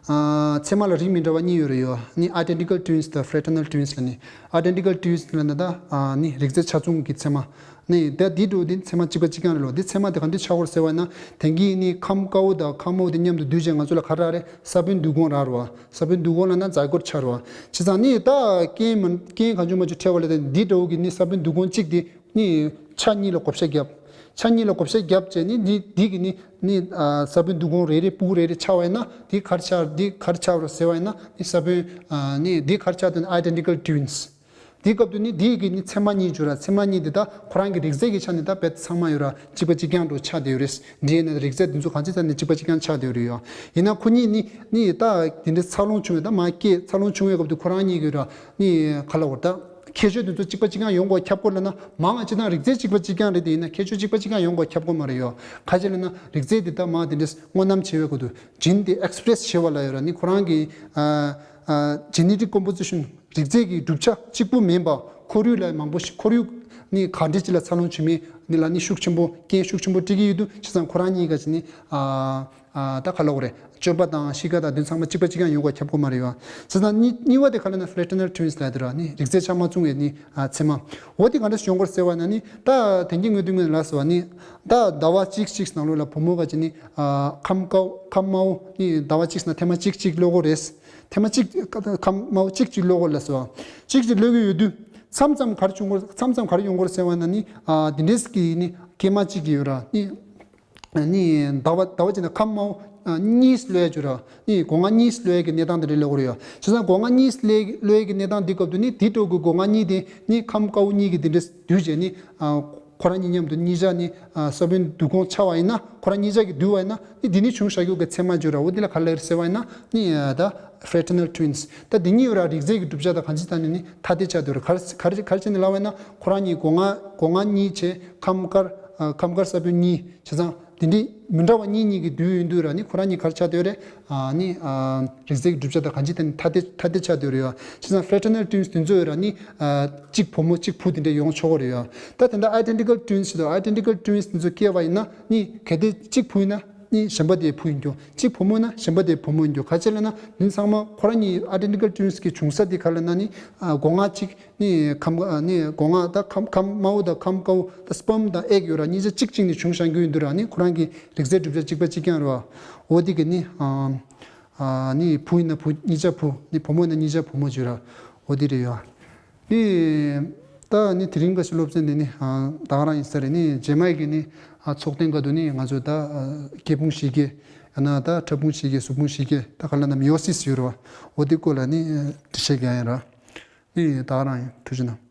ཨ་མཚེ་མ་ལ་རིགས་མི་འདྲ་བ་གཉིས་ཡོད་རེད་ཡོད། ནི་identical twins་དང་fraternal twins་ལ་ནི། identical twins་ལ་ནི་ད་ཨ་ནི་རིགས་རྫས་ཆ་མཚུངས་ཀྱི་མཚེ་མ། ནི་ད་འདི་འདྲ་བོ་དེ་མཚེ་མ་གཅིག་པ་གཅིག་རྐྱང་རེད་ལོ། འདི་མཚེ་མ་དེ་ག་འདྲ་ཆགས་ཀྱི་ཡོད་རེད་ཟེར་བ་ཡིན་ན། དེང་གི་ནི་ཁམས་དཀར་པོ་དང་ཁམས་དམར་པོ་དེ་མཉམ་དུ་འདུས་བྱས་ང་ཚོ་ལ་ག་རེ་རག་རེད། ས་བོན་འདུས་གོང་རག་རེད་བ། ས་བོན་འདུས་གོང་ལབ་ན་ཛའི་གོཊ་ཆགས་རེད་བ། བྱས་ཙང་ནི་ད་རྐྱེན་མ་རྐྱེན་གང་བྱུང་མང་བྱུང་འཕྲད་པ་ལ་བརྟེན་འདི་འདྲ་བོ་གི་ནི་ས་བོན་འདུས་གོང་གཅིག་དེ་ནི་ཆ་གཉིས་ལ་བགོ་བཤའ་བརྒྱབ། ཆ་གཉིས་ལ་བགོ་བཤའ་བརྒྱབ་བྱས་ནི་འདི་འདི་གི་ནི་ནི་ཨ་ས་བོན་འདུས་གོང་རེ་རེ་སྤུ་གུ་རེ་རེ་ཆགས་པ་ཡིན་ན། འདི་ག་རེ་ཆགས་འདི་ག་རེ་ཆགས་རེད་ཟེར་བ་ཡིན་ན། ནི་ས་བོན་ཨ་ནི་འདི་ག་རེ་ཆགས་དོན་identical twins། དེའི་སྐབས་དུ་ནི་དེའི་གི་ནི་མཚེ་མ་གཉིས་བྱུང་ར། མཚེ་མ་གཉིས་དེ་དག་ཁོ་རང་གི་རིགས་རྫས་ཀྱི་ཆ་ནས་ད་རྦད་ཚང་མ་ཡོད་ར། གཅིག་པ་གཅིག་རྐྱང་འདྲ་ཆགས་བསྡད་ཡོད་རེད། འདི་ཡིན་ན་རིགས་རྫས་དེ་ཚོ་གང་ཅི་ཐད་ནས་གཅིག་པ་གཅིག་རྐྱང་ཆགས་བསྡད་ཡོད་རེད་ཡ། ཡིན་ན་ཁོ་གཉིས་ནི་ནི་ད་དེ་འདྲའི་འཚར་ལོངས་བྱུང་བའི་ད་མ་སྐྱེས་འཚར་ལོངས་བྱུང་བའི་སྐབས་དུ་ཁོ་རང་གཉིས་ཀྱི་ར་ནི་ག་ལ་བར་ད་ཁྱད་ཆོས་དེ་ཚོ་གཅིག་པ་གཅིག་རྐྱང་ཡོང་དགོས་ཁྱབ་དགོས་ལབ་ན། མང་ང་ཅི་ད་རིགས་རྫས་གཅིག་པ་གཅིག་རྐྱང་རེད། དེ་ཡིན་ན་ཁྱད་ཆོས་གཅིག་པ་གཅིག་རྐྱང་ཡོང་དགོས་ཁྱབ་དགོས་མ་རེད་ཡ། ག་ཅི་ལབ་ན་རིགས་རྫས་དེ་ད་མ་དེ་འདྲའི་སྔོ་ནམ་བྱེད་པའི་སྐབས་དུ་ཇིན་དེ་ཨེགས་པི་རེ་སི་བྱེད་པ་ལ་ཡོད་ར། ནི་ཁོ་རང་གི་ཨ་ཨ་genetic composition རིགས་རྫས་ཀྱི་གྲུབ་ཆ་གཅིག་པུ་མིན་པ། ཁོར་ཡུག་ལ་མང་པོ་ཞིག་ཁོར་ཡུག་ནི་ག་འདྲ་ཅིག་ལ་འཚར་ལོངས་བྱེད་མིན་ནི་ལ་ནི་ཤུགས་ཆེན་པོ་རྐྱེན་ཤུགས་ཆེན་པོ་སྤྲད་ཀྱི་ཡོད་དུས། བྱས་ཙང་ཁོ་རང་གཉིས་ཀ་ཅིག་ནི་ཨ་ཨ་ད་ག་ལབ་དགོས་རེད། སྤྱོད་པ་དང་གཤིས་ཀ་དང་དོན་ཚང་མ་གཅིག་པ་གཅིག་རྐྱང་ཡོང་དགོས་ཁྱབ་དགོས་མ་རེད་ཡ། བྱས་ཙང་གཉིས་གཉིས་པ་དེ་ག་ལབ་ན་fraternal twins་ལབ་དེ་ར། ནི་རིགས་རྫས་ཆ་མ་མཚུངས་པའི་ནི་ཨ་མཚེ་མ། འོ་དེ་ག་འདྲ་ཡོང་དགོས་ཟེར་བ་ན་ནི། ད་དེང་གི་ངོས་དུས་ངོས་ལ་ཟེར་བ་ནི། ད་ཟླ་བ་གཅིག་གཅིག་ནང་ལོགས་ལ་བུ་མོ་ག་ཅིག་ནི་ཨ་ཁམས་དཀར་ཁམས་དམར་པོ་ནི་ཟླ་བ་གཅིག་ན་ཐེངས་མ་གཅིག་གཅིག་ལོ་གོ་རེད། ཐེངས་མ་གཅིག་ཁམས་དམར་པོ་གཅིག་གཅིག་ལོ་གོ་ལ་ཟེར་བ། གཅིག་གཅིག་ལོ་གི་ཡོད་དུས། མཚམས་མཚམས་ག་རེ་བྱུང་གོ་མཚམས་མཚམས་ག་རེ་ཡོང་གོ་ཟེར་བ་ན་ནི་ཨ་དེ་འདྲས་ཀྱི་ནི་སྐྱེས་མ་གཅིག་གི་ཡོད་ར་ནི། ནི་ཟླ་བ་ཟླ་བ་གཅིག་ན་ཁམས་དམར་པོ་ཨ་གཉིས་ལོས་ཡ་བྱུང་ར། ནི་སྒོ་ང་གཉིས་ལོས་ཡ་གི་གནས་སྟངས་དེ་འདྲས་ལོ་གོ་རེད་ཡ། བྱས་ཙང་སྒོ་ང་གཉིས་ལོས་ལོས་ཡ་གི་གནས་སྟངས་འདི་སྐབས་དུ་ནི་དེ་འགྲོ་གི་སྒོ་ང་གཉིས་དེ་ནི་ཁམས་དཀར་པོ་གཉིས་ཀྱི་དེ་འདྲས་འདུས་བྱས་ནི་ཨ། ཁོ་རང་གཉིས་མཉམ་དུ་གཉིས་ཆ་ནི་ཨ་ས་བོན་འདུས་གོང་ཆགས་པ་ཡིན་ན། ཁོ་རང་གཉིས་ཆ་གི་འདུས་པ་ཡིན་ན་ནི་འདི་ནི་བྱུང་བཞག་རྒྱུ་གི་མཚེ་མ་བརྗོད་ར། འོ་འདི་ལ་ག་རེ་ཟེར་བ་ཡིན་ན་ནི་ཨ་ད་fraternal twins། ད་འདི་གཉིས་ཡོད་ར་རིགས་རྫས་ཀྱི་གྲུབ་ཆ་དང་གང་ཅི་ད་ནི་ནི་ཐ་དད་ཆགས་འདུག་ར། ག་རེ་ག་རེ་ག་རེ་བྱས་ནས་ལབ་པ་ཡིན་ན། ཁོ་རང་གཉིས་སྒོ་ང་སྒོ་ང་གཉིས་བྱས་ཁམས་དཀར་ཨ་ཁམས་དཀར་ས་བོན་གཉིས་བྱས་ཙང་། དེ་འདྲའི་མི་འདྲ་བ་གཉིས་གཉིས་ཀྱི་འདུས་ཡོད་དུས་ར་ནི་ཁོ་རང་གཉིས་ག་རེ་ཆགས་བསྡད་ཡོད་རེད། ཨ་ནི་ཨ་རིགས་རྫས་ཀྱི་གྲུབ་ཆ་དང་གང་ཅི་དེ་ནི་ཐ་དད་ཐ་དད་ཆགས་བསྡད་ཡོད་རེད་ཡ། བྱས་ཙང་fraternal twins དེ་ཚོ་ཡོད་ར་ནི་ཨ་གཅིག་བུ་མོ་གཅིག་བུ་དེ་འདྲ་ཡོང་ཆོག་གི་རེད་ཡ། ད་དེ་འདྲ་identical twins ཞིག་དང་identical twins དེ་ཚོ་སྐྱེས་པ་ཡིན་ན་ནི་གལ་ཏེ་གཅིག་བུ་ཡིན་ན་ནི་གཞན་པ་དེའི་བུ་ཡིན་རྒྱུ། གཅིག་བུ་མོ་ཡིན་ན་གཞན་པ་དེའི་བུ་མོ་ཡིན་རྒྱུ། ག་ཅི་ལབ་ན་ནི་ཚང་མ་ཁོ་རང་གཉིས་identical twins གི་བྱུང་ས་དེ་ག་ལབ་ན་ནི་ཨ་སྒོ་ང་གཅིག་ནི་ཁམ་ཨ་ནི་སྒོ་ང་ད་ཁམ་ཁམ་དམར་པོ་དང་ཁམ་དཀར་པོ་ད་sperm དང་egg ཡོད་ར་གཉིས་ཆ་གཅིག་གཅིག་ནས་བྱུང་བཞག་རྒྱུ་ཡིན་དུས་ར་ནི་ཁོ་རང་གི་རིགས་རྫས་གྲུབ་ཆ་གཅིག་པ་གཅིག་རྐྱང་རེད་བ། འོ་དེ་གི་ནི་ཨ་ཨ་ནི་བུ་ཡིན་ན་བུ་གཉིས་ཆ་བུ་ནི་བུ་མོ་ཡིན་ན་གཉིས་ཆ་བུ་མོ་བརྗོད་ར་འོ་དེ་རེད་ཡ། ནི་ད་ནི་དེ་རིང་ག་ཞིག་སློབ་ཚན་འདི་ནི་ཨ་ད་ག་རང་ཡིན་ས་རེད། ནི་རྗེས་མའི་གི་ནི་ཨ་ཚོགས་ཐེངས་སྐབས་དུ་ནི་ང་ཚོ་ད་ཨ་སྐྱེ་ཕུང་བཞི་གི་ཡང་ན་ད་ཕྲ་ཕུང་བཞི་གི་གཟུགས་ཕུང་བཞི་གི་ད་ག་ལབ་ན་meiosis ཡོད་ར་བ། འོ་དེ་སྐོར་ལ་ནི་འགྲེལ་བཤད་རྒྱག་ཡིན་ར། ཨེ་ད་ག་རང་ཡིན། ཐུགས་རྗེ་གནང་།